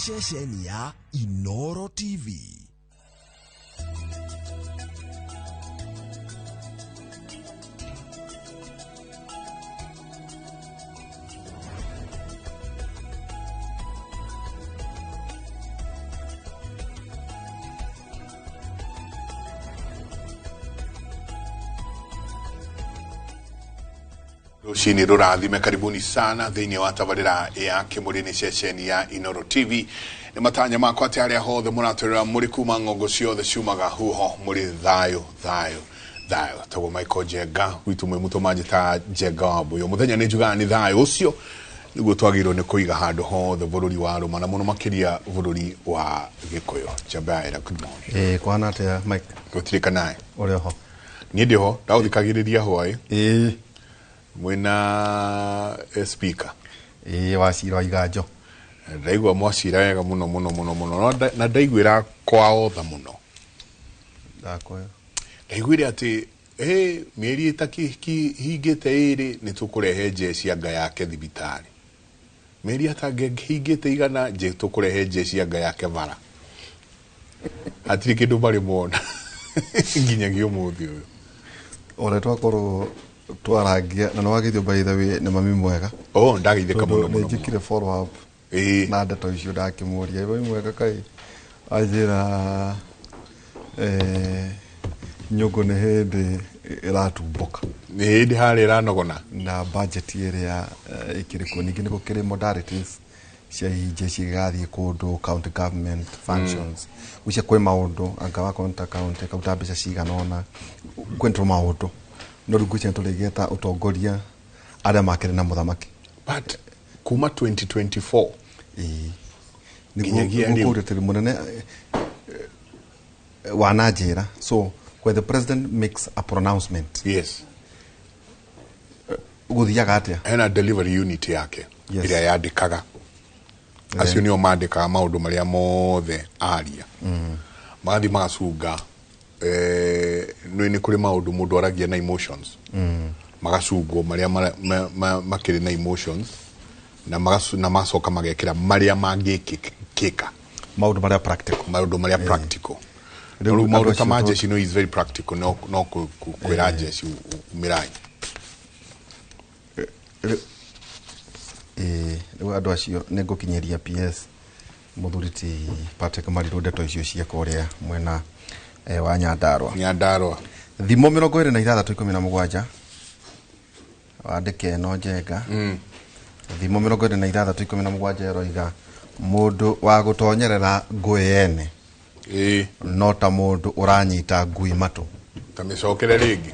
Ceceni ya Inoro TV. Rũcinĩ rũrathime, karibuni sana thĩinĩ wa tabarĩra ya Kĩmũrĩ, nĩ ceceni ya Inoro TV. Nĩ matanya makwa atĩ arĩa hothe mũratwĩrora mũrĩ kuma ng'ongo ciothe ciumaga huho mũrĩ thayũ thayũ thayũ. Tagwo Michael Njenga gwitũ mwĩ mũtũ ta Njenga wa Mbũyũ. Mũthenya nĩ njugaga nĩ thayũ ũcio nĩguo twagĩrĩirwo nĩ kũiga handũ hothe bũrũri wa rũma na mũno makĩria bũrũri wa Gĩkũyũ. Njambaira, good morning. Ĩĩ, kwana atĩa, Mike? Gũtirĩ kanaĩ. Ũrĩ oho? Niĩ ndĩho, ndaũthikagĩrĩria hwaĩ mwĩna speaker. Ĩĩ, wacira wa iganjo. Ndaigua mwacira wega mũno mũno mũno mũno. No na ndaiguĩra kwaotha mũno. Ndakwĩra. Ndaiguire atĩ mĩeri ĩtakĩhingĩte ĩrĩ nĩ tũkũrehe njeci anga yake thibitarĩ, mĩeri atangĩhingĩte 100 nje tũkũrehe njeci anga yake bara. Hatirĩ kĩndũ marĩ mona nginyagia ũmũthĩ ũyũ. Ũrĩa twakorwo twarangia na nĩwageithio, by the way, nĩ mami mwega. Oh, ndageithĩka mũno mũno. Nĩ njĩkire follow up na ndeto icio, ndakĩmũria, "Mami mwega kaĩ?" Anjĩra nyũngũ nĩ hĩndĩ ĩratumbũka. Nĩ hĩndĩ harĩa ĩranogona. Na budget ĩrĩa ĩkĩrĩ kuo, ningĩ nĩ gũkĩrĩ modalities cia hihi jeshi ĩgathiĩ kũndũ, county government functions gũcia, kwĩ maũndũ anga wakonta county kauta mbeca cigana ũna, kwĩ maũndũ, no rĩu ngwĩciria tũrĩgĩta ũtongoria arĩa makĩrĩ na mũthamaki. But kuma 2024 Ĩĩ. nginyagia rĩu. Nĩguo ũrĩtĩri mũnene wananjĩra, so when the president makes a pronouncement, gũthiaga atĩa? Hena delivery unit yake ĩrĩa yandĩkaga, acio nĩo mandĩkaga maũndũ marĩa mothe aria, magathiĩ magacunga. Nĩ kũrĩ maũndũ mũndũ aragia na emotions, magacungwo marĩa makĩrĩ na emotions na na magacoka magekĩra marĩa mangĩkĩka. Maũndũ marĩa practical. Maũndũ marĩa practical. Rĩu rĩu maũndũ andũ ta ma acio jeshi no is very practical, no kwĩra jeshi umĩrai. Ĩĩ, rĩu andũ acio nĩ ngũkinyĩria PS mũthuri ti Patrick Marirũ ndeto icio cia kũrĩa mwena wa Nyandarua. Nyandarua. Thimo 26:17, wandĩke ĩno, Njenga. Thimo 26:17 ĩroiga, mũndũ wa gũtonyerera ngũĩ ene no ta mũndũ ũranyita ngui matũ. Ta mĩcokere rĩngĩ.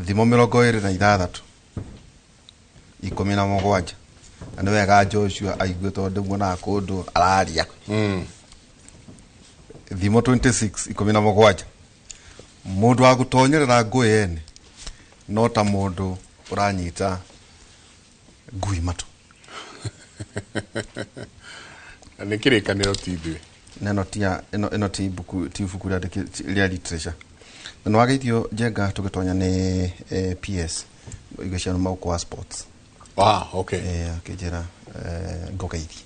Thimo 26:17. Na nĩ wega Joshua aigue tondũ ndĩmuonaga kũndũ araria. Thimo 26:17, mũndũ wa gũtonyerera ngũĩ ene no ta mũndũ ũranyita ngui matũ. Na nĩ kĩrĩkanĩro, ti ithuĩ. Na ĩno ti ĩno ti ibuku, ti ibuku rĩa literature. Na nĩ wageithio, Njenga, tũgĩtonya nĩ PS igo cia maũkũ wa sports. Ah, okay. Akĩnjĩra ngũgeithie.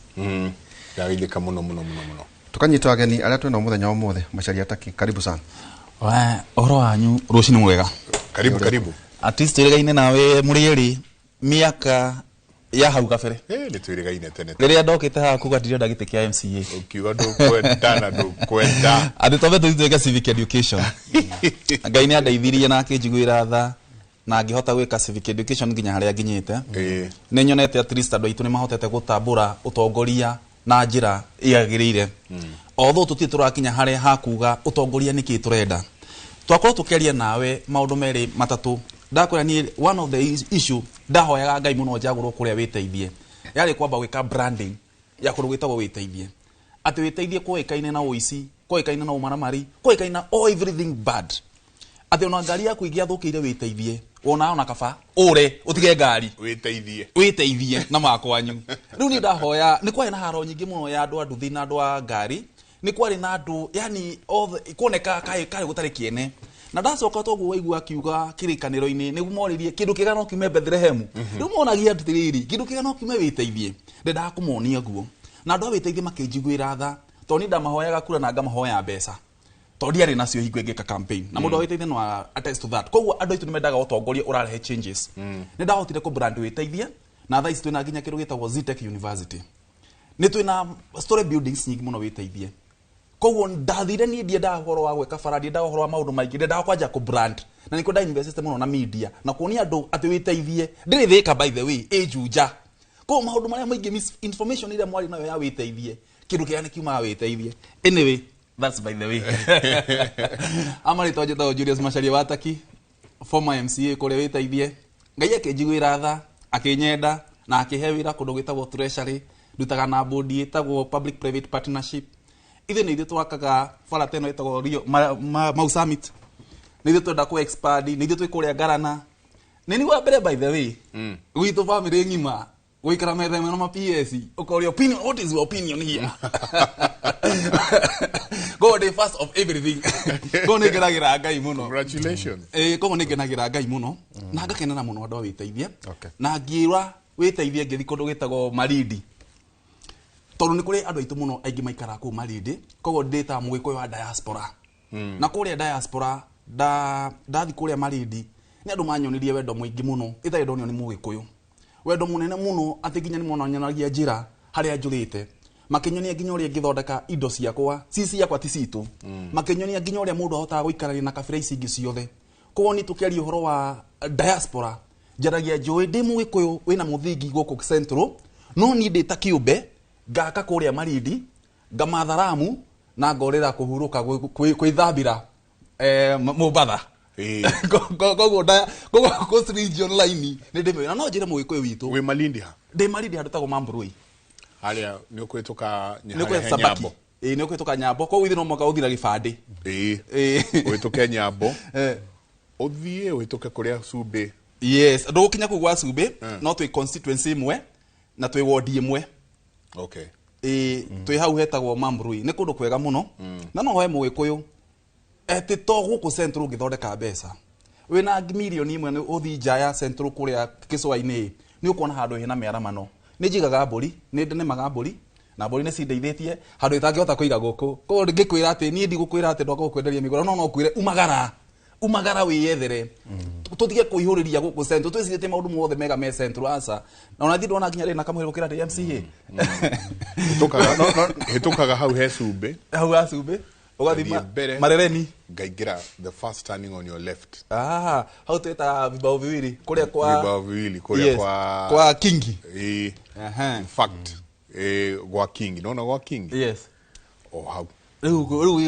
Ndageithĩka mũno mũno mũno mũno. Tukanyita ageni arĩa twĩnao mũthenya wa ũmũthĩ. Macharia Taki, karibu sana. Ũhoro wanyu, rũcinĩ mwega. Karibu, karibu. At least twĩrĩgaine nawe mũrĩ erĩ mĩaka ya hau kabere. Nĩ twĩrĩgaine tene. Rĩrĩa ndokĩte haha kuga ndirenda gĩtĩ kĩa MCA. Ũkiuga ndũkwenda na ndũkwenda. Atĩ twambe tũthiĩ twĩke civic education. Ngai nĩ andeithirie na akĩnjiguĩra tha na ngĩhota gwĩka civic education nginya harĩa nginyĩte. Nĩ nyonete at least andũ aitũ nĩ mahotete gũtambũra ũtongoria na njĩra yagĩrĩire, although tũtirĩ tũrakinya harĩa ha kuga ũtongoria nĩ kĩĩ tũrenda. Twakorwo tũkĩaria nawe maũndũ merĩ matatũ, ndakwĩra niĩ one of the issue ndahoyaga Ngai mũno njagũrwo kũrĩa wĩteithie yarĩ kwamba gwĩka branding ya kũndũ gwĩtagwo wĩteithie, atĩ wĩteithie kũĩkaine na ũici, kũĩkaine na ũmaramari, kũĩkaine na all everything bad, atĩ ona ngari yaku ingĩathũkĩire wĩteithie, wona ona kaba ũre ũtige ngari. Wĩteithie. Wĩteithie na makwanyu. Rĩu niĩ ndahoya nĩ kwarĩ na haro nyingĩ mũno ya andũ a nduthi na andũ a ngari, nĩ kwarĩ na andũ yani othe kuoneka kaĩ kaĩ gũtarĩ kĩene. Na ndacoka toguo waigua akiuga kĩrĩkanĩro-inĩ nĩguo moririe kĩndũ kĩega no kiume Bethlehemu. Rĩu monagia atĩrĩrĩ, kĩndũ kĩega no kiume wĩteithie. Ndendaga kũmonia guo. Na andũ a wĩteithie makĩnjiguĩra tha, tondũ niĩ ndamahoyaga kura na ngamahoya mbeca, tondũ ndiarĩ nacio hingo ĩngĩka campaign. Na mũndũ wa wĩteithie no attest to that. Koguo andũ aitũ nĩ mendaga ũtongoria ũrarehe changes. Nĩ ndahotire kũ brand wĩteithie, na thaa ici twĩna nginya kĩndũ gĩtagwo Zetech University. Nĩ twĩna story buildings nyingĩ mũno wĩteithie. Koguo ndathire niĩ ndiendaga ũhoro wa gwĩka bara, ndiendaga ũhoro wa maũndũ maingĩ, ndendaga kwanja kũ brand. Na nĩkĩo nda invest mũno na media na kuonia andũ atĩ wĩteithie ndĩrĩ Thĩka, by the way, ĩ Juja. Koguo maũndũ marĩa maingĩ, misinformation ĩrĩa mwarĩ nayo ya wĩteithie, kĩndũ kĩrĩa nĩ kiumaga wĩteithie. Anyway, that's by the way. Amarĩtwa njĩtagwo Julius Macharia Wataki, former MCA kũrĩa wĩteithie. Ngai akĩnjiguĩra tha, akĩnyenda na akĩhe wĩra kũndũ gwĩtagwo Treasury. Ndutaga na bodi ĩtagwo Public Private Partnership. Ithuĩ nĩ ithuĩ twakaga bara ta ĩno ĩtagwo Rio Mau Summit, nĩ ithuĩ twenda kũ expand, nĩ ithuĩ twĩ kũrĩa Ngarana. Nĩ ni wa mbere, by the way, gwitũ family ng'ima gũikara metha ĩmwe na ma PS, ũkoria opinion, what is your opinion here? Go the first of everything. Go nĩ ngenagĩra Ngai mũno. Congratulations. Koguo nĩ ngenagĩra Ngai mũno na ngakenera mũno andũ a wĩteithie. Okay. Na ngĩra wĩteithie ngĩthiĩ kũndũ gwĩtagwo Malindi, tondũ nĩ kũrĩ andũ aitũ mũno aingĩ maikaraga kũu Malindi. Koguo ndĩtaga mũgĩkũyũ wa diaspora. Na kũrĩa diaspora ndathi kũrĩa Malindi, nĩ andũ manyonirie wendo mũingĩ mũno ĩtarĩ ndonio nĩ mũgĩkũyũ, wendo mũnene mũno, atĩ nginya nĩ monanyonagia njĩra harĩa njũrĩte, makĩnyonia nginya ũrĩa ingĩthondeka indo ciakwa ci ciakwa ti citũ, makĩnyonia nginya ũrĩa mũndũ ahotaga gũikarania na kabira ici ingĩ ciothe. Koguo niĩ tũkĩaria ũhoro wa diaspora, njaragia njũĩ ndĩ mũgĩkũyũ wĩna mũthingi gũkũ Central, no niĩ ndĩ ta kĩũmbe ngaka kũrĩa Malindi, ngamatha Ramu na ngorĩra kũhurũka gwĩthambĩra Mombatha. Koguo Coast Region line nĩ ndĩmĩũĩ, na no njĩre mũgĩkũyũ witũ. Wĩ Malindi ha? Ndĩ Malindi handũ tagwo Mambrui. Harĩa nĩ ũkũhĩtũka? Nĩ harĩa ũkũhĩtũka he Sabaki. Nyambo. Ĩĩ, nĩ ũkũhĩtũka Nyambo, koguo ithuĩ no mũhaka ũthiĩ na gĩbandĩ. Ũhĩtũke Nyambo, ũthiĩ ũhĩtũke kũrĩa Cumbĩ. Yes, ndũgũkinya kũu gwa Cumbĩ, no twĩ constituency ĩmwe na twĩ wodi ĩmwe. Ĩĩ, twĩ hau hetagwo Mambrui. Nĩ kũndũ kwega mũno, na no hoe mũgĩkũyũ atĩ to gũkũ Central ũngĩthondeka mbeca wĩna mirioni 1, nĩ ũthiĩ nja ya Central kũrĩa gĩcũa-inĩ, nĩ ũkuona handũ hena mĩaramano. Nĩ njigaga mbũri, nĩ nĩmaga mbũri, na mbũri nĩ cindeithĩtie handũ itangĩhota kũiga gũkũ. Koguo ngĩkwĩra atĩ niĩ ndigũkwĩra atĩ ndoka gũkwenderia mĩgũnda, no kwĩre umagara, umagara wĩyethere, tũtige kũihũrĩria gũkũ Central twĩcirĩtie maũndũ mothe mega me Central. Aca, na ona thiĩ ndona nginya rĩ na kamũhĩro gũkĩra ndĩ MCA. Hĩtũkaga hau he Cumbĩ. Hau ha Cumbĩ ũgathiĩ Ngathiĩ mbere. Marereni. Ngaingĩra the first turning on your left. Ah, hau twĩtaga vibao viwili kũrĩa kwa Vibao viwili kũrĩa Yes, kwa Kingi. Ĩĩ. In fact, gwa Kingi, nona gwa Kingi. O hau. Rĩu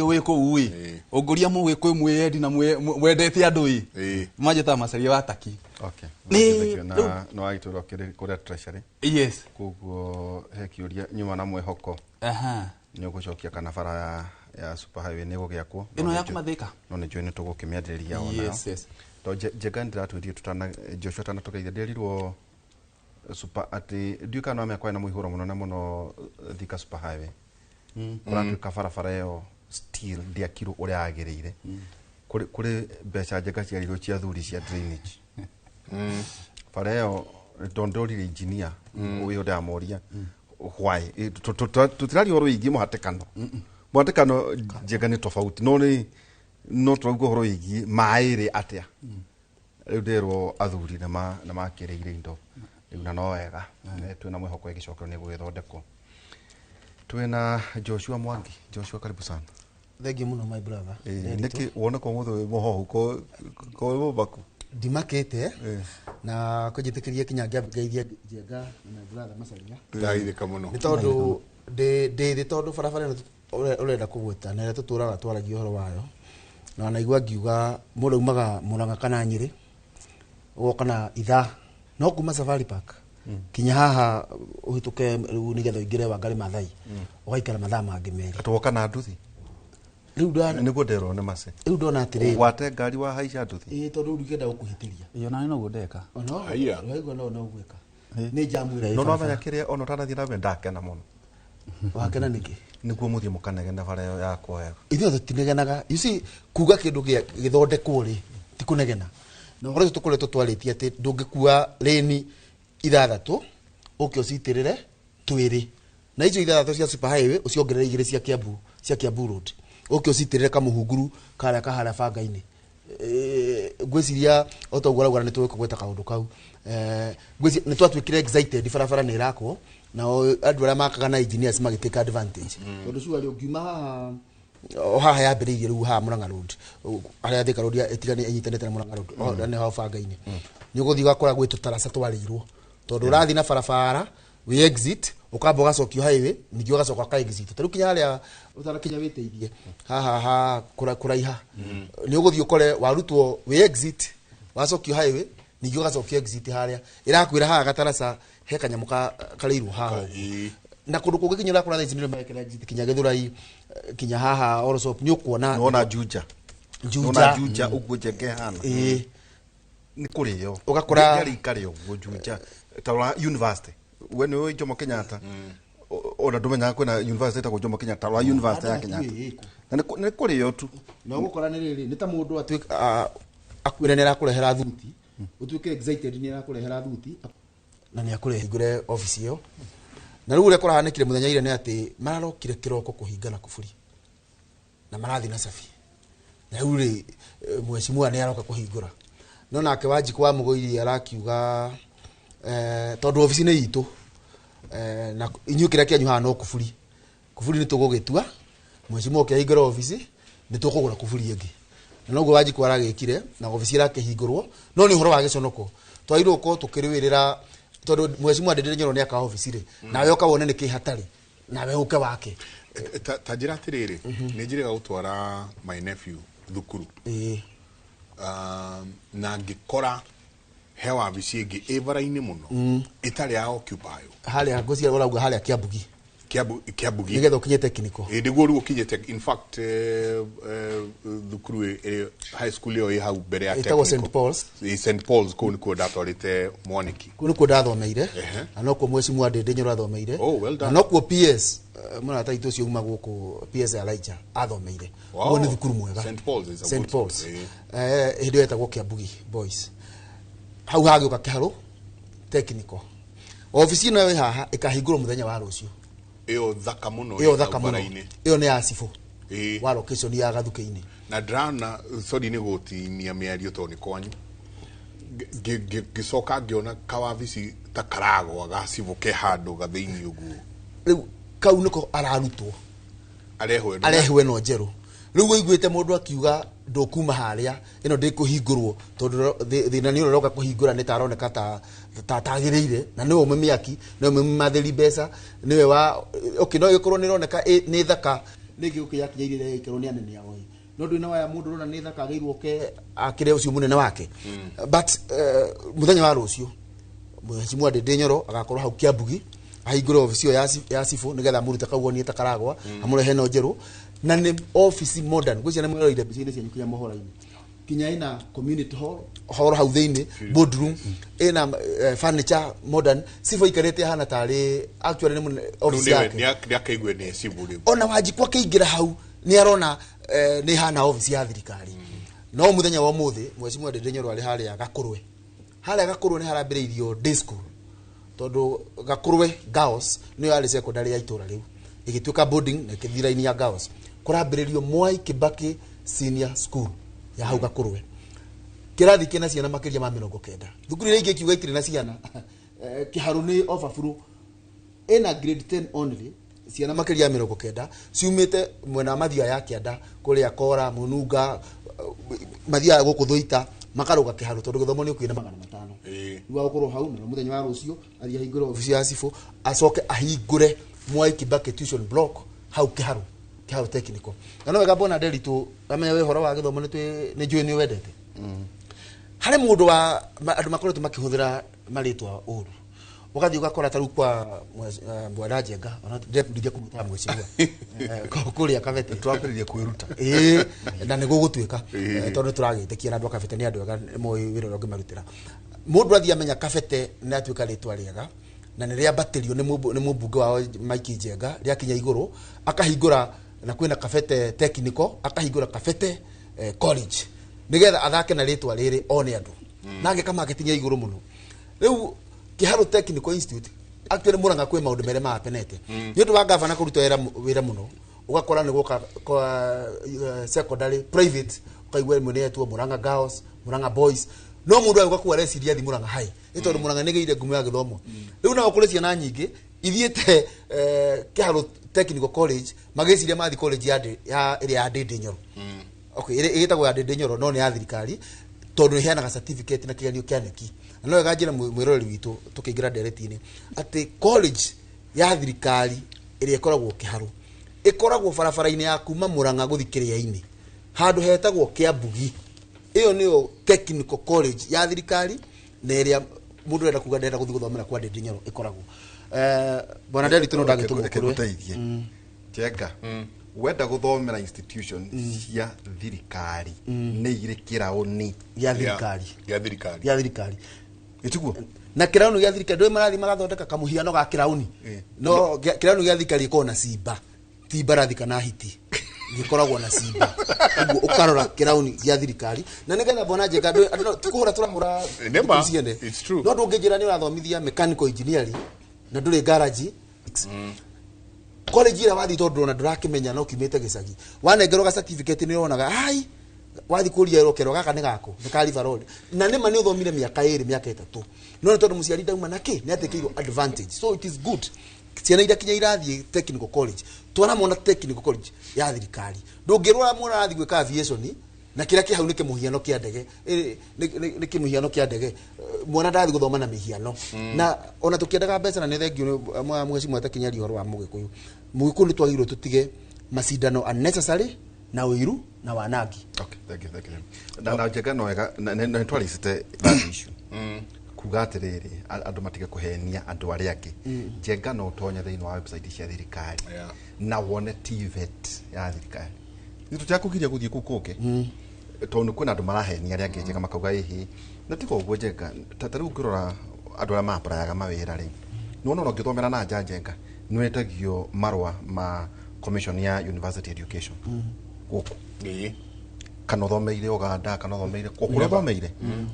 wĩ kũu ĩ, ũngũria mũgĩkũyũ mwĩyendi na mwendete andũ ĩ, manjĩtaga Macaria wa Taki. Okay. Nĩ Na nĩ wagĩtwĩra ũkĩrĩ kũrĩa Treasury. Yes. Koguo he kĩũria nyuma na mwĩhoko nĩ ũgũcokia kana bara ya super highway nĩ ĩgũgĩakwo. Ĩno ya kũmathĩka? No nĩ njũĩ nĩ tũgũkĩmĩarĩrĩria o nayo. Yes. To Njenga nĩndĩratwĩrire tutana Joshua atanatũgeithia, ndĩrerirwo super atĩ ndiũĩ kana no mĩakwa ĩna mũihũro mũnene mũno Thika super highway. Kũratuĩka barabara ĩyo still ndĩakirwo ũrĩa yagĩrĩire. Kũrĩ mbeca njega ciarirwo cia thuri cia drainage. Bara ĩyo tondũ ndorire engineer ũyũ ndamũria why. Tũtiraria ũhoro wĩgiĩ mũhatĩkano. Mũhatĩkano, Njenga, nĩ tofauti, no nĩ no tũrauga ũhoro wĩgiĩ maĩ rĩ atĩa. Rĩu ndĩrwo athuri nĩ makĩrĩire indo rĩu, na no wega. Twĩna mwĩhoko ĩgĩcokero nĩ gũgĩthondekwo. Twĩna Joshua Mwangi. Joshua, karibu sana. Thank you mũno, my brother. Nĩkĩ woneka ũmũthĩ wĩ mũhohu ko wĩ mũmaku? Ndimakĩte na kũnjĩtĩkĩria kinya ngeithie Njenga na my brother Macaria. Ndageithĩka mũno. Nĩ tondũ ndĩ thĩ, tondũ barabara ĩno ũrenda kũgweta na ĩrĩa tũtũraga twaragia ũhoro wayo, na wanaigua ngiuga mũndũ aumaga Mũrang'a kana Nyĩrĩ ũgoka na ithaa, no kuma Safari Park kinya haha ũhĩtũke rĩu nĩgetha ũingĩre Wangari Maathai ũgaikara mathaa mangĩ 2. Atĩ woka na nduthi? Rĩu Nĩguo nderwo nĩ mace. Rĩu ndona atĩrĩrĩ, wate ngari wahaica nduthi. Ĩĩ, tondũ rĩu ndingĩenda gũkũhĩtĩria. Ĩyo nani noguo ndeka. Ona Haiya. waigua no ũgwĩka nĩ njamu ĩrĩa ĩ No barabara. nomenya kĩrĩa ona ũtanathiĩ na mbere ndakena mũno. Wakena nĩkĩ? Nĩguo mũthiĩ mũkanegene bara ĩyo yakwo wega. Ithuĩ tũtinegenaga. You see, kuga kĩndũ gĩthondekwo rĩ ti kũnegena. Na ũhoro ũcio tũkoretwo twarĩtie atĩ ndũngĩkua leni ithathatũ ũke ũcitĩrĩre twĩrĩ, na icio ithathatũ cia super highway ũciongerere igĩrĩ cia Kiambu, cia Kiambu Road, ũke ũcitĩrĩre kamũhunguru karĩa kaharĩa banga-inĩ. Ngwĩciria o ta ũguo arauga nĩ tũĩ kũgweta kaũndũ kau. Ngwĩciria nĩ twatuĩkire excited barabara nĩ ĩrakwo, na andũ arĩa makaga na engineers magĩtake advantage, tondũ cuarĩ ũngiuma haha o haha yambĩrĩirie rĩu haha Murang'a Road, harĩa Thika Road ĩtigane ĩnyitanĩte na Murang'a Road, o nĩ hau banga-inĩ nĩ ũgũthiĩ ũgakora gwĩ tũtaraca twarĩirwo, tondũ ũrathiĩ na barabara wĩ exit ũkamba ũgacokio highway, ningĩ ũgacoka ũka exit. Ta rĩu kinya harĩa ũtanakinya wĩteithie haha ha kũraiha, nĩ ũgũthiĩ ũkore warutwo wĩ exit, wacokio highway, ningĩ ũgacokio exit harĩa ĩrakwĩra haha gataraca he kanyamũ karĩirwo haha ũguo. Na kũndũ kũngĩ kinya ũrakora thaa ici nĩ marekera exit kinya Gĩthũrai, kinya haha Orosop nĩ ũkuona. Nĩwona Juja? Juja. Nĩwona Juja ũguo njenge ĩhana? Ĩĩ. Nĩ kũrĩo. Ũgakora- Nĩ rĩarĩ ũguo Juja ta ũra university, we nĩ ũĩ Jomo Kenyatta? Ona ndũmenyaga kwĩna university ĩtagwo Jomo Kenyatta, ũra university ya Andũ Kenyatta. matiũĩ ĩkũ. Na nĩ kũrĩo tu. Na ũgũkora nĩ rĩrĩ, nĩ ta mũndũ atuĩka akwĩre nĩ arakũrehera thuti, ũtuĩke excited nĩ arakũrehera thuti na nĩ akũrehingũre office ĩyo. Na rĩu ũrĩa kũrahanĩkire mũthenya ira nĩ atĩ mararokire kĩroko kũhinga na kuburi na marathiĩ na cabi, na rĩu rĩ, mheshimiwa nĩ aroka kũhingũra, no nake Wanjikũ wa Mũgũiri arakiuga, tondũ obici nĩ itũ, na inyuĩ kĩrĩa kĩanyu haha no kuburi, kuburi nĩ tũgũgĩtua, mheshimiwa ũkĩhingũra obici nĩ tũkũgũra kuburi ĩngĩ. Na noguo Wanjikũ aragĩkire na obici ĩrakĩhingũrwo, no nĩ ũhoro wa gĩconoko twagĩrĩirwo gũkorwo tũkĩrũĩrĩra, tondũ mheshimiwa Ndindi Nyoro nĩ aka obici rĩ, nawe ũka wone nĩ kĩ hatarĩ, nawe ũke wake. Ta njĩra atĩrĩrĩ, nĩ njĩrĩga gũtwara my nephew thukuru. Na ngĩkora he wabici ĩngĩ ĩ bara-inĩ mũno ĩtarĩ ya occupy. Harĩa ngũcia ũrauga harĩa Kĩambugi? Kĩambugi. Nĩgetha ũkinye technical. Ĩ, nĩguo rĩu ũkinyĩte, in fact, thukuru high school ĩyo ĩ hau mbere ya Ĩtagwo technical. St Paul's. Ĩ, St Paul's, kũu nĩkuo ndatwarĩte mwaniki. Kũu nĩkuo ndathomeire. Na nokuo mheshimiwa Ndindi Nyoro athomeire. Oh, well done. Na nokuo PS, mũrata witũ ũcio uma gũkũ, PS Elijah athomeire. Wow. Ũguo nĩ thukuru mwega. St Paul's is a St good Paul's. school. Hĩndĩ ĩyo yetagwo Kĩambugi Boys. Hau hagĩũka Kĩharũ technical. Obici ĩno ĩ haha ĩkahingũrwo mũthenya wa rũciũ. Ĩyo thaka mũno. Ĩyo ĩ thaka hau mũno. bara-inĩ. Ĩyo nĩ ya cibũ wa location ya Gathukĩ-inĩ. Na ndĩrona, sorry nĩ gũtinia mĩario tondũ nĩ kwanyu, ngĩcoka ngĩona kawabici ta karagwa ga cibũ ke handũ gathĩinĩ ũguo. Rĩu kau nĩko ararutwo. Arehwo ĩno. Arehwo ĩno njerũ. Rĩu ũiguĩte mũndũ akiuga ndũkuma harĩa ĩno ndĩkũhingũrwo, tondũ thĩna nĩ ũrĩa ũroka kũhingũra nĩ ta aroneka ta atagĩrĩire, na nĩwe mũmĩaki, nĩwe mũmathĩri mbeca, nĩwe wa okay, no ĩgĩkorwo nĩ ĩroneka nĩ thaka rĩngĩ ũkĩyakinya iria ĩgĩkerwo nĩ anene ao ĩ, no ndwĩ na waya mũndũ ũrona nĩ thaka agĩrĩirwo oke akĩre ũcio mũnene wake. But mũthenya wa rũciũ mheshimiwa Ndindi Nyoro agakorwo hau Kĩambugi ahingũre obici ĩyo ya cibũ nĩgetha amũrute kau onie ta karagwa, amũrehe no njerũ, na nĩ obici modern. Ngwĩciria nĩ mwĩroreire mbica-inĩ cianyu kinya mohoro-inĩ, kinya ĩna community hall hau thĩinĩ, boardroom ĩna furniture modern. Cibũ aikarĩte ahana tarĩ actually nĩ mũnene Rĩu obici yake. nĩ akaigue nĩ cibũ rĩu. Ona Wanjikũ akĩingĩra hau nĩ arona, nĩ hana obici ya thirikari. No mũthenya wa ũmũthĩ mheshimiwa Ndindi Nyoro arĩ harĩa Gakũrwe. Harĩa Gakũrwe nĩ harambĩrĩirio day school, tondũ Gakũrwe Girls nĩyo yarĩ secondary ya itũra rĩu, ĩgĩtuĩka boarding na ĩkĩthiĩ raini ya Girls. Kũrambĩrĩrio Mwai Kibaki Senior School ya hau Gakũrwe, kĩrathi kĩna ciana makĩria ma 90. Thukuru iria ingĩ ikiuga itirĩ na ciana, Kĩharũ nĩ overflow, ĩna grade 10 only, ciana makĩria ya 90 ciumĩte mwena wa Mathioya ya kĩanda kũrĩa Kora Mũnunga, Mathioya gũkũ Thũita, makarũga Kĩharũ tondũ gĩthomo nĩ ũkuĩ na 500. Rĩu agũkorwo hau na mũthenya wa rũciũ athiĩ ahingũre obici ya cibũ, acoke ahingũre Mwai Kibaki tuition block hau Kĩharũ, Kĩharũ technical. Na no wega mbona Nderitu amenya wĩ ũhoro wa gĩthomo nĩ njũĩ nĩ wendete. Harĩ mũndũ wa andũ makoretwo makĩhũthĩra marĩtwa ũru, ũgathiĩ ũgakora ta rĩu kwa Bwana Njenga, ona ndĩrebundithia kũmwĩtaga mheshimiwa, kũrĩa Kabete. Twambĩrĩrie kwĩruta. Ĩĩ, na nĩ gũgũtuĩka, tondũ nĩ tũragĩtĩkia na andũ a Kabete nĩ andũ ega, nĩ moĩ wĩra ũrĩa ũngĩmarutĩra. Mũndũ athiĩ amenya Kabete nĩ atuĩka rĩtwa rĩega, Na nĩ rĩambatĩrio nĩ mũmbunge wao Mike Njenga rĩakinya igũrũ akahingũra na kwĩna Kabete Technical akahingũra Kabete College nĩgetha athake na rĩtwa rĩrĩ one andũ na agĩka marketing ya igũrũ mũno. Rĩu Kiharu Technical Institute actually Murang'a kwĩ maũndũ merĩ mahapenete nĩ ũndũ wa gavana kũruta wĩra mũno ũgakora nĩ gũka kwa secondary private ũkaigua ĩmwe nĩ yetwo Murang'a Girls, Murang'a Boys, no mũndũ agĩũka kũu areciria thi Murang'a High nĩ tondũ Murang'a nĩ gĩire ngumo ya gĩthomo. Rĩu nao kũrĩ ciana nyingĩ ithiĩte Kiharu Technical College magĩciria mathi college ya ĩrĩa ya Ndĩndĩ Nyoro. Okay, ĩgĩtagwo ya Ndĩndĩ Nyoro no nĩ ya thirikari tondũ ĩheanaga certificate na kĩgeranio kĩa KNEC. Na no wega njĩra mwĩroreri witũ tũkĩingĩra ndereti-inĩ atĩ college ya thirikari ĩrĩa ĩkoragwo Kĩharũ ĩkoragwo barabara-inĩ ya kuma Murang'a gũthiĩ Kĩrĩa-inĩ handũ hetagwo Kĩambugi. Ĩyo nĩyo technical college ya thirikari na ĩrĩa mũndũ arenda kuga ndenda gũthiĩ gũthomera kwa Ndĩndĩ Nyoro ĩkoragwo. Bwana Nderitu no ndagĩtũmwo kũrĩ we. Njenga wenda guthomera institution cia thirikari nĩ irĩ kĩraũni ya thirikari ya thirikari ya thirikari ĩtiguo na kĩraũni gĩa thirikari ndũĩ marathiĩ magathondeka kamũhiano ga kĩraũni no kĩraũni gĩa thirikari gĩkoragwo na simba ti mbarathi kana hiti gĩkoragwo na simba ũguo ũkarora kĩraũni gĩa thirikari na nĩgetha bwana Njenga ti kũhũra tũrahũra ciene no ndũngĩnjĩra nĩ ũrathomithia mechanical engineering na ndũrĩ garage college ira wathi tondu ona ndũrakĩmenya no kiumĩte gĩcagi wanengerwo ga certificate nĩ ũronaga ai wathi kũria ĩro gaka nĩ gako nĩ ka River Road na nĩma nĩ ũthomire mĩaka ĩrĩ mĩaka ĩtatũ no nĩ tondũ mũciari ndauma na kĩ nĩ atĩkĩirwo advantage. So it is good ciana iria kinya irathiĩ technical college twara mwana technical college ya thirikari ndũngĩrwara mwana arathiĩ gwĩka aviation na kĩrĩa kĩ hau nĩ kĩmũhiano kĩa ndege nĩ kĩmũhiano kĩa ndege mwana ndathi gũthoma na mĩhiano na ona tũkĩendaga mbeca na nĩ thengio nĩ mheshimiwa Atakinyaria ũhoro wa Mũgĩkũyũ. Mũgĩkũyũ nĩ twagĩrĩirwo tũtige macindano unnecessary na ũiru na wanangi. Okay, thank you, thank you. Na Njenga no wega na nĩ twaricite that issue kuga atĩrĩrĩ andũ matige kũhenia andũ arĩa angĩ. Njenga no ũtonye thĩinĩ wa website cia thirikari na wone TVET ya thirikari nĩ tũtiakũgiria gũthiĩ kũu kũngĩ tondũ kwĩna andũ marahenia arĩa angĩ Njenga makauga ĩhĩ na tiga ũguo Njenga ta rĩu ũngĩrora andũ arĩa maaprayaga mawĩra rĩ nĩwona ona ũngĩthomera na nja Njenga nĩwetagio marũa ma commission ya university education gũkũ kana ũthomeire Uganda kana ũthomeire kũrĩa ũthomeire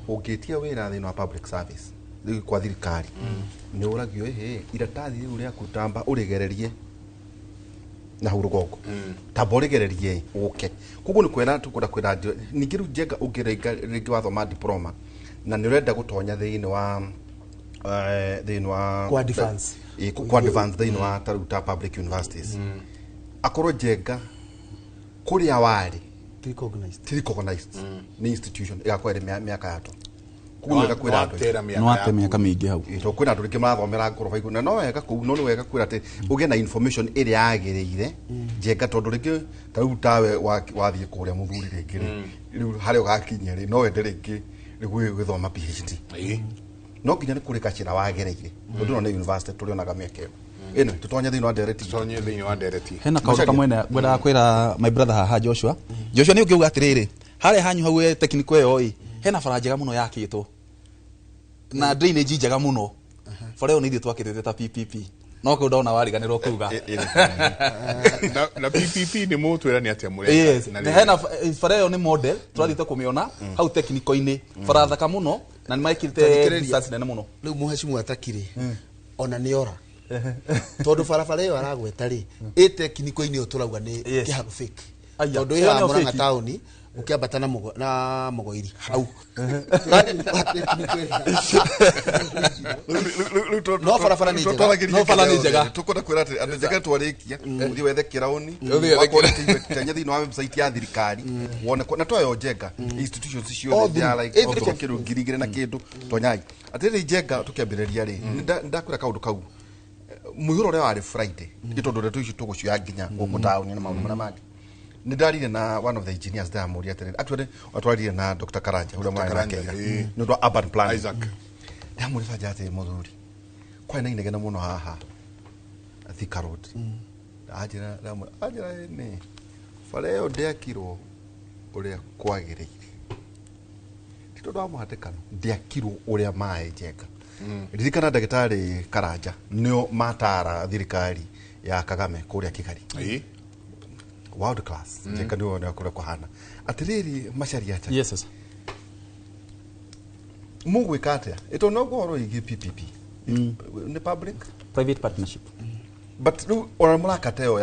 ũngĩtia wĩra thĩinĩ wa public service rĩu kwa thirikari nĩ ũragio ĩhĩ iratathi rĩu rĩaku tamba ũrĩgererie na hau rũgongo tamba ũrĩgererie ũke koguo nĩ kwĩra tũkwenda kwĩra ningĩ rĩu Njenga ũngĩrĩnga rĩngĩ wathoma diploma na nĩ ũrenda gũtonya thĩinĩ wa thĩinĩ wa kwa advance kwa advance thĩinĩ wa ta rĩu ta public universities akorwo Njenga kũrĩa warĩ ti recognized nĩ institution ĩgakorwo ĩrĩ mĩaka yato koguo nĩ wega kwĩra andũ no ate mĩaka mĩingĩ hau tondũ kwĩna andũ rĩngĩ marathomera ngoroba igũrũ na no wega kũu no nĩ wega kwĩra atĩ ũgĩe na information ĩrĩa yagĩrĩire Njenga tondũ rĩngĩ ta rĩu tawe wathiĩ kũrĩa mũthuri rĩngĩ rĩ rĩu harĩa ũgakinya rĩ no wende rĩngĩ rĩu gũthoma PhD no nginya nĩ kũrĩ gacĩra wagereire tondũ ĩno nĩ university tũrĩonaga mĩaka ĩyo ĩno tũtonye thĩinĩ wa ndereti tũtonye thĩinĩ wa ndereti hena kaũndũ kamwe ngwendaga kwĩra my brother haha Joshua. Joshua nĩ ũngĩuga atĩrĩrĩ harĩa hanyu hau technical ĩyo ĩ hena bara njega mũno yakĩtwo na drainage njega mũno bara ĩyo nĩ ithuĩ twakĩtĩte ta PPP no kĩu ndona wariganĩrwo kuga na PPP nĩ mũtwĩra nĩ atĩa mũreka. Yes, hena bara ĩyo nĩ model tũrathiĩte kũmĩona hau technical-inĩ bara thaka mũno na nĩ maĩkĩrĩte distance nene mũno. Rĩu mheshimiwa Atakiri ona nĩ ora tondũ barabara ĩyo aragweta rĩ ĩ technical-inĩ ĩyo tũrauga nĩ Kĩharũ fake tondũ ĩ haha Murang'a taũni ũkĩambata na Mũgoiri hau no barabara nĩ njega no bara nĩ njega tũkwenda kwĩra atĩ andũ Njenga twarĩkia ũthiĩ wethe kĩraũni wakorwo tenya thĩinĩ wa website ya thirikari wone na toyo Njenga institutions ciothe ya like kĩndũ 2000 na kĩndũ tonyai atĩrĩrĩ Njenga tũkĩambĩrĩria rĩ nĩndakwĩra kaũndũ kau mũihũro ũrĩa warĩ Friday nĩ tondũ ndeto ici tũgũcioya nginya gũkũ taũni na maũndũ marĩa mangĩ nĩ ndarire na one of the engineers ndamũria atĩrĩrĩ actually atwarire na Dr. Karanja ũrĩa mwarĩ nake nĩ ũndũ wa urban planning Isaac ndamũria banja atĩrĩ mũthuri kwarĩ na inegene mũno haha Thika Road anjĩra anjĩra nĩ bara ĩyo ndĩakirwo ũrĩa kwagĩrĩire ti tondũ wa mũhatĩkano ndĩakirwo ũrĩa maĩ Njenga Ririkana ndagĩtarĩ Karanja nĩo matara thirikari ya Kagame kũrĩa Kigali. Ĩĩ. World class. Njenga nĩwe ũrĩa kũrĩa kũhana. Atĩrĩrĩ, Macharia acha. Yes, yes. Mũgwĩka atĩa? Ĩto no ũhoro wĩgiĩ PPP. Nĩ public Private partnership. But rĩu ona mũrakata ĩyo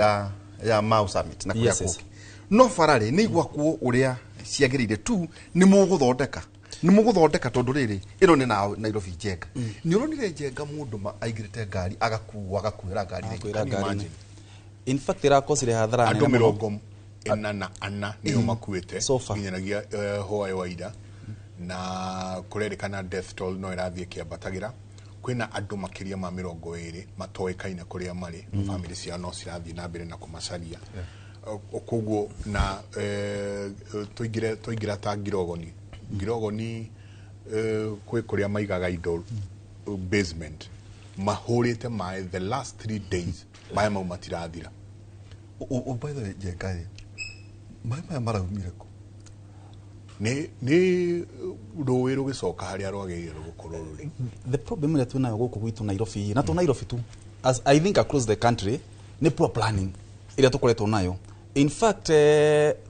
ya Mau Summit na kũrĩa Yes, yes. kũngĩ no bara rĩ nĩ igwakwo ũrĩa ciagĩrĩire tu nĩ mũgũthondeka, nĩ mũgũthondeka tondũ rĩrĩ ĩno nĩ Nairobi Njenga. Nĩ ũronire Njenga mũndũ aingĩrĩte ngari agakuo agakuĩra ngari rĩngĩ. Kwĩra Can you ngari. imagine? In fact, ĩrakosire hathara Andũ nene mũno. 44 nĩo makuĩte So far. nginyanagia hwaĩ wa ira, na kũrerĩkana death toll no ĩrathiĩ ĩkĩambatagĩra. Kwĩna andũ makĩria ma 20 matoĩkaine kũrĩa marĩ. Bamĩrĩ ciao no cirathiĩ na mbere na kũmacaria. Koguo na tũingĩre twaingĩra ta Ngirogoni, Ngirogoni, kwĩ kũrĩa maigaga indo basement, mahũrĩte maĩ the last 3 days, maĩ mau matirathira. By the way, Njenga rĩ, maĩ maya maraumire kũ? Nĩ rũĩ rũgĩcoka harĩa rwagĩrĩire gũkorwo rũrĩ. The problem ĩrĩa twĩnayo gũkũ gwitũ Nairobi, na to Nairobi tu, as I think across the country, nĩ poor planning ĩrĩa tũkoretwo nayo. In fact,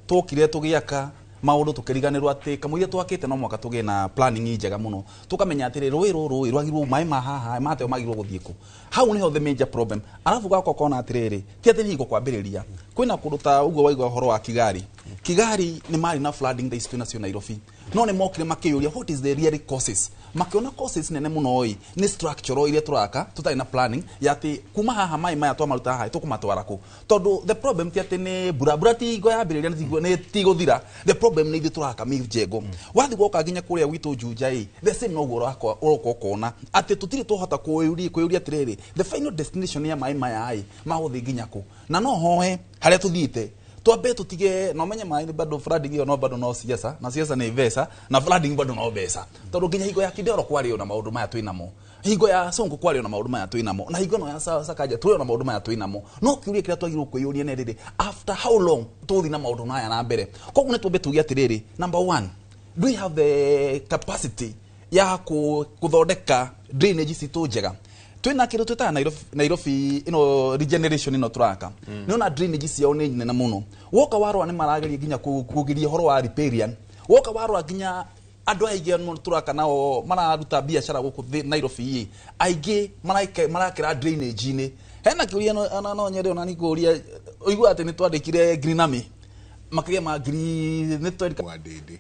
twokire tũgĩaka maũndũ tũkĩriganĩrwo atĩ kamũira twakĩte no mwaka tũgĩe na planning njega mũno, tũkamenya atĩrĩ rũĩ rũrũ rwagĩrĩirwo maĩ ma haha mateo magĩrĩirwo gũthiĩ kũ. Hau nĩho the major problem. Arabu gakoka ũkona atĩrĩrĩ, ti atĩ nĩ hingo kwambĩrĩria kwĩna kũndũ ta ũguo waigua ũhoro wa Kigali. Kigali nĩ marĩ na flooding thaa ici twĩ nacio Nairobi, no nĩ mokire makĩyũria what is the real causes. Makĩona causes nene mũno ĩ nĩ structural iria tũraka tũtarĩ na planning ya atĩ kuma haha maĩ maya twamaruta haha tũkũmatwara kũ, tondũ the problem ti atĩ nĩ mbura, mbura ti hingo yambĩrĩria nĩ tigũthira. The problem nĩ ithuĩ tũraka mĩjengo. Wathiĩ woka nginya kũrĩa gwitũ Juja ĩ the same noguo ũroka ũkona atĩ tũtirĩ twahota kwĩyũria atĩrĩrĩ, the final destination ya maĩ maya ĩ magũthiĩ nginya kũ. Na no hoe harĩa tũthiĩte twambe tutige na ũmenye maĩ bado flooding ĩyo no bado no siasa, na siasa nĩ mbeca, na flooding bado no mbeca, tondũ nginya hingo ya Kidero kwarĩ na maũndũ maya twĩ namo, hingo ya Sonko kwarĩ na maũndũ maya twĩ namo, na hingo ĩno ya Sakaja twĩ na maũndũ maya twĩ namo. No kĩũria kĩrĩa twagĩrĩirwo kwĩyũria nĩ rĩrĩ, after how long tũgũthiĩ na maũndũ maya na mbere? Koguo nĩ twambe tuge atĩrĩrĩ, number one, do we have the capacity ya kũthondeka drainage citũ njega? Twina kindu twitaga Nairobi, Nairobi ino regeneration ino turaka. Nĩ ona drainage ciao nĩ nene mũno. Woka warora nĩ marageria nginya kugiria ũhoro wa riparian. Woka warora nginya andũ aingĩ mũno turaka nao mararuta biacara gũkũ Nairobi ĩ aingĩ marakĩra drainage-inĩ. Hena kĩũria no nyende ona nikũria ũigua atĩ nĩ twandĩkire Green Army makĩria ma ngiri nĩ twandĩka wa ndĩndĩ.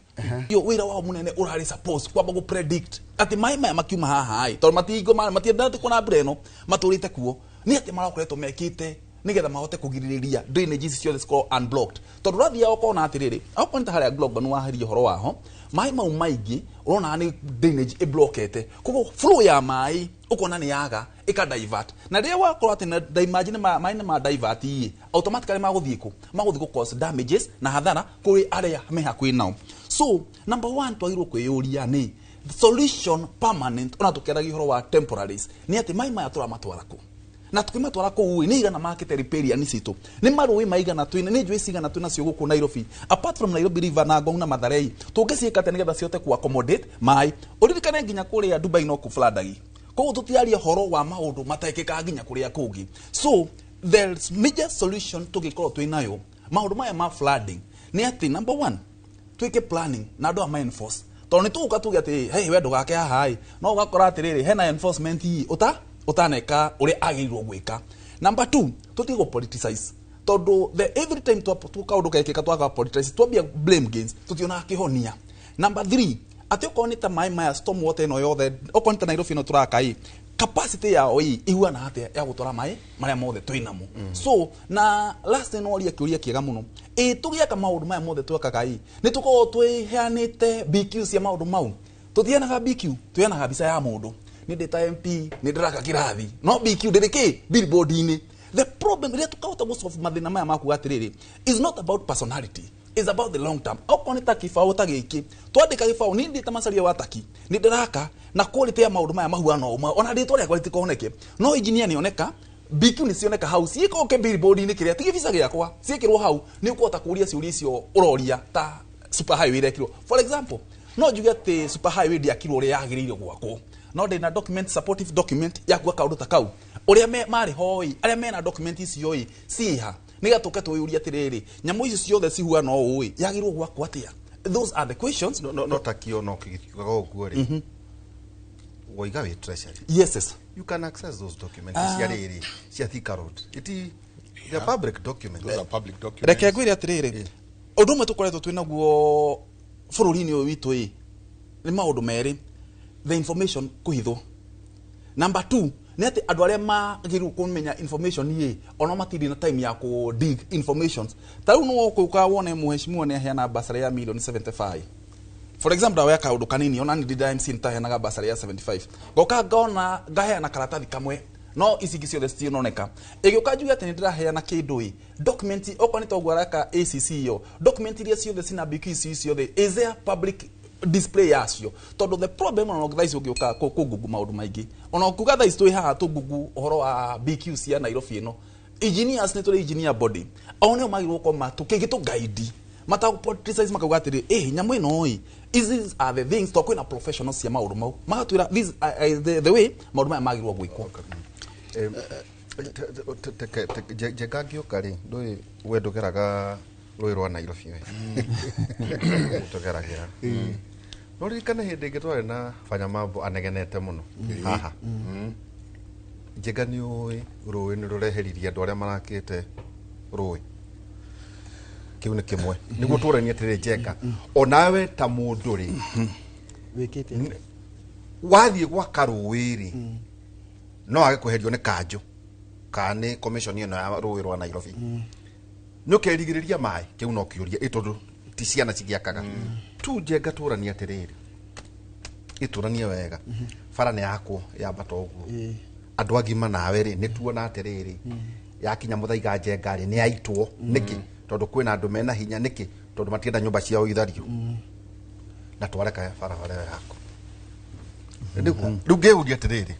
Yo wĩra wao mũnene ũrarĩ suppose kwamba gũ predict atĩ maĩ maya makiuma haha ĩ tondũ matingo matiendete kuona mbura ĩno matũrĩte kuo nĩ atĩ marakoretwo mekĩte nĩgetha mahote kũgirĩrĩria drainage ici ciothe cikorwo unblocked, tondũ ũrathiaga ũkona atĩrĩrĩ, okorwo nĩ ta harĩa Global waheria ũhoro waho maĩ mau maingĩ ũrona nĩ drainage ĩblockete, koguo flow ya maĩ ũkona nĩ yaga ĩka divert, na rĩrĩa wakorwo atĩ imagine maĩ nĩ ma divert ĩ automatically magũthiĩ kũ magũthiĩ gũ cause damages na hathara kũrĩ arĩa me hakuhĩ nao. So number one twagĩrĩirwo kwĩyũria nĩ solution permanent, ona tũkĩaragia ũhoro wa temporaries, nĩ atĩ maĩ maya tũramatwara kũ, na tukimatwara kũu ĩ, nĩ igana makĩte riparian citũ, nĩ marũĩ maigana twĩna, nĩ njũĩ cigana twĩ nacio gũkũ Nairobi apart from Nairobi River na Ngong na Mathare ĩ, tũngĩciĩka atĩa nĩgetha cihote ku accommodate maĩ? Ũririkane nginya kũrĩa Dubai no kũ floodagi, koguo tũtiaria ũhoro wa maũndũ matekĩkaga nginya kũrĩa kũngĩ. So the major solution tũngĩkorwo twĩ nayo maũndũ maya ma flooding nĩ atĩ number one twĩke planning na andũ aya ma enforce, tondũ nĩ tũgũka tuge atĩ hey, we ndũgake haha ĩ, no ũgakora atĩrĩrĩ hena enforcement ĩ, ũtaneka ũrĩa agĩrĩirwo gwĩka. Number two, tũtige gũ politicize, tondũ the every time kaũndũ gekĩka twaka politicize, twambia blame games, tũtionaga kĩhonia. Number three, atĩ okorwo nĩ ta maĩ maya storm water ĩno yothe, okorwo nĩ ta Nairobi ĩno tũraka ĩ, capacity yao ĩ ihuana atĩa ya gũtwara maĩ marĩa mothe twĩ namo? So na last no oria kĩũria kĩega mũno ĩ, tũgĩaka maũndũ maya mothe twekaga ĩ, nĩ tũkoragwo twĩheanĩte BQ cia maũndũ mau? Tũtiheanaga BQ, tũheanaga mbica ya mũndũ, nĩ ndĩ ta MP nĩ ndĩraka kĩrathi, no BQ ndĩrĩ kĩ billboard-inĩ. The problem rĩrĩa tũkahota gũsolve mathĩna maya makuga atĩrĩrĩ is not about personality, is about the long term. Okorwo nĩ ta kĩbaũ ta gĩkĩ twandĩka gĩbaũ, niĩ ndĩ ta Macharia wa Taki nĩ ndĩraka na quality ya maũndũ maya mahuana o ũmwe, ona rĩtwa rĩakwa rĩtikoneke, no engineer nĩoneka, BQ nĩ cioneka hau ciĩkwo ke billboard-inĩ kĩrĩa ti gĩbica gĩakwa ciĩkĩrwo hau, nĩ ũkũhota kũria ciũria icio ũroria ta super highway irekirwo. For example, no njuge atĩ super highway ndĩakirwo ũrĩa yagĩrĩire gwakwo. No ndĩna document, supportive document ya kuga kaũndũ ta kau ũrĩa marĩ hoi arĩa mena document icio ĩ ciĩha, nĩgetha tũke twĩyũrie atĩrĩrĩ, nyamũ ici ciothe cihuana ũũ ĩ, yagĩrĩirwo gwakwo atĩa? Those are the questions. No takio no kiugaga ũguo rĩ, woiga wĩ treasury. Yes. You can access those documents cia rĩrĩ cia Thika Road. Iti they are public documents. Those are public documents. Reke ngwĩre atĩrĩrĩ, ũndũ ũmwe tũkoretwo twĩ naguo bũrũri-inĩ ũyũ witũ ĩ nĩ maũndũ merĩ: the information kũhithwo, number two nĩ atĩ andũ arĩa magĩrĩirwo kũmenya information ĩ ona matirĩ na time ya kũ dig informations. Ta rĩu no ũkũka wone mũheshimiwa nĩ aheana basarĩ ya milioni 75, for example. Ndawoya kaũndũ kanini, ona nĩ ndĩ MC, nĩtaheanaga basarĩ ya 75, ngoka ngona ngaheana karatathi kamwe, no ici ingĩ ciothe citinoneka. Ĩgĩũka njuge atĩ nĩ ndĩraheana kĩndũ ĩ document, okorwo nĩ toguo araka ACC yo document iria ciothe cina BQ ici ciothe, is there public display yacio? Tondũ the problem ona thaa ici ũngĩũka kũngungu maũndũ maingĩ, ona ũkiuga thaa ici twĩ haha tũngungu ũhoro wa BQ cia Nairobi ĩno, engineers nĩ tũrĩ engineer body, o nĩo magĩrĩirwo gũkorwo matũkĩgĩtũ guide, matapoliticize, makauga atĩrĩ, eh, nyamũ ĩno ĩ, these are the things, tondũ kwĩna professionals cia maũndũ mau, magatwĩra these are the way maũndũ maya magĩrĩirwo gwĩkwo. Njenga ngĩũka rĩ, ndũĩ we ndũgeraga rũĩ rwa Nairobi, we tũgeragĩra. No ririkane hĩndĩ ĩngĩ twarĩ na Fanya Mambo anegenete mũno haha. Njenga nĩ ũĩ rũĩ nĩ rũreheririe andũ arĩa marakĩte rũĩ. Kĩu nĩ kĩmwe nĩguo tũranie atĩrĩ, Njenga, onawe ta mũndũ rĩ, wĩkĩte wathiĩ gwaka rũĩ rĩ, no age kweherio nĩ kanjũ kana nĩ commission ĩno ya rũĩ rwa Nairobi, nĩ ũkerigĩrĩria maĩ. Kĩu no kĩũria ĩ, tondũ ti ciana cigĩakaga tu. Njenga, tũranie atĩrĩrĩ, ĩtũranie wega, bara nĩ yakwo yambata ũguo, andũ agima nawe rĩ, nĩ tuona atĩrĩrĩ, yakinya mũthaiga Njenga rĩ, nĩ yaitwo. Nĩkĩ? Tondũ kwĩna andũ mena hinya. Nĩkĩ? Tondũ matienda nyũmba ciao ithario, na twareka barabara ĩyo yako. Rĩu ngĩũria atĩrĩrĩ,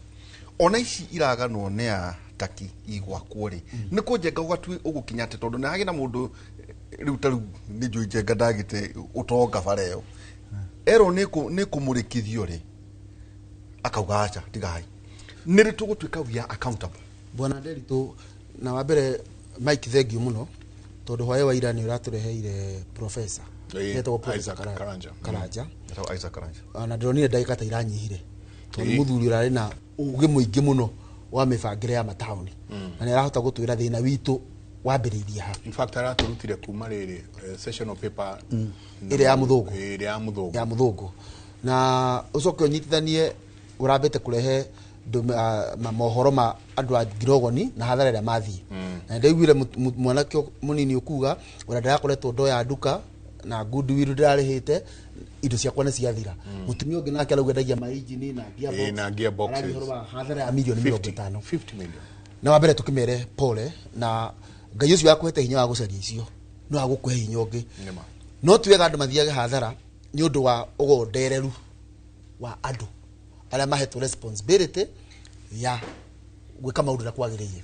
ona ici iraganwo nĩ ataki igwakwo rĩ, nĩ kũnjenga ũgatui ũgũkinya atĩ, tondũ nĩ hagĩ na mũndũ rĩu ta rĩu nĩ njũĩ Njenga ndagĩte ũtonga bara ĩyo erwo nĩ kũmũrĩkithio rĩ, akauga aca tigai. Nĩ rĩ tũgũtuĩka we are accountable? Bwana Nderitu, na wa mbere Mike, thank you mũno tondũ hwaĩ wa ira nĩ ũratũreheire professor etagwo Professor Isaac Karanja. Karanja. Etagwo Isaac Karanja. Na ndĩronire ndagĩka ta iranyihire tondũ nĩ mũthuri ũrarĩ na ũgĩ mũingĩ mũno wa mĩbangĩre ya mataũni, na nĩ arahota gũtwĩra thĩna witũ wambĩrĩirie ha. In fact, aratũrutire kuma rĩrĩ sessional paper Ĩrĩa ya mũthũngũ. Ĩrĩa ya mũthũngũ. Ya mũthũngũ, na ũcoke ũnyitithanie ũrambĩte kũrehe mohoro ma andũ a Ngirogoni na hathara ĩrĩa mathiĩ, na ndaiguire mwanake mũnini ũkuga ũrĩa ndĩrakoretwo ndoya nduka na goodwill ndĩrarĩhĩte, indo ciakwa nĩ ciathira. Mũtumia ũngĩ nake arauga endagia mainjini na gearbox, Na gearboxes. Araria ũhoro wa hathara ya milioni 50. 50 million. Na wa mbere tukimere pole, na Ngai ũcio wakũhete hinya wa gũcaria icio no agũkũhe hinya ũngĩ. Nĩma. No ti wega andũ mathiage hathara nĩ ũndũ wa ũgondereru wa andũ arĩa mahetwo responsibility ya gwĩka maũndũ ũrĩa kwagĩrĩire.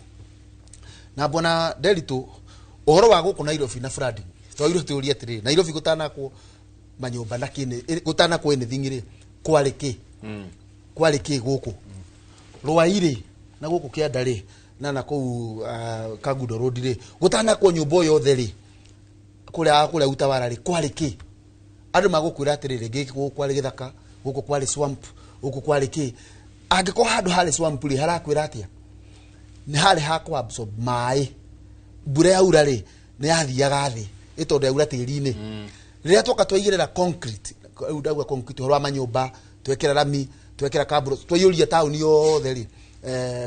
Na bwana Nderitu, ũhoro wa gũkũ Nairobi na flooding, twagĩrĩirwo tũrie atĩrĩrĩ, Nairobi gũtanakwo manyũmba na kĩnĩ, gũtanakwo anything rĩ, kwarĩ kĩ? Kwarĩ kĩ gũkũ Rwai rĩ, na gũkũ kĩanda rĩ, na kũu Kangundo Road rĩ, gũtanakwo nyũmba o yothe rĩ, kũrĩa Utawala rĩ, kwarĩ kĩ? Andũ magũkwĩra atĩrĩrĩ, gĩkĩ gũkũ kwarĩ gĩthaka, gũkũ kwarĩ swamp, gũkũ kwarĩ kĩ. Angĩkorwo handũ harĩ swamp rĩ, harakwĩra atĩa? Nĩ harĩ ha kũ absorb maĩ. Mbura yaura rĩ, nĩ yathiaga thĩ ĩ tondũ yaura tĩri-inĩ. Rĩrĩa twoka twaigĩrĩra concrete, rĩu ndauga concrete ũhoro wa manyũmba, twekĩra rami, twekĩra kaburo, twaiyũria taũni yothe rĩ,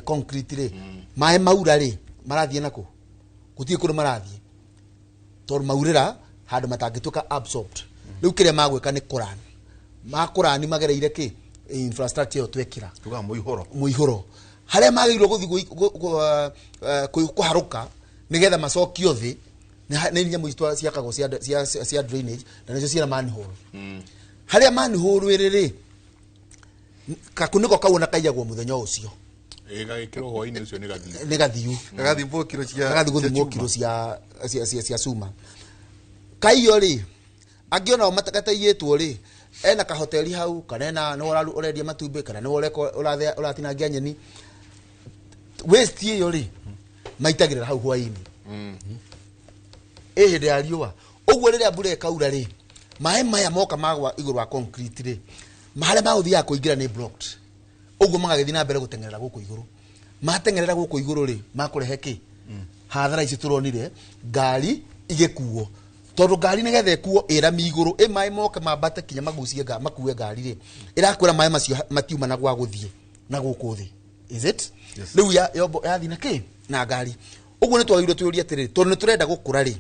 concrete rĩ, maĩ maura rĩ, marathiĩ nakũ? Gũtirĩ kũndũ marathiĩ tondũ maurĩra handũ matangĩtuĩka absorbed. Rĩu kĩrĩa magwĩka nĩ kũrani makũrani magereire kĩ infrastructure ĩyo twekĩra. Tugaga mũihũro. Mũihũro harĩa magĩrĩirwo gũthiĩ kũharũka nĩgetha macokio thĩ nĩ nyamũ ici ciakagwo cia drainage, na nĩcio ciĩna manhole. Harĩa manhole ĩrĩ rĩ, kakunĩko kau ona kaiyagwo mũthenya ũcio. Gagĩkĩrwo hwaĩ-inĩ ũcio nĩ gathiu. Nĩ gathiu. Gagathimwo kiro cia gagathiĩ gũthimwo cia kiro cia cuma. Kaiyo rĩ, angĩ onao matagataiyĩtwo rĩ, Ena kahoteli hau kana ena nĩ ũrendia matumbĩ kana nĩ ũratinangia nyeni. Waste ĩyo rĩ maitagĩrĩra hau hwainĩ. Ĩ hĩndĩ ya riũa. Ũguo rĩrĩa mbura ĩkaura rĩ, maĩ maya moka magwa igũrũ wa concrete rĩ, harĩa magũthiaga kũingĩra nĩ blocked. Ũguo magagĩthiĩ na mbere gũteng'erera gũkũ igũrũ. Mateng'erera gũkũ igũrũ rĩ, makũrehe kĩ? Hathara ici tũronire ngari igĩkuo. Tondũ ngari nĩgetha ĩkuo ĩrami igũrũ, ĩ maĩ moke mambate kinya magucie makue ngari rĩ, ĩrakwĩra maĩ macio matiuma na gwa gũthiĩ na gũkũ thĩ. Is it? Rĩu yathiĩ na kĩ? Na ngari. Ũguo nĩ twagĩrĩirwo twĩyũrie atĩrĩrĩ, tondũ nĩ tũrenda gũkũra rĩ,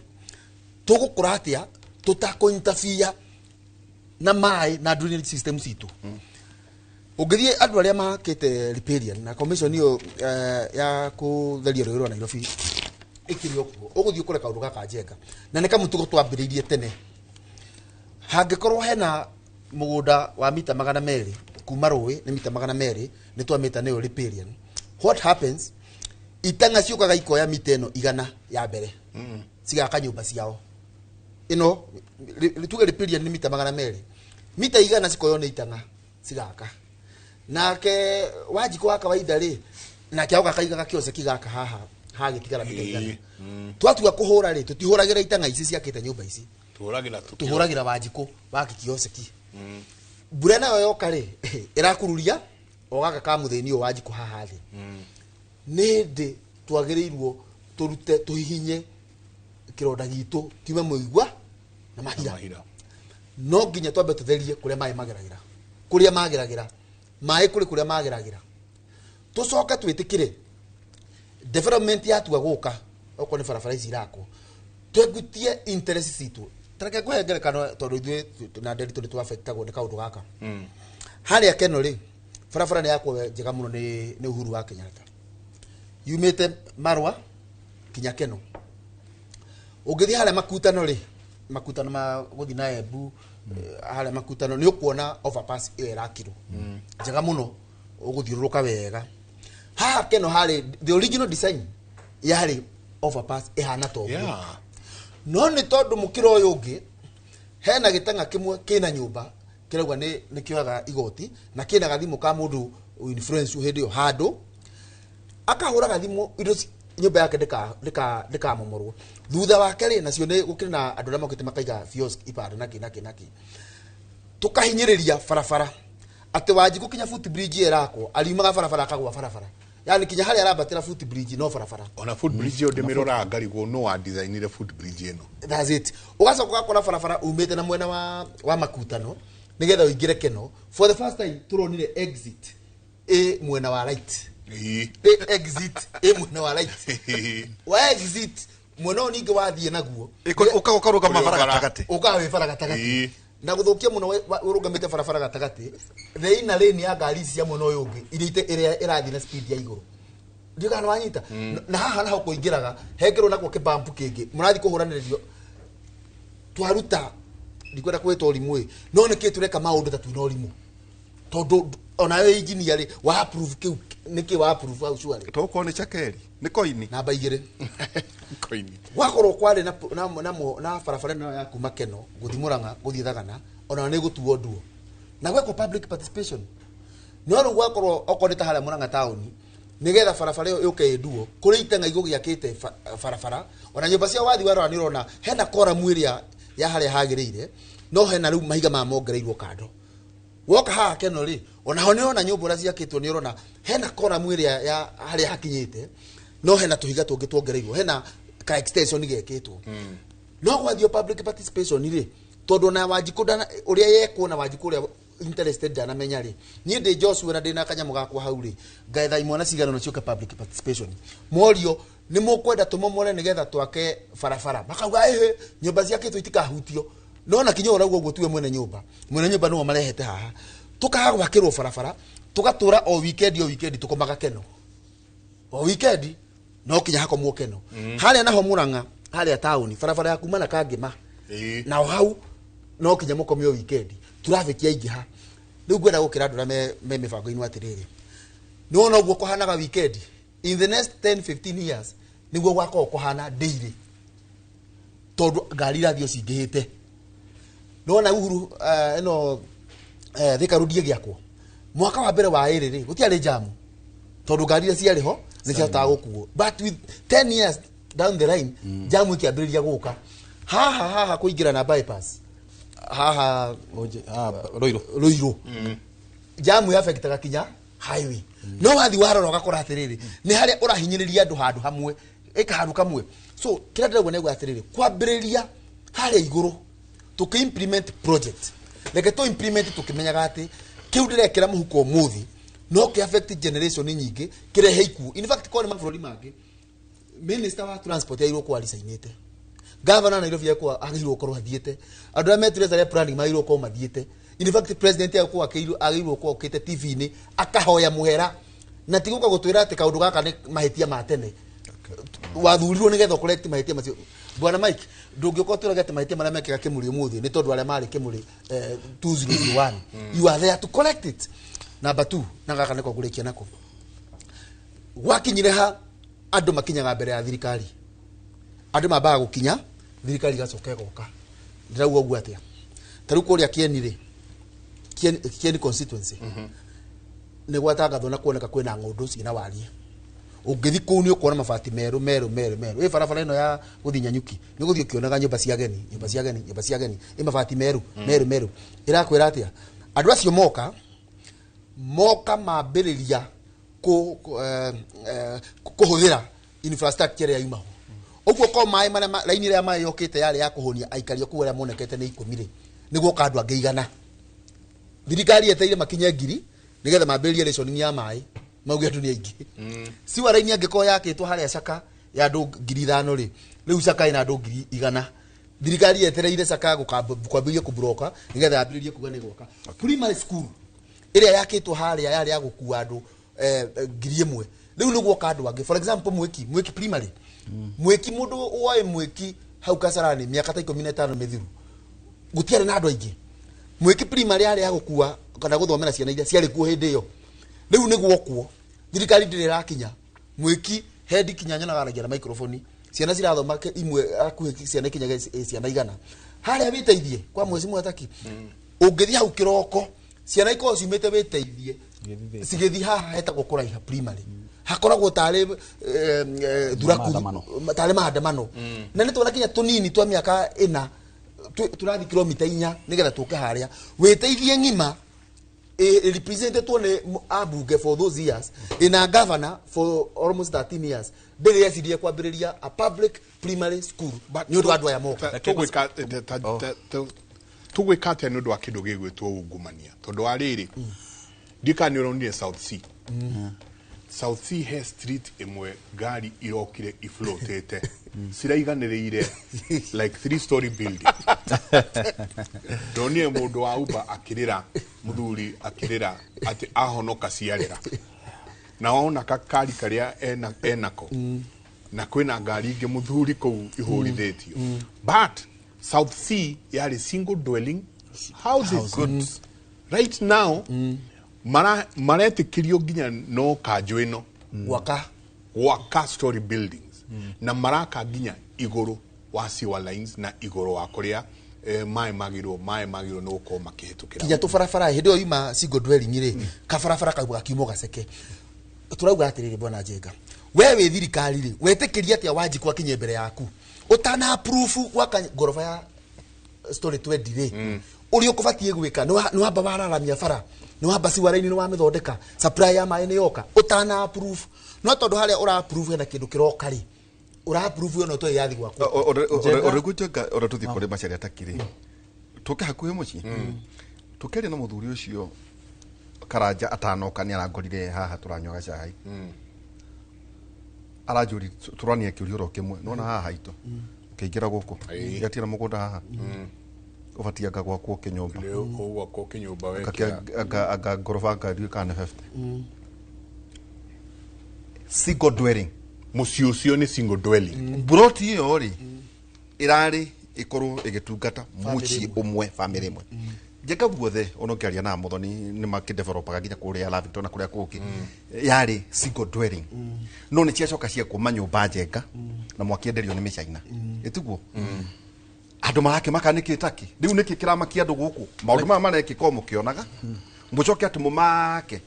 tũgũkũra atĩa tũtakũinterfere na maĩ na drainage system citũ? Ũngĩthiĩ andũ arĩa makĩte riparian na commission ĩyo ya kũtheria rũĩ rwa Nairobi ĩkĩrĩ o kuo, ũgũthiĩ ũkore kaũndũ gaka Njenga na nĩ kamũtugo twambĩrĩirie tene. Hangĩkorwo hena mũgũnda wa mita 200 kuma rũĩ nĩ mita 200 nĩ twamĩta nĩyo riparian. What happens, itang'a ciũkaga ikoya mita ĩno 100 ya mbere cigaka nyũmba ciao. Ĩno tuge riparian nĩ mita 200, mita 100 cikoywo nĩ itang'a cigaka. Nake Wanjikũ wa kawaida rĩ, nake agoka akaiga gakioseki gaka haha hagĩtigara mita 100. Twatua kũhũra rĩ, tũtihũragĩra itang'a ici ciakĩte nyũmba ici, tũhũragĩra Wanjikũ wa gĩkioseki. Mbura nayo yoka rĩ, ĩrakururia o gaka ka mũthĩni ũyũ Wanjikũ haha thĩ. Nĩ hĩndĩ twagĩrĩirwo tũrute tũhihinye kĩronda gitũ kiume mũigua na mahira. No nginya twambe tũtherie kũrĩa maĩ mageragĩra, kũrĩa mageragĩra maĩ, kũrĩ kũrĩa mageragĩra. Tũcoke twĩtĩkĩre development yatua gũka, okorwo nĩ barabara ici irakwo, twegutie interest citũ. Tareke ngũhe ngerekano tondũ ithuĩ na Nderitu nĩ twaffectagwo nĩ kaũndũ gaka. Harĩa Keno rĩ, barabara nĩ yakwo njega mũno nĩ Uhuru wa Kenyatta, yumĩte Marwa kinya Keno. Ũngĩthiĩ harĩa makutano rĩ, makutano ma gũthiĩ na Embu, harĩa makutano nĩ ũkuona overpass ĩyo ĩrakirwo njega mũno, ũgũthiũrũrũka wega. Haha Keno harĩ the original design yarĩ overpass ĩhana ta ũguo. No nĩ tondũ mũkĩra ũyũ ũngĩ hena gĩtang'a kĩmwe kĩna nyũmba kĩrauga nĩ kĩoyaga igoti na kĩna gathimũ ka mũndũ influence hĩndĩ ĩyo handũ akahũra gathimũ indo nyũmba yake ndĩkamomorwo. Thutha wake rĩ, nacio nĩ gũkĩrĩ na andũ arĩa mokĩte makaiga kiosk ibanda na kĩ na kĩ na kĩ. Tũkahinyĩrĩria barabara atĩ Wanjikũ kinya foot bridge ĩyo ĩrakwo ariumaga barabara akagwa barabara, yani kinya harĩa arambatĩra foot bridge no barabara. Ona foot bridge ĩyo ndĩmĩroraga ngarigwo no wa designire foot bridge ĩno. That's it. Ũgacoka ũgakora barabara umĩte na mwena wa makutano nĩgetha ũingĩre Keno. For the first time tũronire exit ĩ mwena wa right. Ĩ exit ĩ mwena wa right. Wa exit mwena ũyũ ningĩ wathiĩ naguo ũkarũgama bara gatagatĩ. Ũkaga wĩ bara gatagatĩ. Na gũthũkia mũno ũrũgamĩte barabara gatagatĩ, the inner lane ya ngari ici cia mwena ũyũ ũngĩ iria ĩrĩa ĩrathiĩ na speed ya igũrũ. Ndiũĩ kana nĩwanyita. Na haha naho kũingĩraga hekĩrwo nakuo kĩbambu kĩngĩ mũrathiĩ kũhũranĩrĩrio. Twaruta ndikwenda kwĩta ũrimũ ĩ, no nĩkĩ tũreka maũndũ ta twĩna ũrimũ? Tondũ onawe engineer rĩ, wa approve kĩu nĩkĩ wa approve hau surely? Tokorwo nĩ cakeri, nĩ koini. Namba 2. Koini. Gwakorwo kwarĩ na barabara ĩno ya kuma Keno gũthiĩ Murang'a gũthiĩ Thagana, ona nĩ gũtuo nduo. Na gwekwo public participation. No rĩu gwakorwo okorwo nĩ ta harĩa Murang'a taũni, nĩgetha barabara ĩyo yũke ĩ nduo, kũrĩ itang'a igũgĩakĩte barabara, ona nyũmba cia wathi warora nĩ ũrona hena koramu ĩrĩa ya harĩa hagĩrĩire, no hena rĩu mahiga maya mongereirwo kando. Woka haha Keno rĩ, ona ho nĩ ũrona nyũmba ũrĩa ciakĩtwo, nĩ ũrona hena koramu ĩrĩa ya harĩa hakinyĩte, no hena tũhiga tũngĩ tuongereirwo, hena ka extension gekĩtwo. No gwathio public participation rĩ, tondũ ona Wanjikũ ndana, ũrĩa yekwo na Wanjikũ ũrĩa interested ndanamenya rĩ, niĩ ndĩ Joshua na ndĩna kanyamũ gakwa hau rĩ, ngaetha imwana cigana ũna ciũke public participation. Morio nĩ mũkwenda tũmomore nĩgetha twake barabara, makauga ĩhĩ, nyũmba ciakĩtwo itikahutio. No na kinya ũrauga ũguo tuwe mwene nyũmba, mwene nyũmba nĩwe marehete haha, tũkaga gwakĩrwo barabara, tũgatũra o weekend, o weekend tũkomaga Keno, o weekend no kinya hakomwo Keno. Harĩa naho Murang'a, harĩa taũni, barabara ya kuma na Kangĩma, na hau no kinya mũkome o weekend, traffic yaingĩha. Rĩu ngwenda gũkĩra andũ arĩa me mĩbango-inĩ atĩrĩrĩ, nĩwona ũguo kũhanaga weekend, in the next 10-15 years nĩguo gwakorwo kũhana daily, tondũ ngari irathiĩ cingĩhĩte. Nĩwona Uhuru, ĩno Thika Road ĩgĩakwo mwaka wa mbere wa ĩrĩ rĩ gũtiarĩ jamu tondũ ngari iria ciarĩ ho nĩ ciahotaga gũkuo, but with 10 years down the line jamu ĩkĩambĩrĩria gũka haha haha kũingĩra na bypass haha. Ruiru. Ruiru jamu yaffectaga kinya highway. No wathi warora ũgakora atĩrĩrĩ, nĩ harĩa ũrahinyĩrĩria andũ handũ hamwe, ĩka handũ kamwe. So kĩrĩa ndĩrauga nĩ atĩrĩrĩ, kwambĩrĩria harĩa igũrũ tũkĩ implement project, reke tũ implement tũkĩmenyaga atĩ kĩu ndĩrekĩra mũhuko ũmũthĩ no kĩ affect generation nyingĩ, kĩrehe ikuũ. In fact, korwo nĩ mabũrũri mangĩ, minister wa transport agĩrĩirwo gũkorwo aricainĩte, governor Nairobi agĩrĩirwo gũkorwo athiĩte, andũ arĩa metureza arĩa planning magĩrĩirwo gũkorwo mathiĩte. In fact, president agĩkorwo agĩrĩirwo gũkorwo okĩte TV-inĩ akahoya mũhera, na ti gũka gũtwĩra atĩ kaũndũ gaka nĩ mahĩtia ma tene. Wathurirwo nĩgetha ũcorrect mahĩtia macio. Bwana Mike, ndũngĩũka ũtwĩrage atĩ mahĩtia marĩa mekĩka Kĩmũrĩ ũmũthĩ nĩ tondũ arĩa marĩ Kĩmũrĩ 2001. You are there to correct it. Number two, na gaka nĩko ngũrĩkia nako, gwakinyire ha andũ makinyaga mbere ya thirikari, andũ mambaga gũkinya, thirikari igacoka ĩgoka. Ndĩrauga ũguo atĩa? Ta rĩu kũrĩa Kieni rĩ, Kieni constituency nĩ gwatangathwo na kuoneka kwĩna ng'ũndũ ciĩna warie. Ũngĩthi kũu nĩ ũkuona mabati merũ merũ merũ merũ. Ĩ barabara ĩno ya gũthiĩ Nyanyuki nĩ ũgũthiĩ ũkĩonaga nyũmba cia ageni, nyũmba cia ageni, nyũmba cia ageni, ĩ mabati merũ merũ merũ. Ĩrakwĩra atĩa? Andũ acio moka moka mambĩrĩria kũhũthĩra infrastructure ĩrĩa yuma ho. Ũguo ko maĩ marĩa raini ĩrĩa ya maĩ yokĩte yarĩ ya kũhũnia aikari a kũu arĩa monekete nĩ 10 rĩ, nĩ guoka andũ angĩ 100. Thirikari yetereire makinye 1000 nĩgetha mambĩrĩrie rationing ya maĩ, mauge andũ nĩ aingĩ. Siwa raini angĩkorwo yakĩtwo harĩa Caka ya andũ 5000 rĩ, rĩu Caka ĩna andũ 100,000. Thirikari yetereire Caka kwambĩrĩria kũburoka nĩgetha yambĩrĩrie kuga nĩ gwaka primary school ĩrĩa yakĩtwo harĩa yarĩ ya gũkua andũ 1000, rĩu nĩ guoka andũ angĩ. For example, Mwiki primary, Mwiki, mũndũ woĩ Mwiki hau Kasarani mĩaka ta 15 mĩthiru, gũtiarĩ na andũ aingĩ. Mwiki primary yarĩ ya gũkua kana gũthomera ciana iria ciarĩ kuo hĩndĩ ĩyo, rĩu nĩ gwokwo, thirikari ndĩrĩ ĩrakinya Mwiki hendi kinya nyonaga aragia na microphone, ciana cirathoma imwe hakuhĩ ciana ikinyaga ciana 100. Harĩa wĩteithie kwa mwezi mwataki, ũngĩthiĩ hau kĩroko ciana ikoragwo ciumĩte wĩteithie cigĩthiĩ haha hetagwo kũraiha primary, hakoragwo tarĩ thuraku. Maandamano. Tarĩ maandamano, na nĩ twana kinya tũnini twa mĩaka 4 tũrathiĩ kilomita 4 nĩgetha tũke harĩa wĩteithie ng'ima. Representetwo nĩ ambunge for those years, ina governor for almost 13 years, ndĩrĩ yecirie kwambĩrĩria a public primary school nĩ ũndũ wa andũ aya moka. Tũgwĩka atĩa nĩ ũndũ wa kĩndũ gĩgwĩtwo ungumania? Tondũ wa rĩrĩ, ndika nĩ ũronire South C, South C he street ĩmwe ngari irokire iflotĩte ciraiganĩrĩire like 3 story building. Ndonire mũndũ wa Uber akĩrĩra, mũthuri akĩrĩra atĩ ahonoka ciarĩra, na wona kakari karĩa enako na kwĩna ngari ingĩ mũthuri kũu ihũrithĩtio. But South C yarĩ single dwelling houses. Right now maretĩkĩrio nginya no kanjũ ĩno gwaka gwaka story buildings, na maraka nginya igũrũ wa sewer lines na igũrũ wa kũrĩa maĩ magĩrĩirwo nĩ gũkorwo makĩhĩtũkĩra. Kinya tũbarabara hĩndĩ ĩyo yuma single dwelling rĩ, kabarabara kau gakiuma gaceke. Tũrauga atĩrĩrĩ, bwana Njenga, we wĩ thirikari rĩ, wetĩkĩria atĩa Wanjikũ akinye mbere yaku ũtana approve gwaka ngoroba ya story 20 rĩ? Ũrĩa ũkũbatiĩ gwĩka nĩ wamba wararamia bara, nĩ wamba sewer line, nĩ wamĩthondeka, supply ya maĩ nĩ yoka ũtana approve. No tondũ harĩa ũra approve hena kĩndũ kĩroka rĩ, ũra approve ĩno tũrĩ yathi gwakwa. Ũrĩkũ Njenga, ũrĩa tũthiĩ kũrĩ Macharia Takiri, tũke hakuhĩ mũciĩ tũkĩaria na mũthuri ũcio Karanja atanoka nĩ arangorire haha tũranyua gacai, aranjũri tũrania kĩũria oro kĩmwe. Nona haha haitũ ũkĩingĩra gũkũ gatiĩra mũgũnda haha ũbatiĩ anga gwakwo kĩnyũmba. Nĩ ũgwakwo kĩnyũmba wekĩra. Anga ngoroba anga ndiũĩ kana nĩ 50 single dwelling. Mũciĩ ũcio nĩ single dwelling. Mburoti ĩyo rĩ, ĩrarĩ ĩkorwo ĩgĩtungata mũciĩ ũmwe, famĩlĩ ĩmwe. Njenga guothe ona ũkĩaria na Muthoni nĩ makĩdevelopaga nginya kũrĩa Lavington na kũrĩa kũngĩ yarĩ single dwelling, no nĩ ciacoka ciakwo manyũmba Njenga na mwakĩenderio nĩ mĩcaina ĩtiguo. Andũ marakĩmaka nĩkĩ taki rĩu nĩkĩ kĩramakia andũ gũkũ maũndũ maya marekĩka o mũkĩonaga mũcoke atĩ mũmake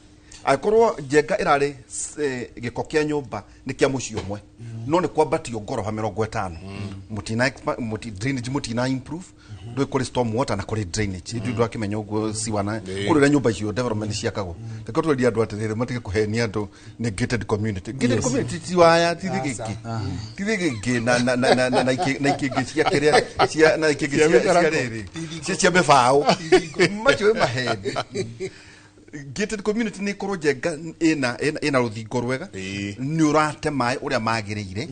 angĩkorwo Njenga ĩrarĩ gĩko kĩa nyũmba nĩ kĩa mũciĩ ũmwe no nĩ kwambatio ngoroba 50 mũtina drainage mũtina improve ndũĩ kũrĩ storm water na kũrĩ drainage ithuĩ ndwakĩmenya ũguo siwana kũrĩ ũrĩa nyũmba icio development ciakagwo reke twerie andũ atĩrĩrĩ matige kũhenia andũ nĩ gated community gated community ti waya ti thĩgĩngĩ ti thĩgĩngĩ na na na na na na ikĩngĩ cia kĩrĩa cia na ikĩngĩ cia rĩrĩ cia mĩbaũ macio nĩ maheni. Gated community nĩ ĩkorwo Njenga ĩna rũthingo rwega nĩ ũrate maĩ ũrĩa magĩrĩire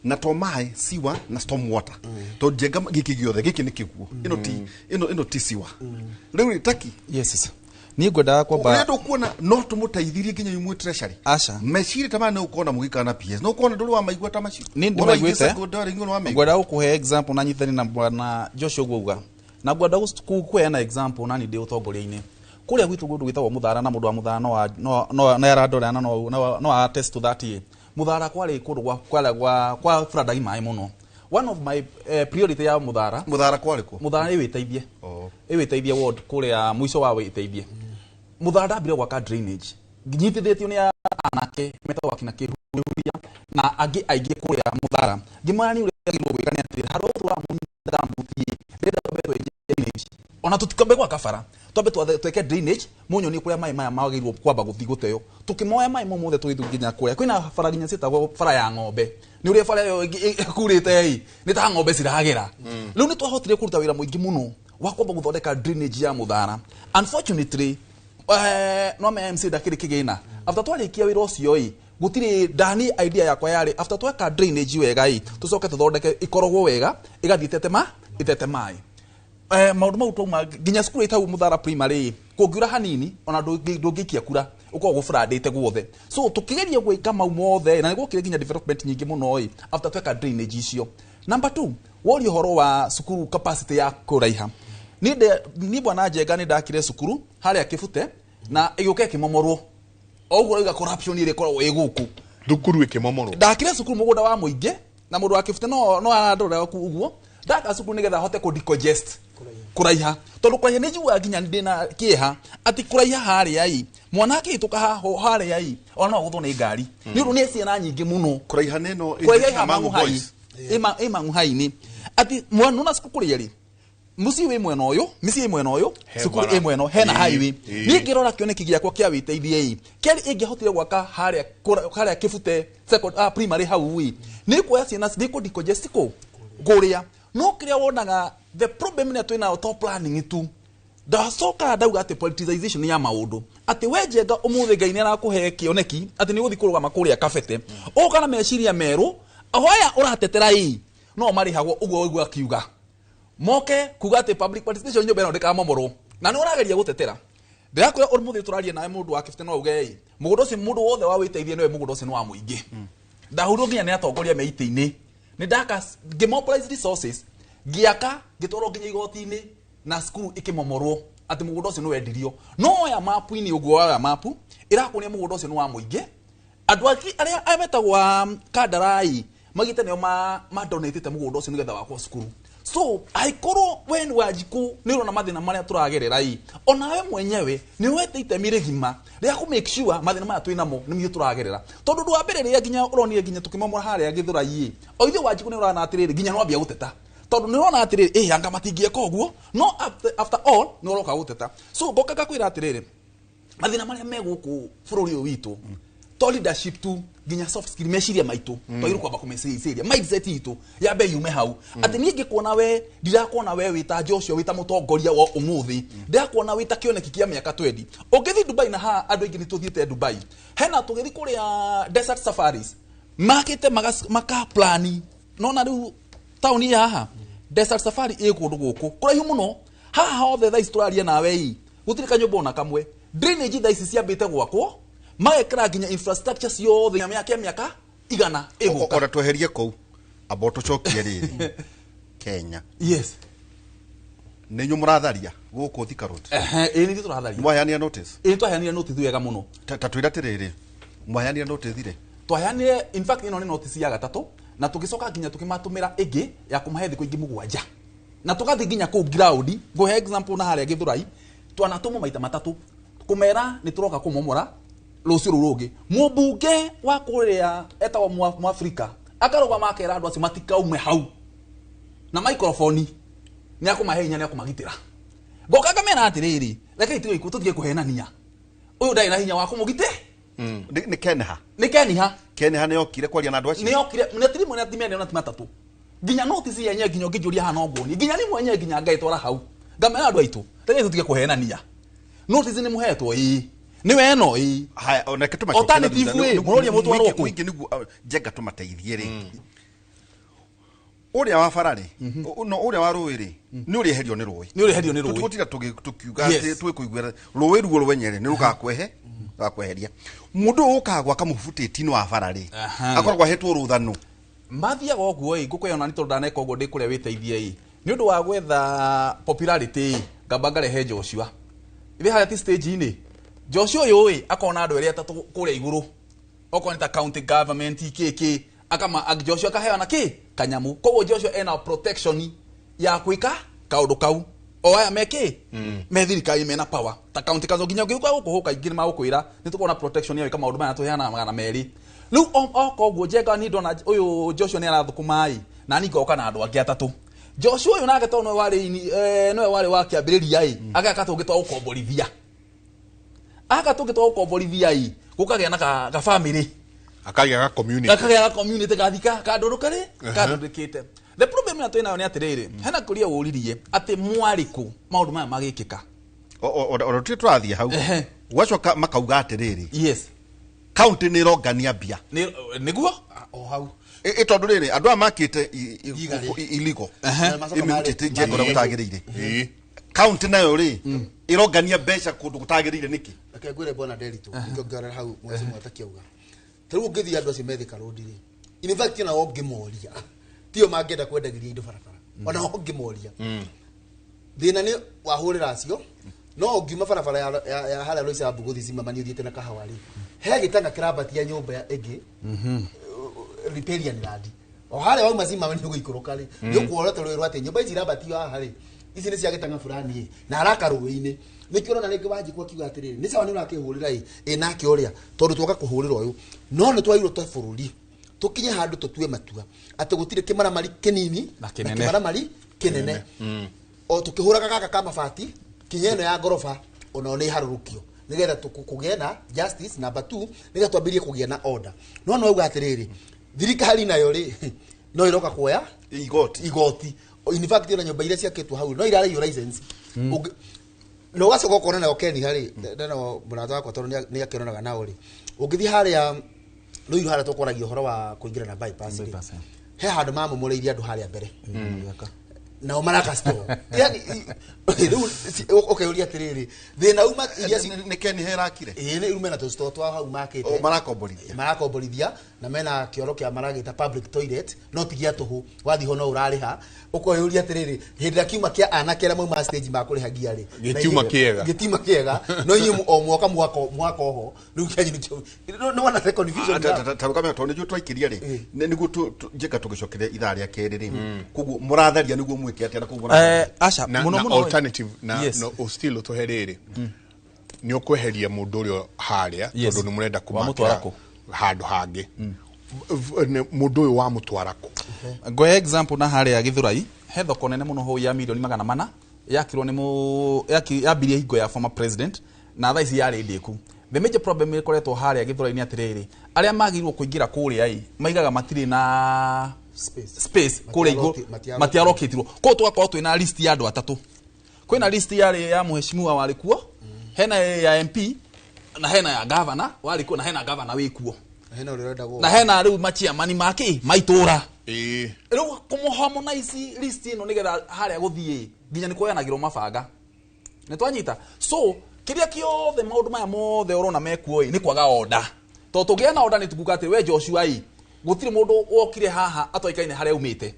na to maĩ siwa na storm water to Njenga gĩkĩ gĩothe gĩkĩ nĩ kĩguo ĩno ti ĩno ti siwa rĩu taki. Yes, niĩ ngwendaga kwamba ũrĩa ndũkuona no tũmũteithirie nginya imwe treasury aca meciria ta maya nĩ ũkuona mũgĩikara na PS no ũkuona ndũrĩ wa maigua ta macio nĩ ndĩmaiguĩte. Ngwendaga gũkũhe example na nyitani na bwana Joshua ũguo auga na ngwendaga kũheana example nani ndĩ ũtongoria-inĩ kũrĩa gwitũ kũndũ gwĩtagwo Mũthara na mũndũ wa Mũthara no no arandora na no attest to that. Mũthara kwarĩ kũndũ gwa kwa floodagi maĩ mũno. One of my priority ya Mũthara Mũthara kwarĩ kũ? Mũthara nĩ wĩteithie ĩwĩteithie ward kũrĩa mũico wa wĩteithie. Mũthara ndambire gwaka drainage nyitithĩtio nĩ anake metagwo akina Kĩhuria na angĩ aingĩ kũrĩa Mũthara ngĩmara nĩ ũrĩa agĩrĩirwo gwĩka nĩ atĩrĩrĩ handũ ha gũtũra mũndaga mbuti ndĩrenda twambe twenje drainage ona tũtikambe gwaka bara twambe tweke drainage mũnyonie kũrĩa maĩ maya magĩrĩirwo kwamba gũthiĩ gũteo tũkĩmoya maĩ mau mothe tũgĩthiĩ nginya kũrĩa kwĩna bara nginya ciĩtagwo bara ya ng'ombe nĩ ũrĩa bara ĩyo ĩkurĩte ĩ nĩ ta ng'ombe ciragera rĩu nĩ twahotire kũruta wĩra mũingĩ mũno wa kwamba gũthondeka drainage ya Mũthara. Unfortunately no me MC ndakĩrĩ kĩgĩna after twarĩkia wĩra ũcio ĩ gũtirĩ ndani idea yakwa yarĩ after tweka drainage wega ĩ tũcoke tũthondeke ĩkorogwo wega ĩgathiĩ itete maĩ maũndũ mau twauma nginya cukuru ĩtagwo Mũthara primary kũngiura hanini ona ndũngĩikia kura ũkoragwo gũbradĩte guothe so tũkĩgeria gwĩka mau mothe na nĩgwokire nginya development nyingĩ mũno ĩ after tweka drainage icio. Number 2 woria ũhoro wa cukuru capacity ya kũraiha niĩ bwana Njenga nĩ ndakire cukuru harĩa Kĩbute na ĩgĩũka ĩkĩmomorwo o ũguo ũrauga corruption ĩrĩa ĩkoragwo ĩ gũkũ thukuru ĩkĩmomorwo ndakire cukuru mũgũnda wa mũingĩ na mũndũ wa Kĩbute no arandora ũguo ndaka cukuru nĩgetha hote kũ decongest kũraiha tondũ kũraiha nĩ njiguaga nginya ndĩna kĩeha atĩ kũraiha harĩa ĩ mwana akĩhĩtũka harĩa ĩ ona no agũthwo nĩ ngari nĩ ũndũ nĩ ciana nyingĩ mũno kũraiha nĩ ĩno kũraiha ĩ mang'uhai-inĩ atĩ mwana na cukuru kũrĩa rĩ mũciĩ wĩ mwena ũyũ mĩciĩ ĩ mwena ũyũ cukuru ĩ mwena hena highway niĩ ngĩrora kĩoneki gĩakwa kĩa wĩteithie ĩ kĩarĩ ĩngĩahotire gwaka harĩa Kĩbute primary hau ĩ nĩ kuoya ciana nĩ kũ decongest kũrĩa no kĩrĩa wonaga the problem nĩ twĩnayo to planning tu ndacoka ndauga atĩ politicization ya maũndũ atĩ we Njenga ũmũthĩ Ngai nĩ arakũhe kĩoneki atĩ nĩ ũgũthiĩ kũrũgama kũrĩa Kabete ũka na meciria merũ hoya ũratetera ĩ no marĩhagwo ũguo ũguo akiuga moke kuga atĩ public participation nyũmba ĩno ndĩkamomorwo na nĩ ũrageria gũtetera ndĩrakwĩra ũmũthĩ tũraria nawe mũndũ wa Kĩbute no auge ĩ mũgũnda ũcio mũndũ wothe wa wĩteithie nĩwe mũgũnda ũcio nĩ wa mũingĩ ndahũrirwo nginya nĩ atongoria me itĩ-inĩ nĩ ndaka ngĩmobilize resources ngĩaka ngĩtwarwo nginya igoti-inĩ na cukuru ĩkĩmomorwo atĩ mũgũnda ũcio nĩ wendirio no oya mapu-inĩ ũguo oya mapu ĩrakuonia mũgũnda ũcio nĩ wa mũingĩ andũ arĩa metagwo kandarai magĩte nĩo madonatĩte mũgũnda ũcio nĩgetha wakwo cukuru so aikorwo we nĩ Wanjikũ nĩ ũrona mathĩna marĩa tũragerera ĩ onawe mwenyewe nĩ wete itemi rĩgima rĩa kũ make sure mathĩna maya twĩnamo nĩ ithuĩ tũragerera tondũ ũndũ wa mbere rĩrĩa nginya ũronire nginya tũkĩmomora harĩa Gĩthũrai ĩ o ithuĩ Wanjikũ nĩ ũrona atĩrĩrĩ nginya nĩ wambia gũteta tondũ nĩ ũrona atĩrĩrĩ ĩ anga matingĩeka ũguo no after all nĩ ũroka gũteta so ngoka ngakwĩra atĩrĩrĩ mathĩna marĩa me gũkũ bũrũri ũyũ witũ to leadership tu nginya soft skill meciria maitũ twagĩrĩirwo kwamba kũmeciria mindset itũ yambe yume hau atĩ niĩ ngĩkuona we ndirakuona we wĩta Joshua wĩta mũtongoria wa ũmũthĩ ndirakuona wĩta kĩoneki kĩa mĩaka 20 ũngĩthiĩ Dubai na haha andũ aingĩ nĩ tũthiĩte Dubai hena tũgĩthiĩ kũrĩa desert safaris makĩte maka plani nona rĩu taũni haha desert safari ĩ kũndũ gũkũ kũraihu mũno haha hothe thaa ici tũraria nawe ĩ gũtirĩ kanyũmba ona kamwe drainage thaa ici ciambĩte gwakwo magekĩra nginya infrastructure ciothe mĩaka mĩaka igana ĩgũka ona tweherie kũu amba tũcokie rĩrĩ Kenya yes nĩ inyuĩ mũratharia gũkũ Thika Road ĩ nĩ ithuĩ tũratharia mwaheanire notice ĩ twaheanire notice wega mũno ta twĩra atĩrĩrĩ mwaheanire notice rĩ twaheanire in fact ĩno nĩ notice ya gatatũ na tũgĩcoka nginya tũkĩmatũmĩra ĩngĩ ya kũmahe thikũ ingĩ 7 Na tũgathiĩ nginya kũu ground. Ngũhe example na harĩa Gĩthũrai, twanatũmwo maita matatũ kũmera nĩ tũroka kũmomora rũciũ rũu rũngĩ. Mũmbunge wa kũrĩa etagwo Mwafrika akarũgama akera andũ acio matikaume hau na microphone, nĩ akũmahe hinya, nĩ akũmagitĩra. Ngoka ngamera atĩrĩrĩ, rekei tige tũtige kũhenania, ũyũ ndarĩ na hinya wa kũmũgitĩ. Nĩ Kenha? Nĩ Keniha. Kenha nĩ okire kwaria na andũ acio? Nĩ okire, nĩ ti rĩmwe na ti merĩ, ona ti matatũ. Nginya notice yenyewe, nginya ũngĩnjũria haha no nguonie, nginya rĩmwe yenyewe, nginya ngaĩtwara hau ngamera andũ aitũ, rekei tũtige kũhenania, notice nĩ mũhetwo, ĩĩ nĩwe ĩno, ĩĩ. Haya, oneke. Alternative way, mũroria mũtwarwo kũ? Mũingĩ nĩguo njenga tũmateithie rĩ, ũrĩa wa bara rĩ, no ũrĩa wa rũĩ rĩ, nĩ ũrĩa eherio nĩ rũĩ. Nĩ ũrĩa eherio nĩ rũĩ. Tũtigũtinda tũkiuga atĩ twĩkũiguĩra rũĩ ruo rwenyere nĩ rũgakwehe rũgakweheria. Mũndũ ũyũ ũkaga gwaka mũbutĩti-inĩ wa bara rĩ, akoragwo ahetwo rũthano? Mathiaga ũguo ĩ, ngũkũ ĩyo na nĩ tondũ ndaneka ũguo ndĩ kũrĩa wĩteithie ĩ, nĩ ũndũ wa gwetha popularity ĩ, ngamba ngarehe Joshua ithe harĩa ti stage-inĩ. Joshua ũyũ ĩ, akona andũ erĩ atatũ kũrĩa igũrũ, okorwo nĩ ta county government kĩkĩ, akama Joshua akaheana kĩ kanyamu. Koguo Joshua ena protection ya gwĩka kaũndũ kau. O aya mekĩ me thirikari mena power ta county council, nginya ũngĩũka gũkũ hũka ingĩ nĩ magũkwĩra nĩ tũkorwo na protection ya gwĩka maũndũ maya, tũheanaga 200. Rĩu oka ũguo njenga niĩ ndona ũyũ Joshua nĩ arathũkũma ĩ, na niĩ ngoka na andũ angĩ atatũ. Joshua ũyũ nake tondũ nĩwe warĩ nĩwe warĩ wa kĩambĩrĩria ĩ, ageka tũngĩ twa gũkomborithia, aka tũngĩ twa gũkomborithia ĩ, gũkagĩa na ka family. Akagĩa ga community. Gakagĩa ga community gathika kandũrũ karĩ kandũrĩkĩte. The problem ĩrĩa twĩ nayo nĩ atĩrĩrĩ, hena kũria wũririe atĩ mwarĩ kũ maũndũ maya magĩkĩka? Ona tũtirĩ tũrathiĩ hau. Gwacoka makauga atĩrĩrĩ, county nĩ ĩrongania mbia. Nĩguo. O hau. Ĩ tondũ rĩrĩ, andũ aya makĩte Legally. illegal Macoka ĩmĩrutĩte njengo ũrĩa gũtagĩrĩire, Ĩĩ. county nayo rĩ ĩrongania mbeca kũndũ gũtagĩrĩire nĩkĩ? Reke ngwĩre, bwana Nderitu, ngĩongerera hau mwezi mwatakiauga, ta rĩu ũngĩthiĩ andũ acio methika rũndi rĩ, in fact ona ũngĩmoria tio mangĩenda kwendagĩria indo barabara, ona ũngĩmoria thĩna nĩ wahũrĩra acio. No ũngiuma barabara ya harĩa Roysambu gũthiĩ Zimmerman ũthiĩte na kahawa rĩ, he gĩtanga kĩrambatia nyũmba ĩngĩ riparian land o harĩa wauma Zimmerman nĩ ũgũikũrũka rĩ, nĩ ũkuona tũrũĩ rwa atĩ nyũmba ici irambatio haha rĩ, ici nĩ cia gĩtanga fulani ĩ, na haraka rũĩ-inĩ. Nĩkĩo ũrona rĩngĩ Wanjikũ akiuga atĩrĩrĩ, nĩ sawa nĩ ũrakĩhũrĩra ĩ ĩ nake ũrĩa tondũ twoka kũhũrĩra ũyũ, no nĩ twagĩrĩirwo ta bũrũri tũkinye handũ tũtue matua atĩ gũtirĩ kĩmaramari kĩnini na kĩnene. Kĩmaramari kĩnene o tukĩhũraga gaka ka mabati kinya ĩno ya ngoroba onao nĩ iharũrũkio nĩgetha kũgĩe na justice. Number 2, nĩgetha twambĩrĩrie kũgĩa na order. No no auga atĩrĩrĩ, thirikari nayo rĩ, no ĩroka kuoya igoti. Igoti. In fact ona nyũmba iria ciakĩtwo hau no irarĩhio license. Na ũgacoka ũkona nayo Keni harĩ ndena mũrata wakwa tondũ nĩ akĩronaga nao rĩ, ũngĩthiĩ harĩa rũiru harĩa tũkwaragia ũhoro wa kũingĩra na bypass rĩ, Bypass, he handũ mamomoreirie andũ harĩa mbere nao maraka store. Yani rĩu ũkeyũria atĩrĩrĩ, thĩna uma iria Nĩ Keni herakire? Ĩĩ, nĩ mena tũstore twa hau makĩte. O, marakomborithia. Marakomborithia na mena kĩoro kĩa maragĩta public toilet, no ti gĩa tũhũ, wathiĩ ho no ũrarĩha. Ũkoyũria atĩrĩrĩ, hĩndĩ ĩrĩa kiuma kĩa anake arĩa mauma stage makũrĩhagia rĩ, Gĩtiuma kĩega. Gĩtiuma kĩega, no inyuĩ o mwaka mwaka mwaka oho rĩu kĩanyu nĩkĩo nĩ wona the confusion. Tarũgamia tondũ nĩguo twaikĩria rĩ, nĩguo njĩka tũgĩcokeria ithaa rĩa kerĩ rĩ, koguo mũratharia nĩguo mwĩke atĩa na koguo mũratharia? Aca, na, mũno na mũno alternative na no still ũtũhe rĩrĩ, nĩ ũkweheria mũndũ ũrĩa harĩa tondũ nĩ mũrenda Wamũtwara kũmakĩra kũ? Handũ hangĩ. Mũndũ ũyũ wamũtwara kũ? Ngoe example na harĩa Gĩthũrai he thoko nene mũno hau ya mirioni 400 yakirwo nĩ mũ yambirie hingo ya former president na thaa ici yarĩ ndĩku. The major problem ĩkoretwo harĩa Gĩthũrai nĩ atĩrĩrĩ, arĩa magĩrĩirwo kũingĩra kũrĩa ĩ maigaga matirĩ na Space. Space kũrĩa igũrũ. Matiarokĩtirwo. Matiaroketirwo, koguo tũgakorwo twĩna list ya andũ atatũ. Kwĩna list yarĩ ya mheshimiwa warĩ kuo, hena ya MP, na hena ya governor warĩ kuo, na hena governor wĩ kuo, hena ũrĩa ũrenda na hena rĩu machiamani makĩ maitũra. Rĩu kũmũ harmonize list ĩno nĩgetha harĩa gũthiĩ nginya nĩ kuoyanagĩrwo mabanga nĩ twanyita. So kĩrĩa kĩothe maũndũ maya mothe ũrona mekuo ĩ nĩ kwaga order, tondũ tũngĩgĩa na order nĩ tukuga atĩ we Joshua ĩ, gũtirĩ mũndũ wokire haha atoĩkaine harĩa aumĩte.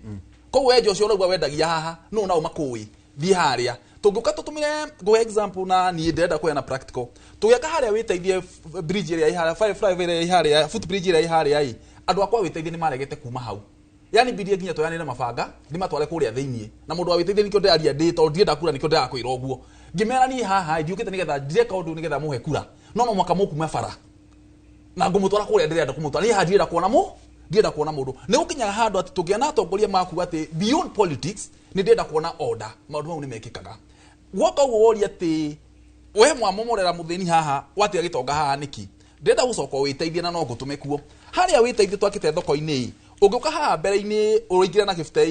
Koguo we Joshua ũrauga wendagia haha no nao makũĩ thiĩ harĩa tũngĩũka tũtũmĩre. Ngũhe example na niĩ ndĩrenda kũheana practical. Tũgĩaka harĩa wĩteithie bridge ĩrĩa ĩ harĩa flyover ĩrĩa ĩ harĩa, foot bridge ĩrĩa ĩ harĩa ĩ, andũ akwa wĩteithie nĩ maregete kuma hau. Yani bidie nginya toyanire mabanga ndimatware kuria thiini na mundu wa witeithia nikio ndiraria ndi tondu ndienda kura nikio ndirakwira uguo ngimera ni haha ndiukite nigetha ndireka undu nigetha muhe kura no no mwaka mukuma bara na ngumutwara kuria ndirenda kumutwara ni haha ndirenda kuona mu ndirenda kuona mundu ni gukinyaga handu ati tungia na atongoria maku ati beyond politics ni ndirenda kuona order maundu mau ni mekikaga gwoka uguo woria ati we mwamomorera muthini haha watiga gitonga haha niki ndirenda gucoka witeithie na no ngutume kuo haria witeithie twakite thoko-ini ungiuka haha mbere-ini uringire na gifte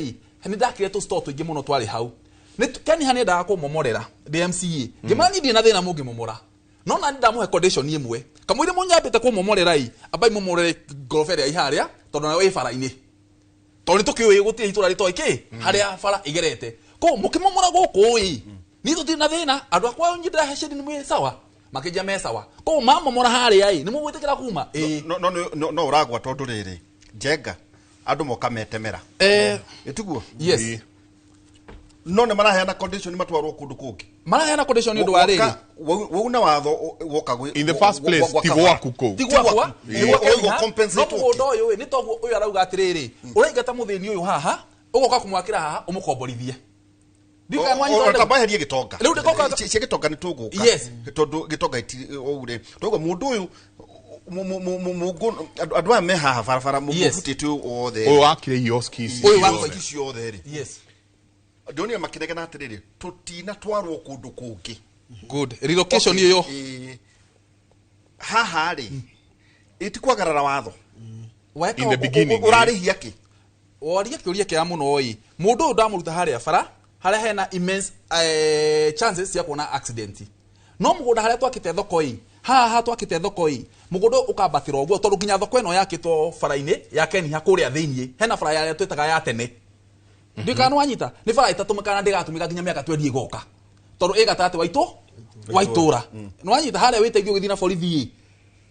ni ndakire tu store tuingi muno twari hau ni keni hani ndaga kumomorera ndi MCA ngimani ndi na thina mungimomora no na ndamuhe condition imwe kamwire munyambite kumomorera i abai momorere ngoroba ĩrĩa iharia tondu nayo ĩ bara-inĩ tondu nĩtũkĩũĩ gũtirĩ itũra rĩtoĩ kĩ harĩa bara ĩgerete koguo mũkĩmomora gũkũ ĩ niĩ tũtirĩ na thĩna andũ akwa nyindĩra heceni nĩ mwĩ sawa makĩnjia me sawa koguo mamomora harĩa ĩ nĩ mũgwĩtĩkĩra kuma ĩ no no no ũragwa tondũ rĩrĩ Njenga andũ moka metemera ĩtiguo yes no nĩ maraheana condition matwarwo kũndũ kũngĩ maraheana condition nĩ ũndũ wa rĩrĩ wauna watho woka gwĩ in the first place ti gwaku kũu ti gwakwa compensate no mũgũnda ũyũ ĩ nĩ toguo ũyũ arauga atĩrĩrĩ ũraingata mũthĩni ũyũ haha ũgoka kũmwakĩra haha ũmũkomborithie tambaherie gĩtonga cia gĩtonga nĩ tũgũka tondũ gĩtonga ũguo toguo mũndũ ũyũ andũ aya me haha barabara mũbutĩte othe ũyũ wakire kioski ici ũyũ wakire ciothe rĩ yes ndionire makĩregana atĩrĩrĩ tũtinatwarwo kũndũ kũngĩ good relocation ĩyo haha rĩ ĩtikwagarara watho in the beginning ũrarĩhia kĩ woria kĩũria kĩega mũno ĩ mũndũ ũyũ ndamũruta harĩa bara harĩa hena immense chances cia kuona accident no mũgũnda harĩa twakĩte thoko ĩ haha twakĩte thoko ĩ mũgũnda ũkambatĩra ũguo tondũ nginya thoko ĩno yakĩtwo bara-inĩ ya Kenya kũrĩa thĩiniĩ hena bara yarĩa twĩtaga ya tene ndikana wanyita nĩ bara ĩtatũmĩkaga na ndĩgatũmĩka nginya mĩaka 20 ĩgoka tondũ ĩ gatagatĩ wa itũra nĩ wanyita harĩa wĩteithio ũgĩthiĩ na borithi ĩ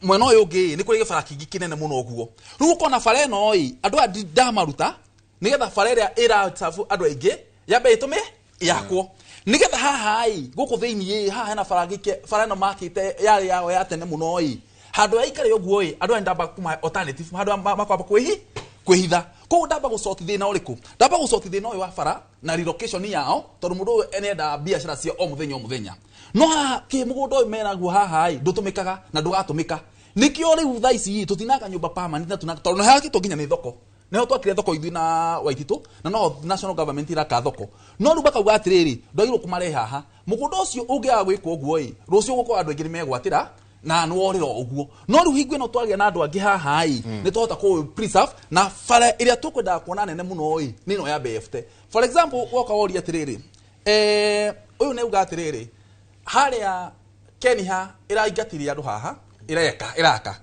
mwena ũyũ ũngĩ nĩ kũrĩ gĩbara kĩngĩ kĩnene mũno ũguo rĩu ũkona bara ĩno ĩ andũ aya ndamaruta nĩgetha bara ĩrĩa ĩracabu andũ aingĩ yambe ĩtũme yakwo nĩgetha haha ĩ gũkũ thĩiniĩ haha hena bara gĩke bara ĩno makĩte yarĩ yao ya tene mũno ĩ handũ yaikare ũguo ĩ andũ aya ndamba kũmahe alternative handũ makwamba kwĩhitha koguo ndamba gũcoti thĩna ũrĩkũ ndamba gũcoti thĩna ũyũ wa bara na relocation yao tondũ mũndũ ũyũ nĩendaga biacara cia o mũthenya o mũthenya no haha kĩ mũgũnda ũyũ menaguo haha ĩ ndũtũmĩkaga na ndũgatũmĩka nĩkĩo rĩu thaa ici tũtinaka nyũmba permanent na tondũ nĩhakĩtwo nginya nĩ thoko nĩho twakire thoko ithuĩ na Waititũ na no national government iraka thoko no rĩu bakauga atĩrĩrĩ ndwagĩrĩirwo kũmarehe haha mũgũnda ũcio ũngĩaga gwĩkwo ũguo ĩ rũciũ gũkorwo andũ aingĩ nĩmegwatĩra na nĩworĩra ũguo no rĩu hingo ĩno twagĩa na andũ angĩ haha ĩ nĩ twahota kũ preserve na bara ĩrĩa tũkwendaga kuona nene mũno ĩ nĩ ĩno ya BFT for example woka woria atĩrĩrĩ ũyũ nĩ auga atĩrĩrĩ harĩa Kenya ĩraingatire andũ haha ĩreka ĩraka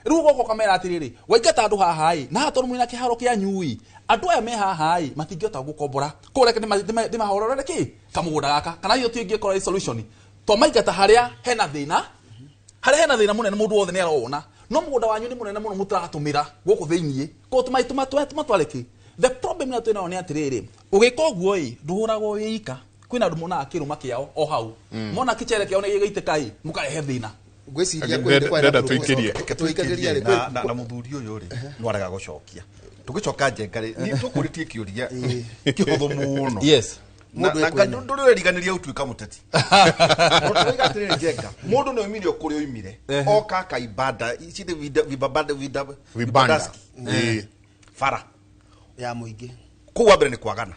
rĩu ũgoka ũkamera atĩrĩrĩ waingata andũ haha ĩ na haha tondũ mwĩna kĩharo kĩanyu ĩ andũ aya me haha ĩ matingĩhota gũkombora koguo reke ndĩmahororere kĩ kamũgũnda gaka kana hiyo tingĩkorwo ĩ solution twamaingata harĩa hena thĩna harĩa hena thĩna mũnene mũndũ wothe nĩ arona no mũgũnda wanyu nĩ mũnene mũno mũtaratũmĩra gũkũ thĩiniĩ koguo tũmatware kĩ the problem ĩrĩa twĩnayo nĩ atĩrĩrĩ ũgĩka ũguo ĩ ndũhũragwo wĩ ika kwĩna andũ monaga kĩrũma kĩao o hau mona kĩcere kĩao nĩ gĩgĩitĩka ĩ mũkarehe thĩna ngwĩciria ndenda tũikĩrie na mũthuri ũyũ rĩ no arega gũcokia tũgĩcoka Njenga rĩ nĩ tũkũrĩtie kĩũria kĩhũthũ mũno yes ndũrĩ ũreriganĩria ũtuĩka mũteti ũroiga atĩrĩrĩ Njenga mũndũ nĩ oimire kũrĩa oimire oka akaibanda ici nĩ vibanda bara ya mũingĩ kũu wa mbere nĩ kwagana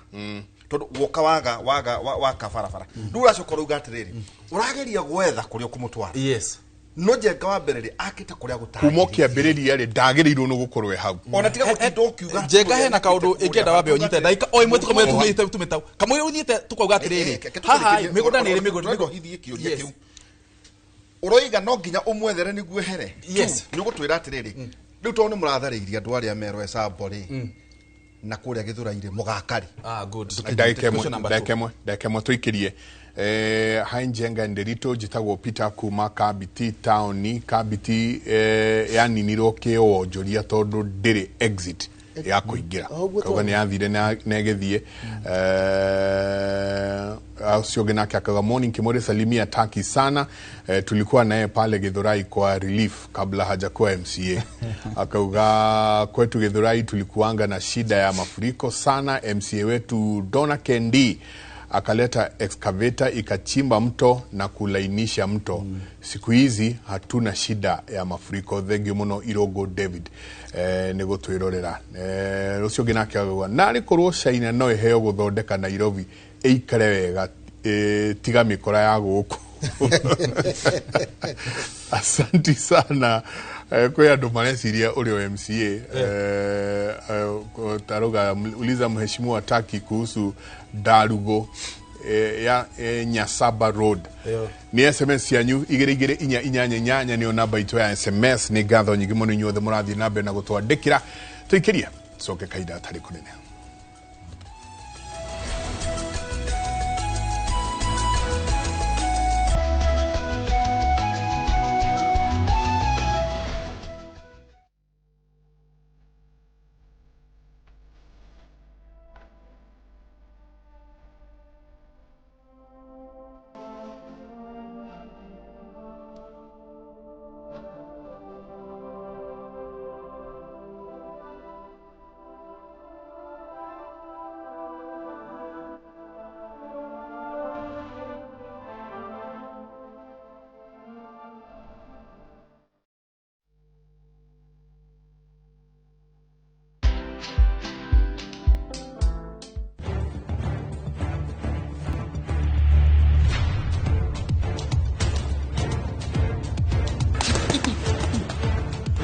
tondũ woka waga waga waka barabara rĩu ũracoka ũrauga atĩrĩrĩ ũrageria gwetha kũrĩa ũkũmũtwara yes no Njenga wa mbere rĩ akĩte kũrĩa gũtagĩrĩire kuma ũkĩambĩrĩria rĩ ndagĩrĩirwo nĩ gũkorwo ĩ hau ona tiga gũtinda ũkiuga Njenga hena kaũndũ ĩngĩenda wambe ũnyite ndagĩka o ĩmwe tũkamwĩra tumĩte tumĩtau kamwĩra ũthiĩte tũkauga atĩrĩrĩ haha mĩgũnda nĩ ĩrĩ mĩgũnda hithie kĩũria kĩu ũroiga no nginya ũmwethere nĩguo ehere yes nĩ ũgũtwĩra atĩrĩrĩ rĩu tondũ nĩ mũratharĩirie andũ arĩa merwo Esabo rĩ na kũrĩa Gĩthũrai-rĩ mũgaka rĩ ah good ndagĩka ĩmwe tũikĩrie hai Njenga Nderito njĩtagwo Peter kuma Kabiti taũni Kabiti yaninirwo kĩwonjoria tondũ ndĩrĩ exit ya kũingĩra kauga nĩ yathire na ĩgĩthiĩ Ucio ũngĩ nake akauga morning Kimori, salimia Taki sana. Tulikuwa naye pale Githurai kwa relief kabla hajakuwa MCA. Akauga kwetu Githurai tulikuanga na shida ya mafuriko sana. MCA wetu Donna Kendi akaleta excavator ikachimba mto na kulainisha mto. Siku hizi hatuna shida ya mafuriko. Thengiũ mũno Irogo David nĩ gũtwĩrorera. Ũcio ũngĩ nake akauga narĩ korwo China no ĩheo gũthondeka Nairobi ĩikare wega, tiga mĩkora ya gũkũ. Asanti sana. Kwĩ andũ mareciria ũrĩ o MCA. Taruga uliza mheshimiwa Taki kuhusu Darugo ya Nyasaba Road. Nĩ SMS yanyu 22488 nĩyo namba itũ ya SMS. Nĩ ngatho nyingĩ mũno inyuothe mũrathiĩ na mbere na gũtwandĩkĩra. Tũikĩrie coke kahinda gatarĩ kũnene.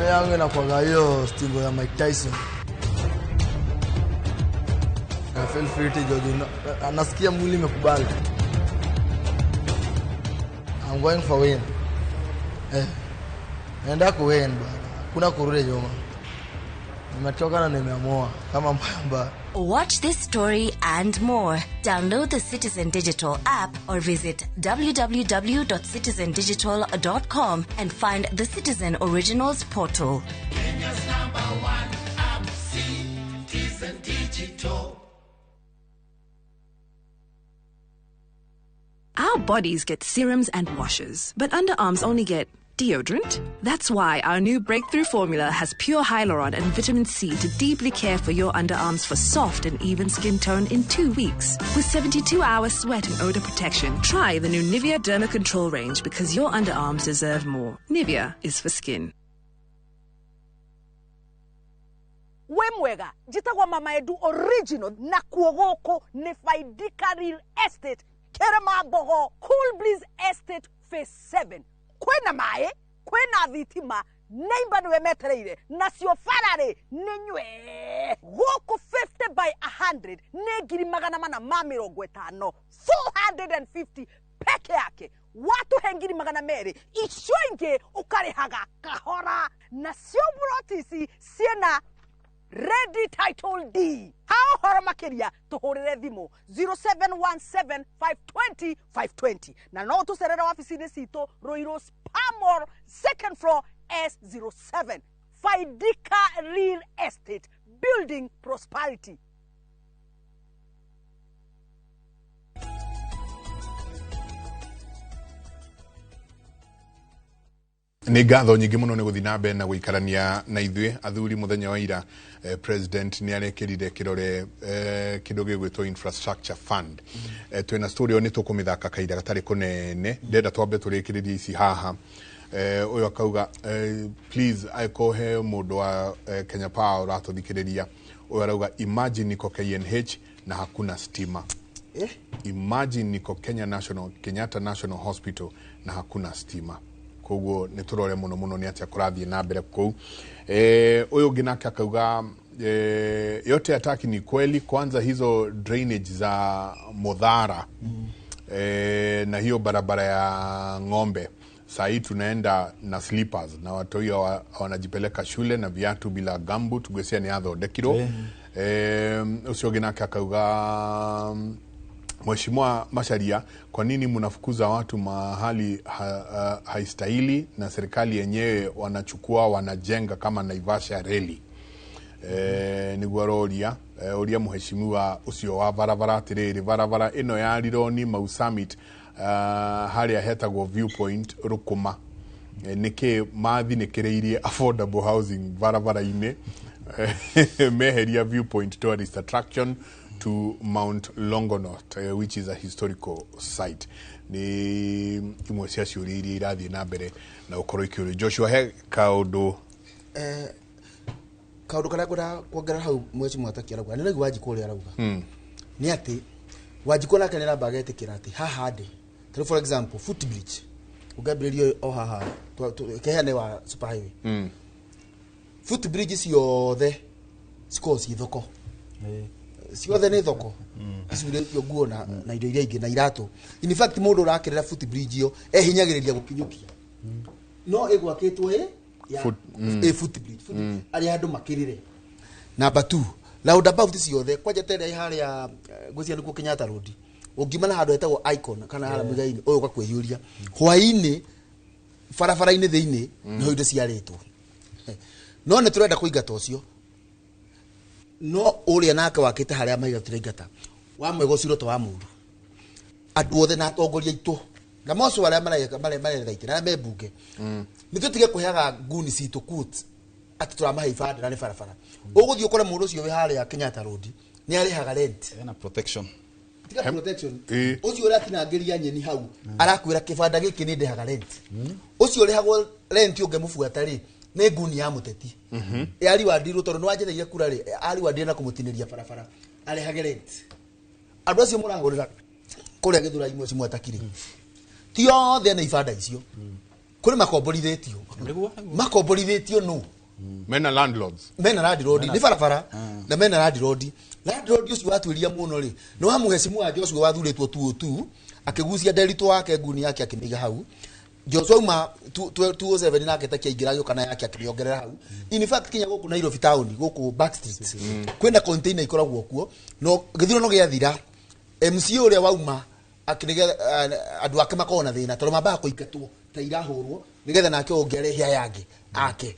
Yangu inakuwaga hiyo stingo ya Mike Tyson. I feel free to judge. Nasikia mwili imekubali. I'm going for win. Naenda ku win bwana. Kuna kurudi nyuma. Nimetoka na nimeamua kama mbamba. Watch this story and more. Download the Citizen Digital app or visit www.citizendigital.com and find the Citizen Originals portal. Kenya's #1 app, Citizen Digital. Our bodies get serums and washes, but underarms only get deodorant. That's why our new breakthrough formula has pure hyaluron and vitamin C to deeply care for your underarms for soft and even skin tone in 2 weeks. With 72-hour sweat and odor protection, try the new Nivea Derma Control range because your underarms deserve more. Nivea is for skin. We mwega, njitagwo Mama Edu original na kuo gũkũ nĩ Faidika Real Estate Kĩrĩma-Mbogo Cool Breeze Estate Phase 7. Kwĩna maĩ, kwĩna thitima, neighbor nĩwe metereire, nacio bararĩ nĩ nywe. Gũkũ 50 by 100 nĩ 450, 450 peke yake. Watuhe 200,000, icio ingĩ ũkarĩhaga kahora. Nacio buroti ici ciĩna ready title D. Ha ũhoro makĩria tũhũrĩre thimũ 0717 520 520 na no tũcerere wabici-inĩ citũ Ruiru Spamor 2nd floor S07. Faidika Real Estate, building prosperity. Nĩ ngatho nyingĩ mũno nĩ gũthiĩ na mbere na gũikarania na ithuĩ athuri. Mũthenya wa ira president nĩ arekĩrire kĩrore kĩndũ gĩgwĩtwo infrastructure fund. Twĩna story ĩyo nĩ tũkũmĩthaka kahinda gatarĩ kũnene. Ndĩrenda twambe tũrĩkĩrĩrie ici haha. Ũyũ akauga please angĩkorwo he mũndũ wa Kenya Power ũratũthikĩrĩria, ũyũ arauga imagine niko KNH na hakuna stima. Imagine niko Kenyatta National Hospital na hakuna stima. Koguo nĩ tũrore mũno mũno nĩ atĩa kũrathiĩ na mbere kũu. Ũyũ ũngĩ nake akauga yote ataki ni kweli, kwanza hizo drainage za Modhara na hiyo barabara ya ng'ombe. Saa hii tunaenda na slippers na watoi wanajipeleka shule na viatu bila gumboot, tugwecia nĩ athondekirwo. Ũcio ũngĩ nake akauga Mheshimiwa Macharia, kwa nini mnafukuza watu mahali haistahili na serikali yenyewe wanachukua wanajenga kama Naivasha reli? Nĩguo aroria ũria mũheshimiwa ũcio wa barabara atĩrĩrĩ, barabara ĩno ya Rironi Mau Summit harĩa hetagwo Viewpoint Rũkũma, nĩkĩ mathinĩkĩrĩirie affordable housing barabara-inĩ meheria Viewpoint tourist attraction to Mount Longonot, which is a historical site? Nĩ imwe cia ciũria iria irathiĩ na mbere na gũkorwo ikĩũrio. Joshua, he kaũndũ? Kaũndũ karĩa ngwenda kuongerera hau mweci Mwataki arauga, nĩ raigua Wanjikũ ũrĩa arauga, nĩ atĩ Wanjikũ nake nĩ aramba agetĩkĩra atĩ haha ndĩ tarĩu, for example, footbridge ũngĩambĩrĩrio o haha keheane wa super highway, footbridge ciothe cikoragwo ciĩ thoko, ciothe nĩ thoko icurĩtio nguo na indo iria ingĩ na iratũ. In fact, mũndũ ũrakĩrĩra footbridge ĩyo ehinyagĩrĩria gũkinyũkia, no ĩgwakĩtwo ĩ ya ĩ footbridge arĩa andũ makĩrĩre. Number 2, roundabout ciothe kwanja ta ĩrĩa ĩ harĩa, ngwĩciria nĩkuo Kenyatta Road, ũngiuma na handũ hetagwo Icon kana harĩa Muigai-inĩ ũyũ ũgakwĩyũria hwaĩ-inĩ barabara-inĩ thĩinĩ nĩho indo ciarĩtwo. No nĩ tũrenda kũingata ũcio, no ũrĩa nake wakĩte harĩa mahiga tũraingata wa mwega ũcio to wa mũru. Andũ othe na atongoria aitũ na moco arĩa maretha itĩ na arĩa me mbunge, nĩ tũtige kũheaga nguni citũ quotes atĩ tũramahe ibandĩ na nĩ barabara. Ũgũthiĩ ũkore mũndũ ũcio wĩ harĩa Kenyatta Road nĩ arĩhaga rent. Ena protection. Tiga protection. Ũcio ũratinangĩria nyeni hau arakwĩra kĩbanda gĩkĩ nĩ ndĩhaga rent. Ũcio ũrĩhagwo rent ũngĩmũbuata rĩ, nĩ nguni ya mũteti yariwandirwo tondũ nĩwanjetheire kura rĩ, ariwandire na kũmũtinĩria barabara arĩhage rent. Andũ acio mũrahũrĩra kũrĩa Gĩthũrai mweci Mwatakire ti othe na ibanda icio, kũrĩ makomborithĩtio. Makomborithĩtio nũ? Mena landlords. Mena landlord, nĩ barabara na mena landlord. Landlord ũcio watuĩria mũno rĩ, nĩ wa mũhecimu Joshua wathurĩtwo tu tu akĩgucia Nderitũ wake nguni yake akĩmĩiga hau. Joshua uma 207 nake takiaingĩra agĩũka na yake akĩmĩongerera hau. In fact, kinya gũkũ Nairobi town, gũkũ Backstreet, kwĩna container ikoragwo kuo, no gĩthurano gĩathira MCA ũrĩa wauma akĩnĩgetha andũ ake makorwo na thĩna tondũ mambaga kũingatwo ta irahũrwo nĩgetha nake ũngĩ arehe aya angĩ ake.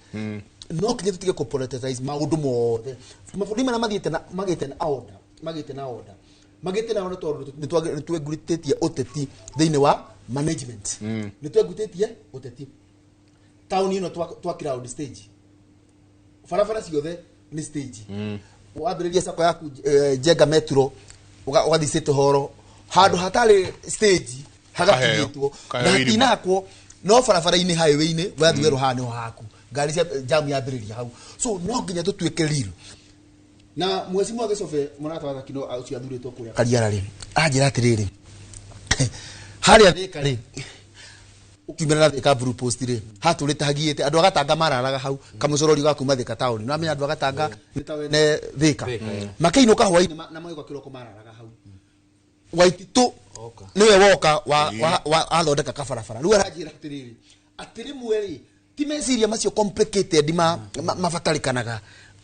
No kinya tũtige kũ politicize maũndũ mothe. Mabũrũri marĩa mathiĩte na magĩte na order, magĩte na order tondũ nĩ twengurĩtĩtie ũteti thĩinĩ wa management, nĩ twengutĩtie ũteti. Taũni ĩno twakira round stage, barabara ciothe nĩ stage. Wambĩrĩria sako yaku, Njenga Metro, ũgathiĩ City Hall, handũ hatarĩ stage hagakinyĩtwo Kaheo na irima. Hatinakwo no barabara-inĩ, highway-inĩ wathiĩ werũ haha nĩho haku ngari cia jam yambĩrĩria hau. So no nginya tũtuĩke real. Na mweci Gĩcobe mũrata wa Thakino ũcio athurĩtwo kũrĩa Kariara rĩ, anjĩra atĩrĩrĩ, harĩa Thĩka rĩ, ũkiumĩra na Thĩka Blue Post rĩ, hatũrĩte hagiĩte andũ agatanga mararaga hau kamũcorori ga kuma Thĩka taũni. No amenya andũ agatanga nĩ ta wene Thĩka makĩinũka hwaĩ-inĩ na magĩũka kĩroko mararaga hau. Waititũ nĩwe woka wa athondeka kabarabara. Rĩu aranjĩra atĩrĩrĩ, atĩ rĩmwe rĩ, ti meciria macio complicated mabatarĩkanaga,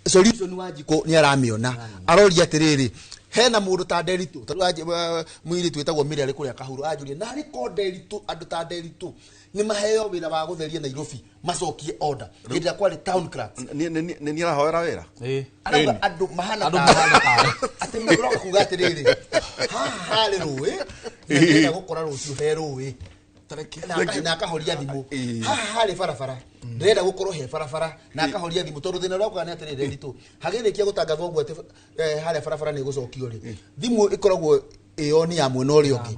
solution Wanjikũ nĩ aramĩona. Aroria atĩrĩrĩ, hena mũndũ ta Nderitũ, tarĩu mũirĩtu wĩtagwo Mary arĩ kũrĩa Kahuro, anjũria narĩ ko Nderitũ, andũ ta Nderitũ nĩ maheo wĩra wa gũtheria Nairobi macokie order hĩndĩ ĩrĩa kwarĩ town clerks. Nĩ niĩ arahoera wĩra. Arauga andũ mahana Andũ tawe. mahana tawe. Atĩ mũroka kuga atĩrĩrĩ, haha harĩ rũĩ na ndĩrenda gũkora rũciũ he rũĩ na akahoria thimũ. Haha harĩ barabara, ndĩrenda gũkorwo he barabara na akahoria thimũ, tondũ thĩna ũrĩa ũkaga nĩ atĩrĩrĩ, Nditũ hagĩrĩkia gũtangathwo ũguo atĩ harĩa barabara nĩ ĩgũcokio rĩ, thimũ ĩkoragwo ĩyo nĩ ya mwena ũrĩa ũngĩ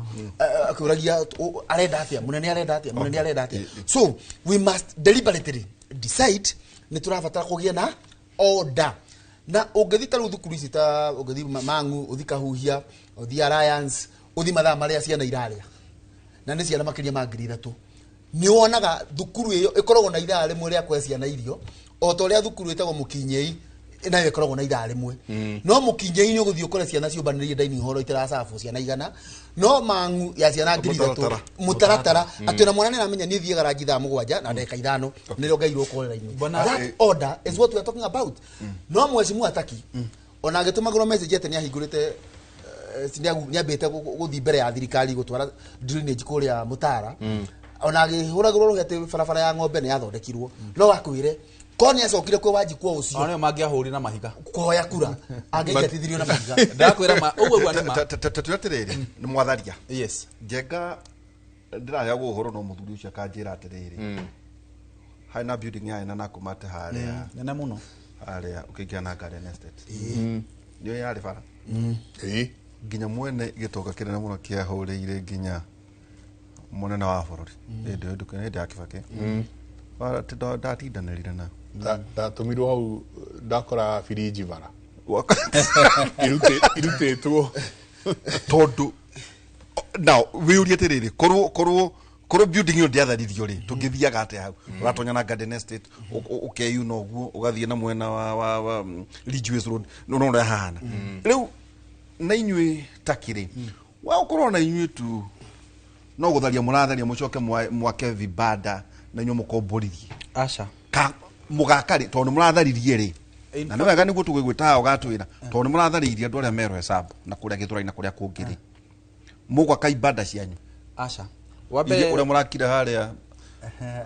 akĩũragia arenda atĩa mũnene, arenda atĩa mũnene, arenda atĩa. So we must deliberately decide nĩ tũrabatara kũgĩa na order. Na ũngĩthiĩ ta rĩu thukuru ici, ta ũngĩthiĩ Mang'u, ũthiĩ Kahuhia, ũthiĩ Alliance, ũthiĩ mathaa marĩa ciana irarĩa, na nĩ ciana makĩria ma 3,000, nĩ wonaga thukuru ĩyo ĩkoragwo na ithaa rĩmwe rĩa kũhe ciana irio, o ta ũrĩa thukuru ĩtagwo Mũkinyei nayo ĩkoragwo na ithaa rĩmwe. No Mũkinyei nĩ ũgũthiĩ ũkore ciana ciũmbanĩrĩire dining hall itiracabwo ciana 100, no Mang'u ya ciana 3,000. Mũtaratara. Mũtaratara atĩ ona mwana nĩ aramenya niĩ thiaga ranji thaa 7:05 nĩrĩo ngairwo korera-inĩ. That order is what we are talking about. No mwecimu Ataki ona agĩtũmagĩrwo message atĩ nĩ ahingũrĩte, nĩambĩte gũthiĩ mbere ya thirikari gũtwara drainage kũrĩa Mũtara, ona agĩhũragĩrwo rũhĩ atĩ barabara ya ng'ombe nĩ yathondekirwo, no akwĩre Korwo nĩ acokire kwĩ Wanjikũ ũcio Ona nĩo mangĩahũrire na mahiga. Kũhoya kura angĩingatithirio na mahiga. Ndakwĩra ma ũguo ũguo nĩ ma. Tatuĩ atĩrĩrĩ, nĩ mwatharia. Yes. Njenga ndĩraheagwo ũhoro no mũthuri ũcio akanjĩra atĩrĩrĩ, harĩ na building yarĩ na Nakumatt harĩa Nene mũno. Harĩa ũkĩingĩra na Garden Estate, nĩyo yarĩ bara nginya mwene gĩtonga kĩnene mũno kĩahũrĩire nginya mũnene wa bũrũri hĩndĩ ĩyo, hĩndĩ ya Kibaki. Ndatindanĩrire na Ndatũmirwo hau, ndakora birinji bara irutĩtwo. Tondũ now wĩũrie atĩrĩrĩ, korwo building ĩyo ndĩatharirio rĩ, tũngĩthiaga atĩa hau? Ũratonya na Garden Estate, ũkeyuna ũguo, ũgathiĩ na mwena wa Ridgeways Road, no ũrĩa hahana rĩu. Na inyuĩ takĩrĩ wa ũkorwo na inyuĩ tu no gũtharia mũratharia, mũcoke mwake vibanda na inyuĩ mũkomborithie? Aca. Ka mũgaka rĩ, tondũ nĩ mũratharirie rĩ, na nĩ wega nĩguo tũgĩgwĩta haha ũgatwĩra, tondũ nĩ mũratharĩirie andũ arĩa merwo hesabu na kũrĩa Gĩthũrai na kũrĩa kũngĩ rĩ, mũgwaka ibanda cianyu? Aca. Iria ũrĩa mũrakire harĩa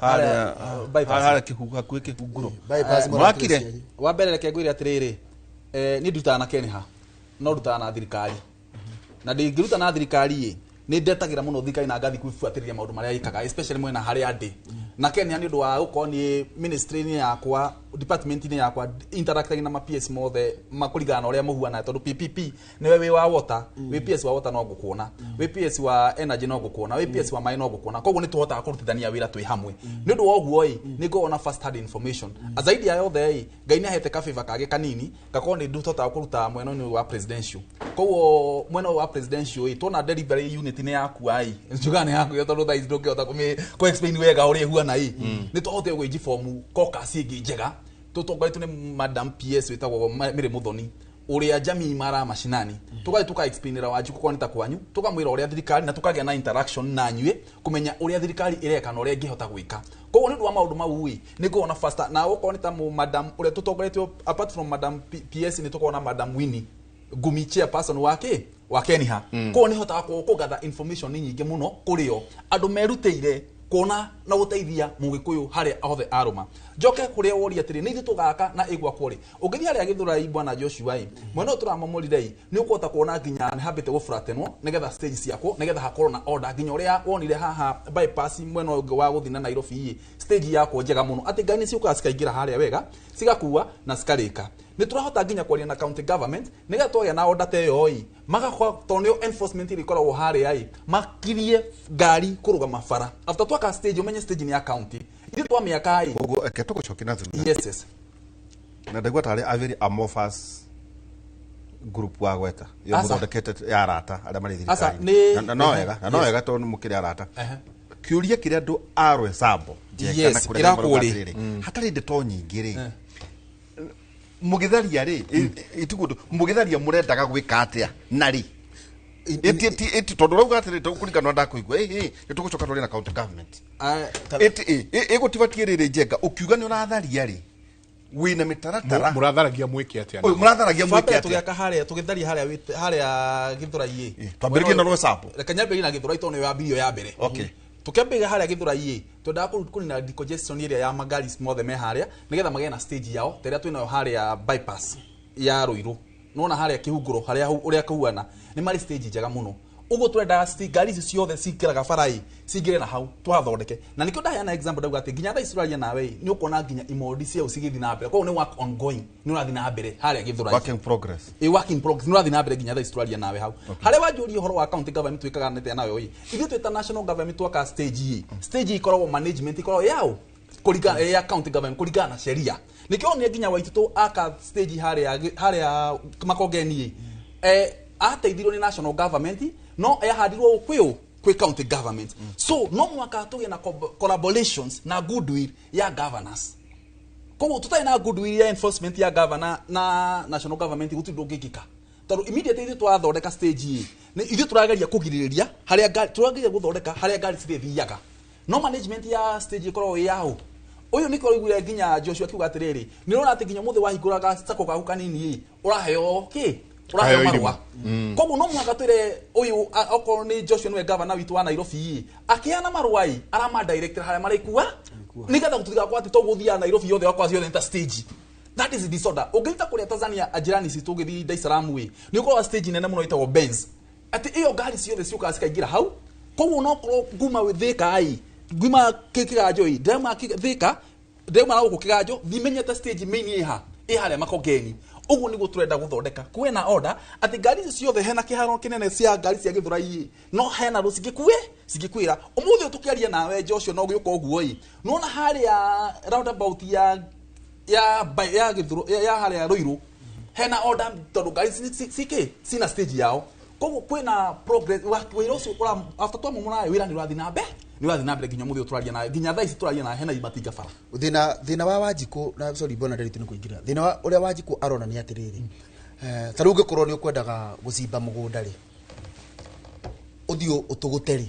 harĩa Bypass. Harĩa hakuhĩ Kĩhunguro. Bypass. Mũrakire. Wa mbere, reke ngwĩre atĩrĩrĩ, niĩ ndutaga na Kenha, no ndutaga na thirikari, na ndingĩruta na thirikari ĩ, nĩ ndetagĩra mũno thirikari na ngathi kwĩbuatĩrĩria maũndũ marĩa ĩkaga, especially mwena harĩa ndĩ na Kenya, nĩ ũndũ wa gũkorwo niĩ ministry-inĩ yakwa, department-inĩ yakwa, interacting na ma PS mothe makũringana na ũrĩa mũhuana, tondũ PPP nĩwe wĩ wa water, wĩ PS wa water no ngũkuona, wĩ PS wa energy no ngũkuona, wĩ PS wa maĩ no ngũkuona. Koguo nĩ tũhotaga kũrutithania wĩra twĩ hamwe. Nĩ ũndũ wa ũguo ĩ, nĩ ngoragwo na first hand information. Zaidi ya yothe ĩ, Ngai nĩ ahete kabĩba kangĩ kanini gakorwo nĩ ndũhotaga kũruta mwena ũyũ wa presidential. Koguo mwena ũyũ wa presidential ĩ, tuona delivery unit nĩ yakua ĩ, njugaga nĩ yakua tondũ thaa ici ndũngĩhota kũ explain wega ũrĩa ĩhuana ĩ, nĩ twahotire gwĩjibomu caucus ĩngĩ njega tũtongoretio nĩ Madam PS wĩtagwo Mary Muthoni, ũrĩa jamii mara mashinani. Tũgathiĩ tũka explainĩra Wanjikũ kwa nĩ ta kwanyu, tũkamwĩra ũrĩa thirikari, na tũkagĩa na interaction na nyuĩ kũmenya ũrĩa thirikari ĩreka na ũrĩa ĩngĩhota gwĩka. Koguo nĩ ũndũ wa maũndũ mau ĩ, nĩ ngoragwo na faster na okorwo nĩ ta madam ũrĩa tũtongoretio. Apart from Madam PS, nĩ tũkoragwo na Madam Winnie Ngumi, chairperson wa kĩ wa Keniha. Koguo nĩ hotaga kũgatha information nyingĩ mũno kũrĩ o andũ merutĩire kuona na gũteithia mũgĩkũyũ harĩa hothe arũma. Njoke kũrĩa woria atĩrĩ, nĩ ithuĩ tũgaka na ĩgwakwo rĩ, ũngĩthiĩ harĩa Gĩthũrai, bwana Joshua ĩ, mwena ũyũ tũramomorire ĩ, nĩ ũkũhota kuona nginya nĩ hambĩte gũburatenwo nĩgetha stage ciakwo, nĩgetha hakorwo na order, nginya ũrĩa wonire haha bypass mwena ũyũ ũngĩ wa gũthiĩ na Nairobi ĩ, stage yakwo njega mũno atĩ ngari nĩ ciũkaga cikaingĩra harĩa wega, cigakua na cikarĩka. Nĩ tũrahota nginya kwaria na county government nĩgetha twagĩa na order ta ĩyo ĩ, magakorwo tondũ nĩyo enforcement ĩrĩa ĩkoragwo harĩa ĩ, makirie ngari kũrũgama bara after twaka stage. Ũmenye stage nĩ ya county, ithuĩ twamĩaka ĩ. Koguo reke tũgũcokia na thutha. Yes. Na ndaigua tarĩ a very amorphous group wa gweta iyo Aca. mũthondekete ya arata arĩa marĩ Aca, thirikari-inĩ. Na no wega, na no wega tondũ nĩ mũkĩrĩ arata. Kĩũria kĩrĩa andũ a Roysambu, Njenga na kũrĩa ĩrakwo marauga rĩ. atĩrĩrĩ, hatarĩ ndeto nyingĩ rĩ, mũgĩtharia rĩ, ĩtiguo mũgĩtharia mũrendaga gwĩka atĩa na rĩ? Ĩti tondũ ũrauga atĩrĩ, kũringana na ndakũigua, ĩ nĩ tũgũcoka twarie na county government. Ĩgũtibatie rĩrĩ, Njenga, ũkiuga nĩ ũratharia rĩ, wĩna mĩtaratara? Mũratharagia mwĩke atĩa? Ũyũ, mũratharagia mwĩke Twambere atĩa? tũgĩaka harĩa, tũgĩtharia harĩa harĩa Gĩthũrai ĩ. Twambĩrĩrie na Roysambu. Reke nyambĩrĩrie na Gĩthũrai tondũ nĩyo yambirio ya mbere. Tũkĩambĩrĩria harĩa Gĩthũrai ĩ, twendaga kũnina decongestion ĩrĩa ya magari mothe me harĩa, nĩgetha magĩe na stage yao ta ĩrĩa twĩnayo harĩa bypass ya Ruiru. Nona harĩa Kĩhunguro harĩa ũrĩa kũhuana nĩ marĩ stage njega mũno. Ũguo twendaga ngari ici ciothe cingĩraga bara ĩ, cingĩre na hau twathondeke. Na nĩkĩo ndaheana example, ndauga atĩ nginya thaa ici tũraria nawe ĩ, nĩ ũkuona nginya imondi ciao cigĩthiĩ na mbere. Koguo nĩ work ongoing, nĩ ũrathiĩ na mbere harĩa Gĩthũrai. Work in progress. A work in progress, nĩ ũrathiĩ na mbere nginya thaa ici tũraria nawe hau. Harĩa wanjũria ũhoro wa county government twĩkaga atĩa nayo ĩ, ithuĩ twĩta national government twaka stage ĩ, stage ĩ ikoragwo management ikoragwo yao kũringana ya county government kũringana na sheria. Nĩkĩo onire nginya Waititũ aka stage harĩa Makongeni ĩ, ateithirio nĩ national government, no yahandirwo kwĩ kwĩ county government. So no mwaka tũgĩe na collaborations na goodwill ya governors. Koguo tũtarĩ na goodwill ya enforcement ya governor na national government, gũtirĩ ũndũ ũngĩkĩka, tondũ immediately ithuĩ twathondeka stage ĩ, nĩ ithuĩ tũrageria kũgirĩrĩria harĩa ngari, tũrageria gũthondeka harĩa ngari cirĩthiaga, no management ya stage ĩkoragwo ĩ yaũ. Ũyũ nĩkĩo ũiguire nginya Joshua akiuga atĩrĩrĩ, nĩ ũrona atĩ nginya ũmũthĩ wahingũraga sacco gaku kanini ĩ, ũraheo kĩ Ũraheo marũa. Koguo no mũhaka twĩre ũyũ okorwo nĩ Joshua nĩwe gavana witũ wa Nairobi akĩheana marũa ĩ arama director harĩa marĩkua nĩgetha gũtigakorwo atĩ tũgũthiaga Nairobi yothe okorwo ciothe nĩ ta stage. That is disorder. Ũngĩthiĩ kũrĩa Tanzania jirani citũ ũgĩthiĩ Dar es Salaam ĩ nĩ ũkoragwo stage nene mũno ĩtagwo Benz, atĩ ĩyo ngari ciothe ciũkaga cikaingĩra hau. Koguo no korwo nguma Thika ĩ nguma Kĩganjo ĩ ndĩrauma Thika ndĩrauma na gũkũ Kĩganjo thimenyete stage main ĩha ĩ harĩa Makongeni. Ũguo nĩguo tũrenda gũthondeka kwĩna na order atĩ ngari ici ciothe hena kĩharo kĩnene cia ngari cia Gĩthũrai ĩ no hena rũ cingĩkuĩra ũmũthĩ ũyũ tũkĩaria nawe Joshua no gĩũka ũguo ĩ nĩwona harĩa roundabout ya ya Gĩthũro ya harĩa Ruiru hena order tondũ ngari cikĩ cina stage yao. Koguo kwĩna progress wĩra ũcio after twamomora wĩra nĩ ũrathiĩ na mbere nĩ ũrathiĩ na mbere nginya ũmũthĩ ũyũ tũraria nawe nginya thaa ici tũraria nawe hena imatinga bara. Thĩna wa Wanjikũ na sorry bwana Nderitu nĩ kũingĩra thĩna wa ũrĩa Wanjikũ arona nĩ atĩrĩrĩ ta rĩu ũngĩkorwo nĩ ũkwendaga gũcimba mũgũnda rĩ ũthiĩ ũtũgũte rĩ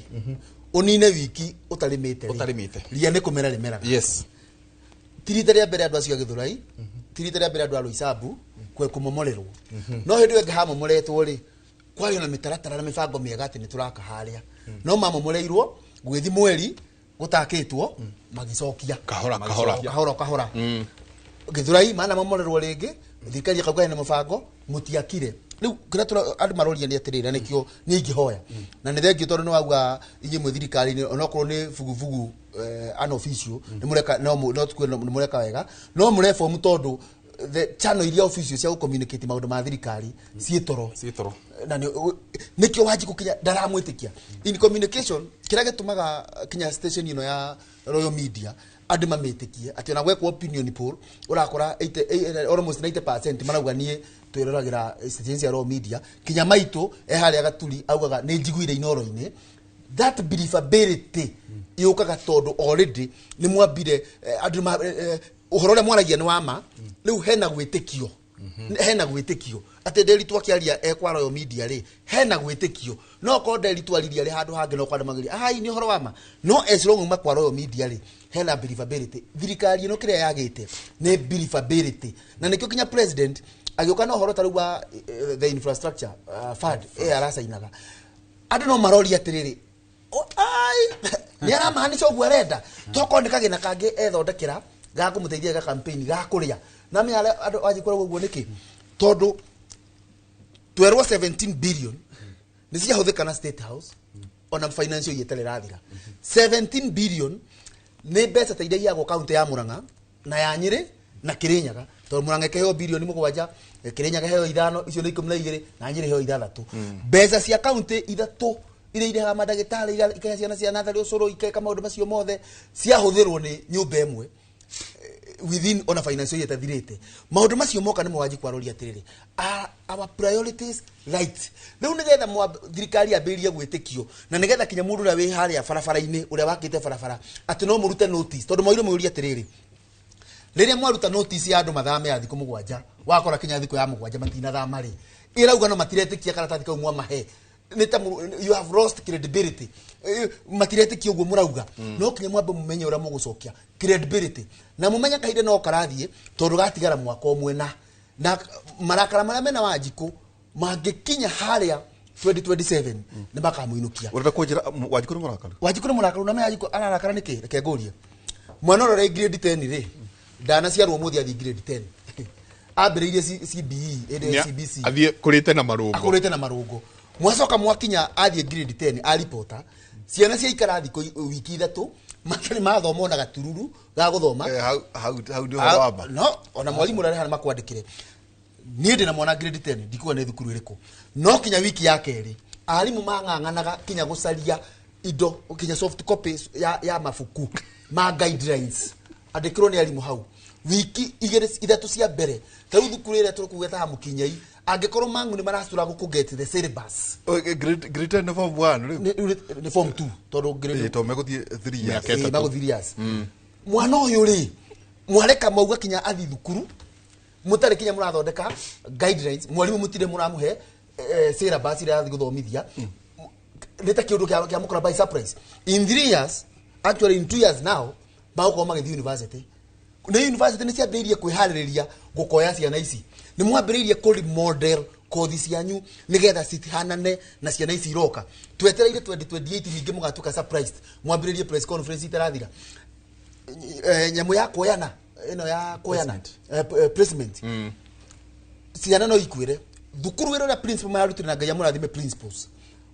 ũnine wiki ũtarĩmĩte rĩ ria nĩ kũmera rĩmeraga. Yes. Ti rita rĩa mbere andũ acio a Gĩthũrai ti rita rĩa mbere andũ a Roysambu kwe kũmomorerwo no hĩndĩ ĩyo ĩngĩ hamomoretwo rĩ kwarĩ na mĩtaratara na mĩbango mĩega atĩ nĩ tũraka harĩa no mamomoreirwo gũgĩthiĩ mweri gũtakĩtwo magĩcokia kahora kahora kahora kahora Gĩthũrai mana mamorerwo rĩngĩ thirikari ĩkauga ĩna mũbango mũtiakire. Rĩu kĩrĩa andũ maroria nĩ atĩrĩrĩ na nĩkĩo niĩ ingĩhoya na nĩ thengio tondũ nĩ wauga inyuĩ mwĩ thirikari-inĩ onokorwo nĩ bugubugu unofficial nĩ mũreka no tukue nĩ mũreka wega no mũreform tondũ the channel iria official cia gũcommunicate maũndũ ma thirikari ciĩ toro na nĩkĩo Wanjikũ kinya ndaramwĩtĩkia in communication. Kĩrĩa gĩtũmaga kinya station ĩno ya Royal Media andũ mamĩtĩkie atĩ ona gwekwo opinion poll ũrakora almost 90% marauga niĩ twĩroragĩra station cia Royal Media kinya maitũ e harĩa Gaturi augaga nĩ njiguire Inoro-inĩ. That believability yũkaga tondũ already nĩ mwambire andũ ũhoro ũrĩa mwaragia nĩ wa ma. Rĩu hena gwĩtĩkio hena gwĩtĩkio atĩ Nderitu akĩaria ekwa Royal Media rĩ hena gwĩtĩkio no korwo Nderitu aririe arĩ handũ hangĩ no kwa andũ mageria ai nĩ ũhoro wa ma no as long uma kwa Royal Media rĩ hena believability. Thirikari ĩno kĩrĩa yagĩte nĩ believability na nĩkĩo kinya president agĩũka na ũhoro ta rĩu wa the infrastructure fund aracainaga andũ no maroria atĩrĩrĩ ai nĩ aramahanica ũguo arenda tokorwo nĩ kagĩna kangĩ ethondekera ga kũmũteithia ga campaign ga kũrĩa na mĩ andũ Wanjikũ ũguo nĩkĩ tondũ twerwo 17 billion nĩ ciahũthĩka na State House ona financial year ĩtarĩ ĩrathira. 17 billion nĩ mbeca ta iria iheagwo kaunti ya Murang'a na ya Nyĩrĩ na Kĩrĩnyaga tondũ Murang'a ĩkĩheo bilioni 7 Kĩrĩnyaga ĩheo 5 icio nĩ 12 na Nyĩrĩ ĩheo 6. Mbeca cia kaunti ithatũ iria irehaga mandagĩtarĩ ikahe ciana cia natharĩ ũcũrũ ikeka maũndũ macio mothe ciahũthĩrwo nĩ nyũmba ĩmwe within ona financial year ĩtathirĩte. Maũndũ macio moka nĩ Wanjikũ aroria atĩrĩrĩ our priorities right. Rĩu nĩgetha thirikari yambĩrĩrie gwĩtĩkio na nĩgetha kinya mũndũ ũrĩa wĩ harĩa barabara-inĩ ũrĩa wakĩte barabara atĩ no mũrute notice tondũ mwairwo mũyũrie atĩrĩrĩ rĩrĩa mwaruta notice ya andũ mathame ya thikũ 7 wakora kinya thikũ ya 7 matinathama rĩ ĩrauga no matiretĩkia karatathi kau mwamahe nĩ ta you have lost credibility matiretĩkia ũguo mũrauga no kinya mwambe mũmenye ũrĩa mũgũcokia credibility na mũmenye kahinda no karathiĩ tondũ gatigara mwaka ũmwe na marakara marĩa mena Wanjikũ mangĩkinya harĩa 2027 nĩ makamũinũkia. Ũrenda kũnjĩra Wanjikũ nĩ mũrakaru? Wanjikũ nĩ mũrakaru na Wanjikũ ararakara nĩkĩ? Reke ngũrie mwana ũrĩa ũrĩ grade 10 rĩ ndanaciarwo ũmũthĩ athiĩ grade 10 ambĩrĩirie CBE ĩndĩ CBC athiĩ kũrĩte na marũngo akũrĩte na marũngo mwacoka mwakinya athiĩ grade 10 aripota ciana ciaikara thikũ wiki 3 matarĩ mathoma ona gatururu ga gũthoma hau nĩ ũhoro wa ma no ona mwarimũ ũrĩa arĩ makwandĩkĩre niĩ ndĩ na mwana grade 10 ndikuga nĩ thukuru ĩrĩkũ no kinya wiki ya kerĩ arimũ mang'ang'anaga kinya gũcaria indo kinya soft copies ya mabuku ma guidelines andĩkĩrwo nĩ arimũ hau wiki 2 3 cia mbere ta rĩu thukuru ĩrĩa tũkuga ta Mũkinyai angĩkorwo mangu nĩ maracura gũkũ get the syllabus grade 10 nĩ form 1 rĩu nĩ form 2 tondũ grade to megũthiĩ 3 years megũthiĩ 3 years mwana ũyũ rĩ mwareka mauga kinya athi thukuru mũtarĩ kinya mũrathondeka guidelines mwarimu mũtire mũramũhe syllabus ĩrĩa arathiĩ gũthomithia nĩ ta kĩũndũ kĩa mũkora by surprise in 3 years actually in 2 years now magũkorwo magĩthiĩ university nĩ university nĩ ciambĩrĩirie kwĩharĩrĩria gũkoya ciana ici nĩ mwambĩrĩirie kũ remodel Kothi cianyu nigetha citihanane na ciana ici iroka. Twetereire 2028 ningĩ mũgatuĩka surprised, mwambĩrĩrie press conference itarathira. Nyamũ ya kuoyana ĩno ya kuoyana, placement, ciana no ikuĩre thukuru. Wĩra ũrĩa principal mararutire, na Ngai amũrathime principals,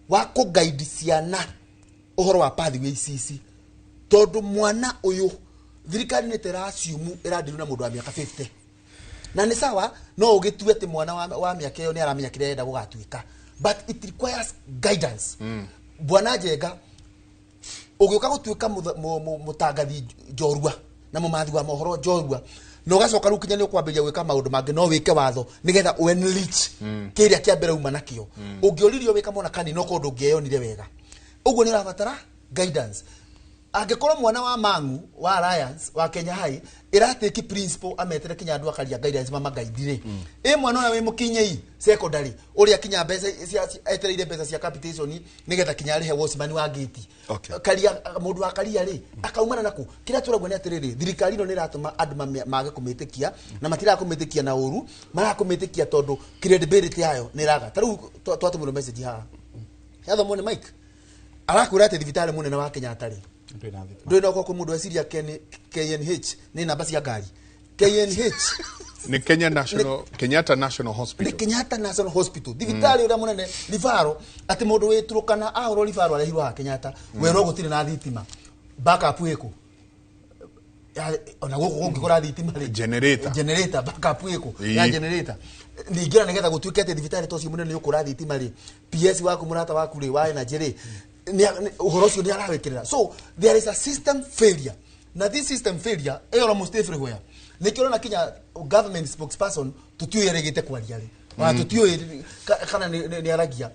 wa kũguide ciana ũhoro wa pathways ici, tondũ mwana ũyũ thirikari nĩ tera assume ĩrandirwo na mũndũ wa mĩaka 50, na nĩ sawa, no ũgĩtue atĩ mwana wa mĩaka ĩyo nĩ aramenya kĩrĩa arenda gũgatuĩka, but it requires guidance. Bwana Njenga, ũgĩũka gũtuĩka mũtangathi njorua na mũmathi wa mohoro njorua, na ũgacoka rĩu kinya nĩ ũkwambĩrĩria gwĩka maũndũ mangĩ, no wĩke watho nĩgetha ũenrich kĩrĩa kĩa mbere uma nakĩo. Ũngĩoririo wĩka mwana kani no korwo ndũngĩeyonire wega ũguo, nĩ ũrabatara guidance. Angĩkorwo mwana wa Mangu wa Alliance wa Kenya High ĩratĩki principal ametere kinya andũ akaria guidance mamagaithire, ĩ mwana ũrĩa wĩ mũkinyei secondary, ũrĩa kinya mbeca etereire mbeca cia capitation nĩgetha kinya arĩhe watchman wa gate, karia mũndũ wa karia rĩ akaumana naku. Kĩrĩa tũrauga nĩ atĩrĩrĩ, thirikari ĩno nĩ ĩratũma andũ mage kũmĩtĩkia, na matirakũmĩtĩkia na ũru, marakũmĩtĩkia tondũ credibility yayo nĩ ĩraga. Ta rĩu twatũmĩrwo message haha yathomwo nĩ Mike, arakwĩra atĩ thibitarĩ mũnene wa Kenyatta rĩ ndũrĩ na ũkorwo kwĩ mũndũ eciria KNH nĩ namba cia ngari. KNH Nĩ Kenya National, Kenyatta National nĩ Hospital. Kenyatta National Hospital, thibitarĩ ũrĩa mũnene ribaro, atĩ mũndũ wĩ Turukana ahũrwo ribaro arehirwo haha Kenyatta, werwo gũtirĩ na thitima, backup ĩkũ? Ona gũkũ kũngĩkora thitima rĩ, Generator. Generator, backup ĩkũ ya generator? Ningĩ ona nĩgetha gũtuĩke atĩ thibitarĩ ta ũcio mũnene nĩ ũkũra thitima rĩ, PS waku, mũrata waku rĩ wa energy rĩ, ũhoro ũcio nĩ arawĩkĩrĩra. So there is a system failure, na this system failure ĩyo almost everywhere. Nĩkĩo ũrona kinya government spokesperson tũtiũĩ arĩgĩte kwaria rĩ, ona tũtiũĩ kana nĩ aragia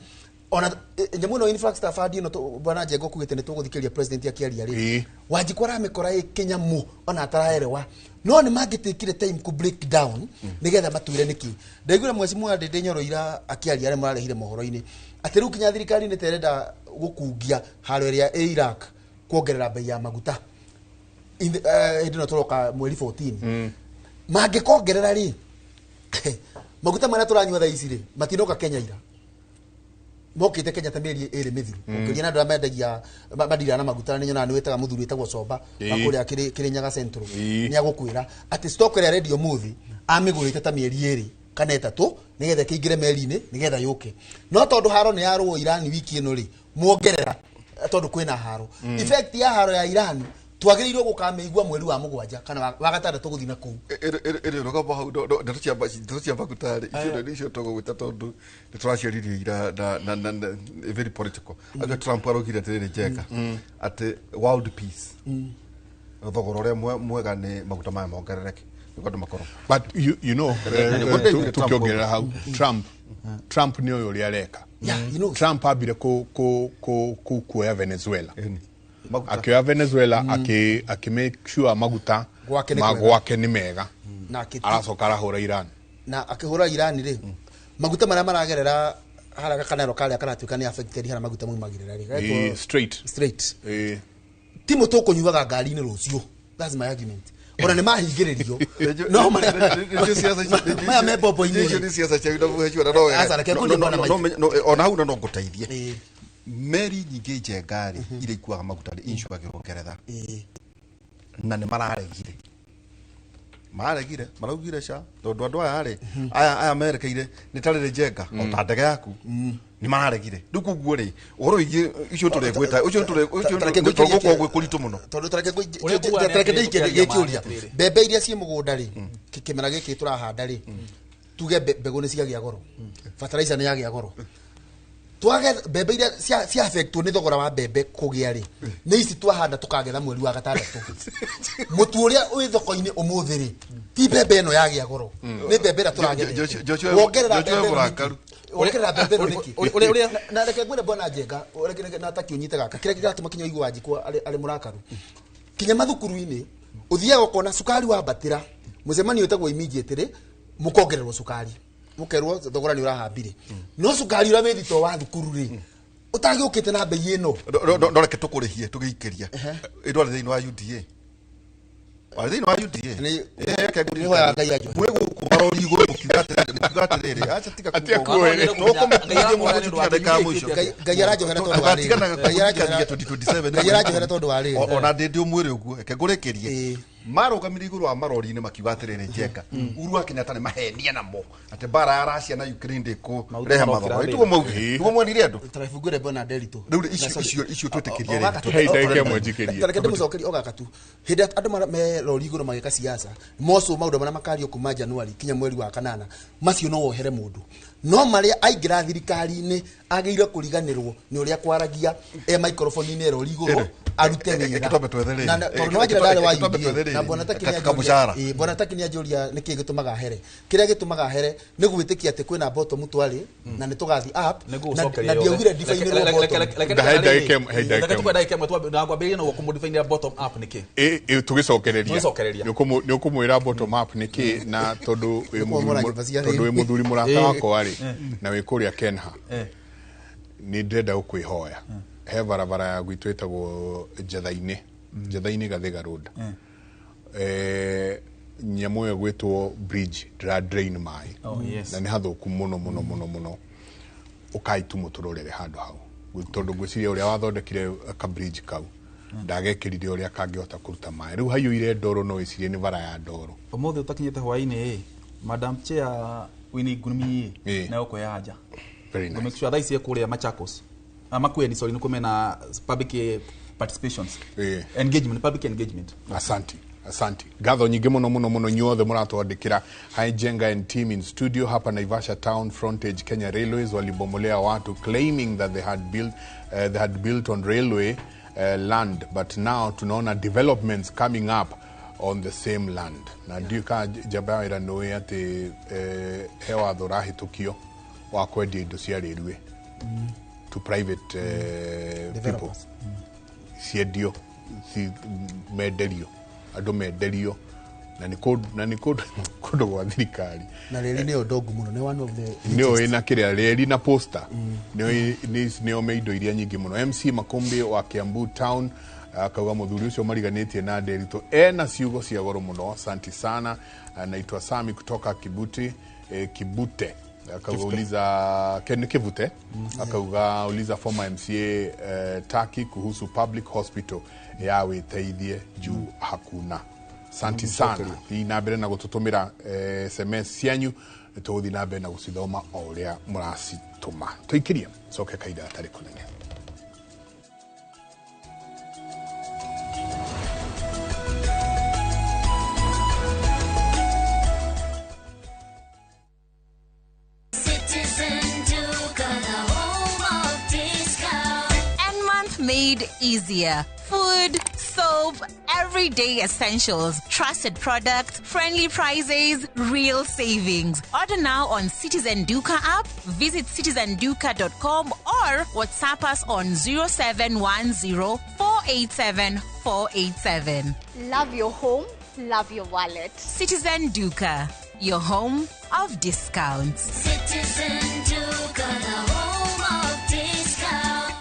ona nyamũ ĩno infrastructure fund ĩno. Bwana Njenga, ũkugĩte nĩ tũgũthikĩrĩria president akĩaria rĩ, Wanjikũ aramĩkora ĩ kĩnyamũ ona ataraerewa, no nĩ mangĩtĩkire time ku break down nĩgetha matwĩre nĩkĩ. Ndaiguire mweci Ndindi Nyoro ira akĩaria, arĩa mararehire mohoro-inĩ atĩ rĩu kinya thirikari nĩ ta ĩrenda gũkungia haro ĩrĩa ĩ Iraq kuongerera bei ya maguta. Hĩndĩ ĩno tũroka mweri 14 mangĩkongerera rĩ, maguta marĩa tũranyua thaa ici rĩ matinoka Kenya ira, mokĩte Kenya ta mĩeri 2 mĩthiru. Ũkĩria na andũ arĩa mendagia mandira na maguta, nĩ nyonaga nĩ wĩtaga mũthuri wĩtagwo Comba wa kũrĩa Kĩrĩnyaga Central, nĩ agũkwĩra atĩ stock ĩrĩa arendio mũthĩ amĩgũrĩte ta mĩeri 2 kana 3 nĩgetha ĩkĩingĩre meri-inĩ nĩgetha yũke. No tondũ haro nĩ yarũo Iran wiki ĩno rĩ, muongerera tondũ kwĩna haro. Effect ya haro ya Iran twagĩrĩirwo gũkamĩigua mweri wa mũgwanja kana wa gatandatũ gũthiĩ na kũu. Ĩrĩ rũgamo hau, ndeto cia maguta rĩ, icio nĩcio tũgũgwĩta tondũ nĩ tũraciaririe ira na very political. Acio Trump araugire atĩrĩrĩ, Njenga, atĩ world peace, thogora ũrĩa mwega nĩ maguta maya mongerereke nĩguo andũ makorwo But you know, What did Trump tukiongerera hau, Trump nĩ ũyũ ũrĩa areka. Yeah, he knows. Trump ambire ku kuoya Venezuela. Ĩni. Maguta. Akĩoya Venezuela, akĩ make sure maguta Gwake nĩ ma kwega. gwake nĩ mega. Na Aracoka arahũra Iran. Na akĩhũra Iran rĩ, maguta marĩa maragerera harĩa gakanero karĩa karatuĩka nĩ affected, harĩa maguta maumagĩrĩra rĩ, Straight. Straight ti mũtũkũnyuaga ngari-inĩ rũciũ. That's my argument. Ona nĩ mahingĩrĩrio no maya me mbombo-inĩ icio rĩ. Nĩ ciaca cia na no Aca, reke ngũrie bwana Mike. Ona hau no ngũteithie. Meri nyingĩ njenga rĩ, iria ikuaga maguta rĩ, insuagĩrwo Ngeretha, na nĩ mararegire, maraugire ca tondũ andũ aya rĩ, aya merekeire nĩ ta rĩrĩ njenga o ta ndege yaku, nĩ mararegire. Rĩu koguo rĩ, ũhoro wĩgiĩ icio tũregwĩta ũcio Tareke ngũikĩrie tũgũkorwo gwĩ kũritũ mũno. Tondũ tareke Ũrĩa nguga nĩ tareke atĩrĩ, ndĩikie tũkĩaria gĩkĩũria. ma atĩrĩrĩ. Mbembe iria ciĩ mũgũnda rĩ, kĩmera gĩkĩ tũrahanda rĩ, tuge mbegũ nĩ ciagĩa goro, fertilizer nĩ yagĩa goro, twage mbembe iria cia affectwo nĩ thogora wa mbembe kũgĩa rĩ, nĩ ici twahanda tũkagetha mweri wa gatandatũ. Mũtu ũrĩa wĩ thoko-inĩ ũmũthĩ rĩ, ti mbembe ĩno yagĩa goro, nĩ mbembe ĩrĩa tũragethete. Wongerera Joshua mbembe ĩno nĩkĩ? mũrakaru. Wongerera mbembe ĩno nĩkĩ? Na reke ngwĩre, bwana Njenga, na taki ũnyite gaka kĩrĩa kĩratũma kinya ũigue Wanjikũ arĩ mũrakaru. Kinya mathukuru-inĩ ũthiaga ũkona cukari wambatĩra, mũcemanio wĩtagwo immediately, mũkongererwo cukari, mũkerwo thogora nĩ ũrahambire, no cukari ũrĩa wĩ thitoo wa thukuru rĩ, ũtagĩũkĩte na mbei ĩno. No reke tũkũrĩhie tũgĩikĩria ĩndwarĩ thĩinĩ wa UDA, warĩ thĩinĩ wa UDA. Nĩ hoyaga Ngai anjohe. Mwĩ gũkũ Gũkũ marori igũrũ mũkiuga atĩrĩrĩ acha tiga Ngai aranjohera tondũ wa rĩrĩ. Ngai aranjohera 2027. Ngai aranjohera tondũ wa rĩrĩ. Ona ndĩ ũmwĩre ũguo, reke ngũrĩkĩrie. Marũgamire igũrũ wa marori-inĩ makiuga atĩrĩrĩ, Njenga, Uhuru wa Kenyatta nĩ mahenia namo atĩ mbara ya Russia na Ukraine ndĩkũrehe mathoko. Tiguo maugire, tiguo mwerire andũ. Tarabungure bwana Nderitu. Rĩu icio twĩtĩkĩrie rĩrĩ. Hey, ndagĩka ĩmwe njikĩrie. Tareke ndĩmũcokerie o gaka tu. Hĩndĩ ĩrĩa andũ me rori igũrũ magĩka siasa, moco maũndũ marĩa makario kuma Januari kinya mweri wa kanana, macio no wohere mũndũ. No marĩa aingĩra thirikari-inĩ agĩrĩire kũriganĩrwo nĩ ũrĩa kwaragia e microphone-inĩ rori igũrũ arute wĩra. Twambe twethe rĩrĩ. Na tondũ nĩ wanjĩra ndarĩ wa Twambe UDA, twethe rĩrĩ. na bwana Taki nĩ Kamũcara. anjũria, bwana Taki nĩ anjũria nĩkĩĩ gĩtũmaga here. Kĩrĩa gĩtũmaga here nĩ gwĩtĩkia atĩ kwĩna bottom twarĩ na nĩ tũgathiĩ up na ndiaugire ndibainĩrwo bottom. Ndahe ndagĩka ĩmwe, he ndagĩka ĩmwe. Ndagĩka ĩmwe na ngwambĩrĩria na kũmũdifainĩra bottom up nĩkĩ. Tũgĩcokereria. Tũgĩcokereria. Nĩ ũkũmwĩra bottom up nĩkĩ, na tondũ wĩ Nĩkũmomora nyũmba cia tondũ wĩ rĩrĩ. mũthuri mũrata wakwa rĩ, na wĩ kũrĩa Kenha, nĩ ndĩrenda gũkwĩhoya he barabara ya gwitũ ĩtagwo Njetha-inĩ, Njetha-inĩ Gathĩga Road. Nyamũ ĩyo gwĩtwo bridge ndĩra drain maĩ. Oh, yes. Na nĩ hathũku mũno mũno mũno mũno. Ũkai tu mũtũrorere handũ hau, tondũ ngwĩciria ũrĩa wathondekire ka bridge kau ndagekĩrire ũrĩa kangĩhota kũruta maĩ. Rĩu haiyũire ndoro, no wĩcirie nĩ bara ya ndoro. Ũmũthĩ ũtakinyĩte hwaĩ-inĩ ĩ, Madam Chair Winnie Ngurumi Ĩ. ĩ na ũkwĩyanja. Very nice. Make sure thaa ici e kũrĩa Machakos. Makueni, sorry, nĩ kũmena public participations. Ĩ. Engagement, public engagement. Asanti, asanti. Ngatho nyingĩ mũno mũno mũno inyuothe mũratwandĩkĩra. Hi Jenga and team in studio hapa Naivasha Town frontage Kenya Railways walibomolea watu claiming that they had built on railway land, but now tunaona developments coming up on the same land. Na ndiũ ka njamba ya wĩra nĩũĩ atĩ he watho ũrahĩtũkio wa kwendia indo cia railway to private people. Developers. Ciendio, menderio andũ, menderio na nĩ kũndũ na nĩ kũndũ kũndũ gwa thirikari. Na rĩrĩ nĩyo ndongu mũno, nĩ one of the nĩyo ĩna kĩrĩa reri na posta, nĩyo nĩyo me indo iria nyingĩ mũno. MC Makumbi wa Kiambu Town akauga mũthuri ũcio mariganĩtie na Nderitu ena ciugo cia goro mũno, asanti sana. Anaitwa Sami kutoka Kibuti, Kibute, akauga uliza nĩ Kivute, akauga uliza former MCA Taki kuhusu public hospital ya wĩteithie juu hakuna. Asanti sana. Thiĩ na mbere na gũtũtũmĩra SMS cianyu, tũgũthiĩ na mbere na gũcithoma o ũrĩa mũracitũma. Tũikĩrie coke kahinda gatarĩ kũnene. Citizen Duka, the home of discount. And month made easier. Food, soap, everyday essentials, trusted products, friendly prices, real savings. Order now on Citizen Duka app, visit citizenduka.com or WhatsApp us on 0710 487 487. Love your home, love your wallet. Citizen Duka, your home of discounts. Citizen Duka, the home of discount.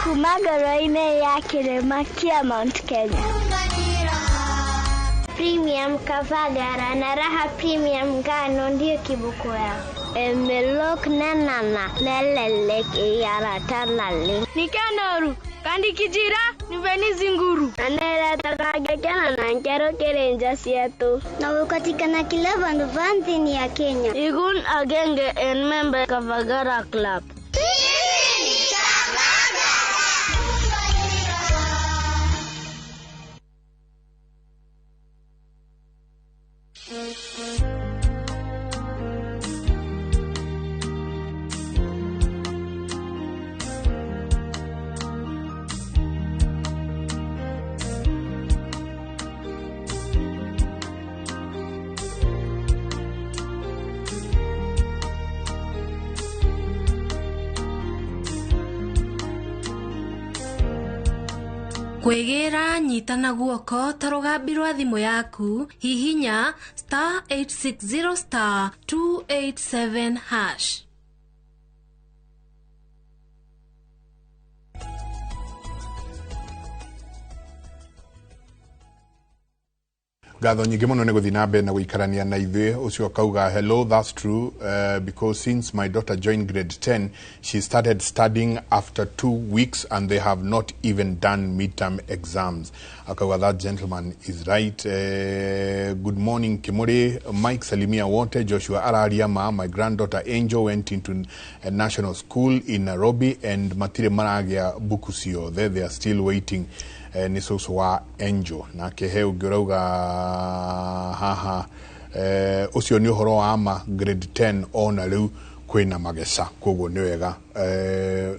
Kuma ngoro-inĩ ya kĩrĩma kĩa Mount Kenya. Premium Kavagara na Raha Premium ngano ndiyo kiboko yao. Emelok nenana nelelek iyarata naleng. Nikanoru kandikijira niveni zinguru. Aneratagagekena na nkero kerenja sietu. Na ukatikana kila vandu va nthini ya Kenya. Igun agenge en member Kavagara Club. Kwĩgĩra nyita na guoko ta rũgambi rwa thimũ yaku, hihinya star 860 star 287 hash. Ngatho nyingĩ mũno nĩ gũthiĩ na mbere na gũikarania na ithuĩ. Ũcio akauga, "Hello, that's true, because since my daughter joined grade 10, she started studying after 2 weeks and they have not even done midterm exams." Akauga that gentleman is right. Good morning, Kimuri Mike, salimia wote. Joshua araria ma, my granddaughter Angel went into a national school in Nairobi and matire maragĩa buku ciothe, they are still waiting. Nĩ cũcũ wa Angel. Nake he ũngĩ ũrauga haha, ũcio nĩ ũhoro wa ma, grade 10 ona rĩu kwĩna mageca, koguo nĩ wega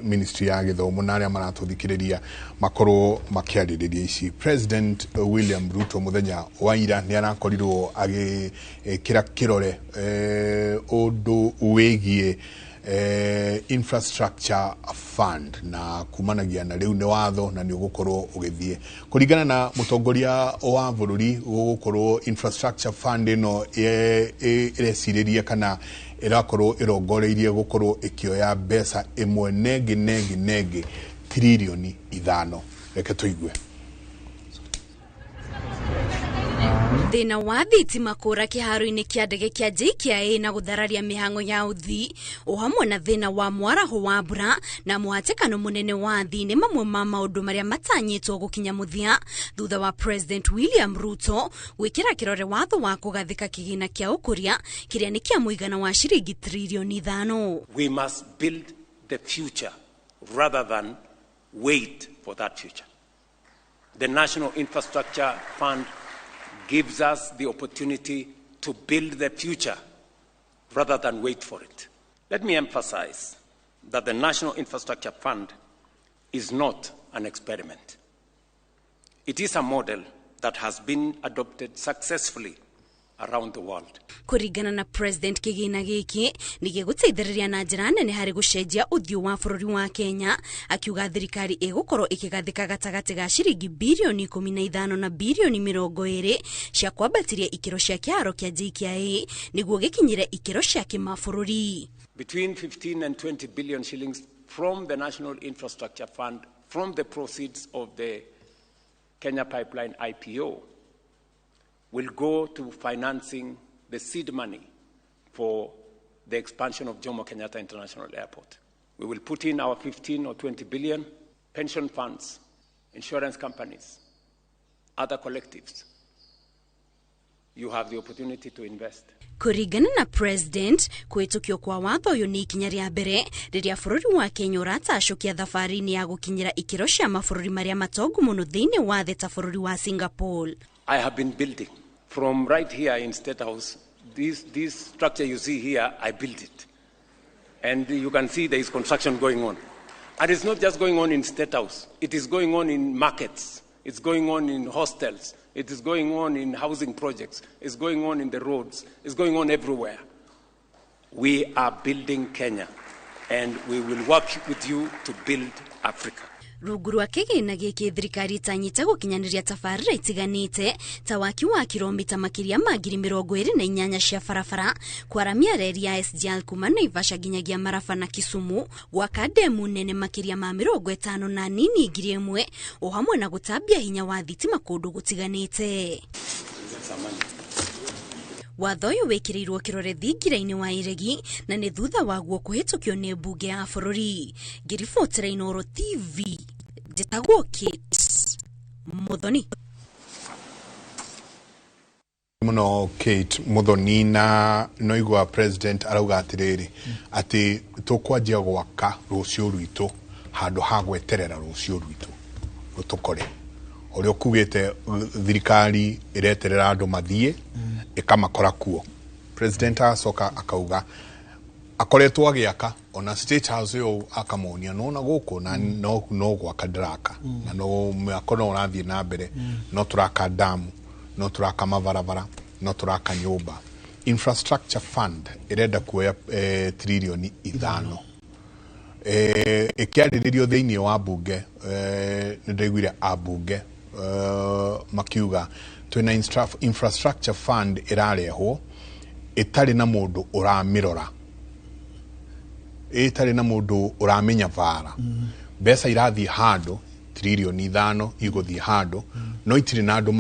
ministry ya gĩthomo na arĩa maratũthikĩrĩria makorwo makĩarĩrĩria ici. President William Ruto mũthenya wa ira nĩ arakorirwo agĩkĩra kĩrore ũndũ wĩgiĩ infrastructure fund, na kumanagia na rĩu nĩ watho na nĩ ũgũkorwo ũgĩthiĩ kũringana na mũtongoria wa bũrũri. Gũgũkorwo infrastructure fund ĩno ĩrecirĩria kana ĩrakorwo ĩrongoreirie gũkorwo ĩkĩoya mbeca ĩmwe nengĩ nengĩ nengĩ 5 tiririoni. Reke tũigue. Thĩna wa thitima kũra kĩharo-inĩ kĩa ndege kĩa JKIA na gũthararia mĩhang'o ya ũthii, o hamwe na thĩna wa mwaraho wa mbura na mũhatĩkano mũnene wa thii, nĩ mamwe ma maũndũ marĩa matanyĩtwo gũkinya mũthia thutha wa President William Ruto gwĩkĩra kĩrore watho wa kũgathĩka kĩgĩna kĩa ũkũria kĩrĩa nĩ kĩa mũigana wa ciringi 5 tiririoni. We must build the future rather than wait for that future. The National Infrastructure Fund gives us the opportunity to build the future rather than wait for it. Let me emphasize that the National Infrastructure Fund is not an experiment. It is a model that has been adopted successfully around the world. Kũringana na President, kĩgĩna gĩkĩ nĩ gĩgũteithĩrĩria na njĩra nene harĩ gũcenjia ũthiũ wa bũrũri wa Kenya. Akiuga thirikari ĩgũkorwo ĩkĩgathĩka gatagatĩ ga ciringi 15 birioni na 20 birioni cia kwambatĩria ikĩro cia kĩharo kĩa JKIA nĩguo gĩkinyĩre ikĩro cia kĩmabũrũri. Between 15 and 20 billion shillings from the National Infrastructure Fund, from the proceeds of the Kenya Pipeline IPO, will go to financing the seed money for the expansion of Jomo Kenyatta International Airport. We will put in our 15 or 20 billion, pension funds, insurance companies, other collectives. You have the opportunity to invest. Kũringana na President, kũhĩtũkio kwa watho ũyũ nĩ ikinya rĩa mbere rĩrĩa bũrũri wa Kenya ũratacũkia thabarĩ-inĩ ya gũkinyĩra ikĩro cia mabũrũri marĩa matongu mũno thĩinĩ wa thĩ ta bũrũri wa Singapore. I have been building from right here in State House. This structure you see here, I built it. And you can see there is construction going on. And it's not just going on in State House, it is going on in markets, it's going on in hostels, it is going on in housing projects, it's going on in the roads, it's going on everywhere. We are building Kenya, and we will work with you to build Africa. Rungu rwa kĩgĩna gĩkĩ, thirikari ĩtanyĩte gũkinyanĩria tabarĩra itiganĩte ta waki wa kiromita makĩria ma 28,000 cia barabara, kwaramia reri ya SGR kuma Naivasha nginyagia Maraba na Kisumu, gwaka ndemu nene makĩria ma 50 na nini 1,000, o hamwe na gũtambia hinya wa thitima kũndũ gũtiganĩte. Watho ũyũ wĩkĩrĩirwo kĩrore thingira-inĩ wa iregi na nĩ thutha waguo kũhĩtũkio nĩ mbunge ya bũrũri. Ngĩribotera Inooro TV, njĩtagwo Kate Muthoni. Muno Kate Muthoni. Na noigua President arauga atiriri ati tukwanjia gwaka rucio rwitu handu ha gweterera rucio rwitu rutukore. Uria ukugite thirikari ireterera andu mathie ikamakora kuo. President acoka akauga akoretwo agiaka ona State House yo, akamonia nona guku na no gwaka ndiraka na no mwako no urathie na mbere, no turaka damu, no turaka mabarabara, no turaka nyumba. Infrastructure fund irenda kuoya 5 tiririoni. Ĩkĩarĩrĩrio thĩinĩ wa bunge, nĩ ndaiguire ambunge makiuga twĩna infrastructure fund ĩrarehwo ĩtarĩ na mũndũ ũramĩrora, ĩtarĩ na mũndũ ũramenya bara. Mbeca irathiĩ handũ tririoni 5 igũthiĩ handũ, no itirĩ na andũ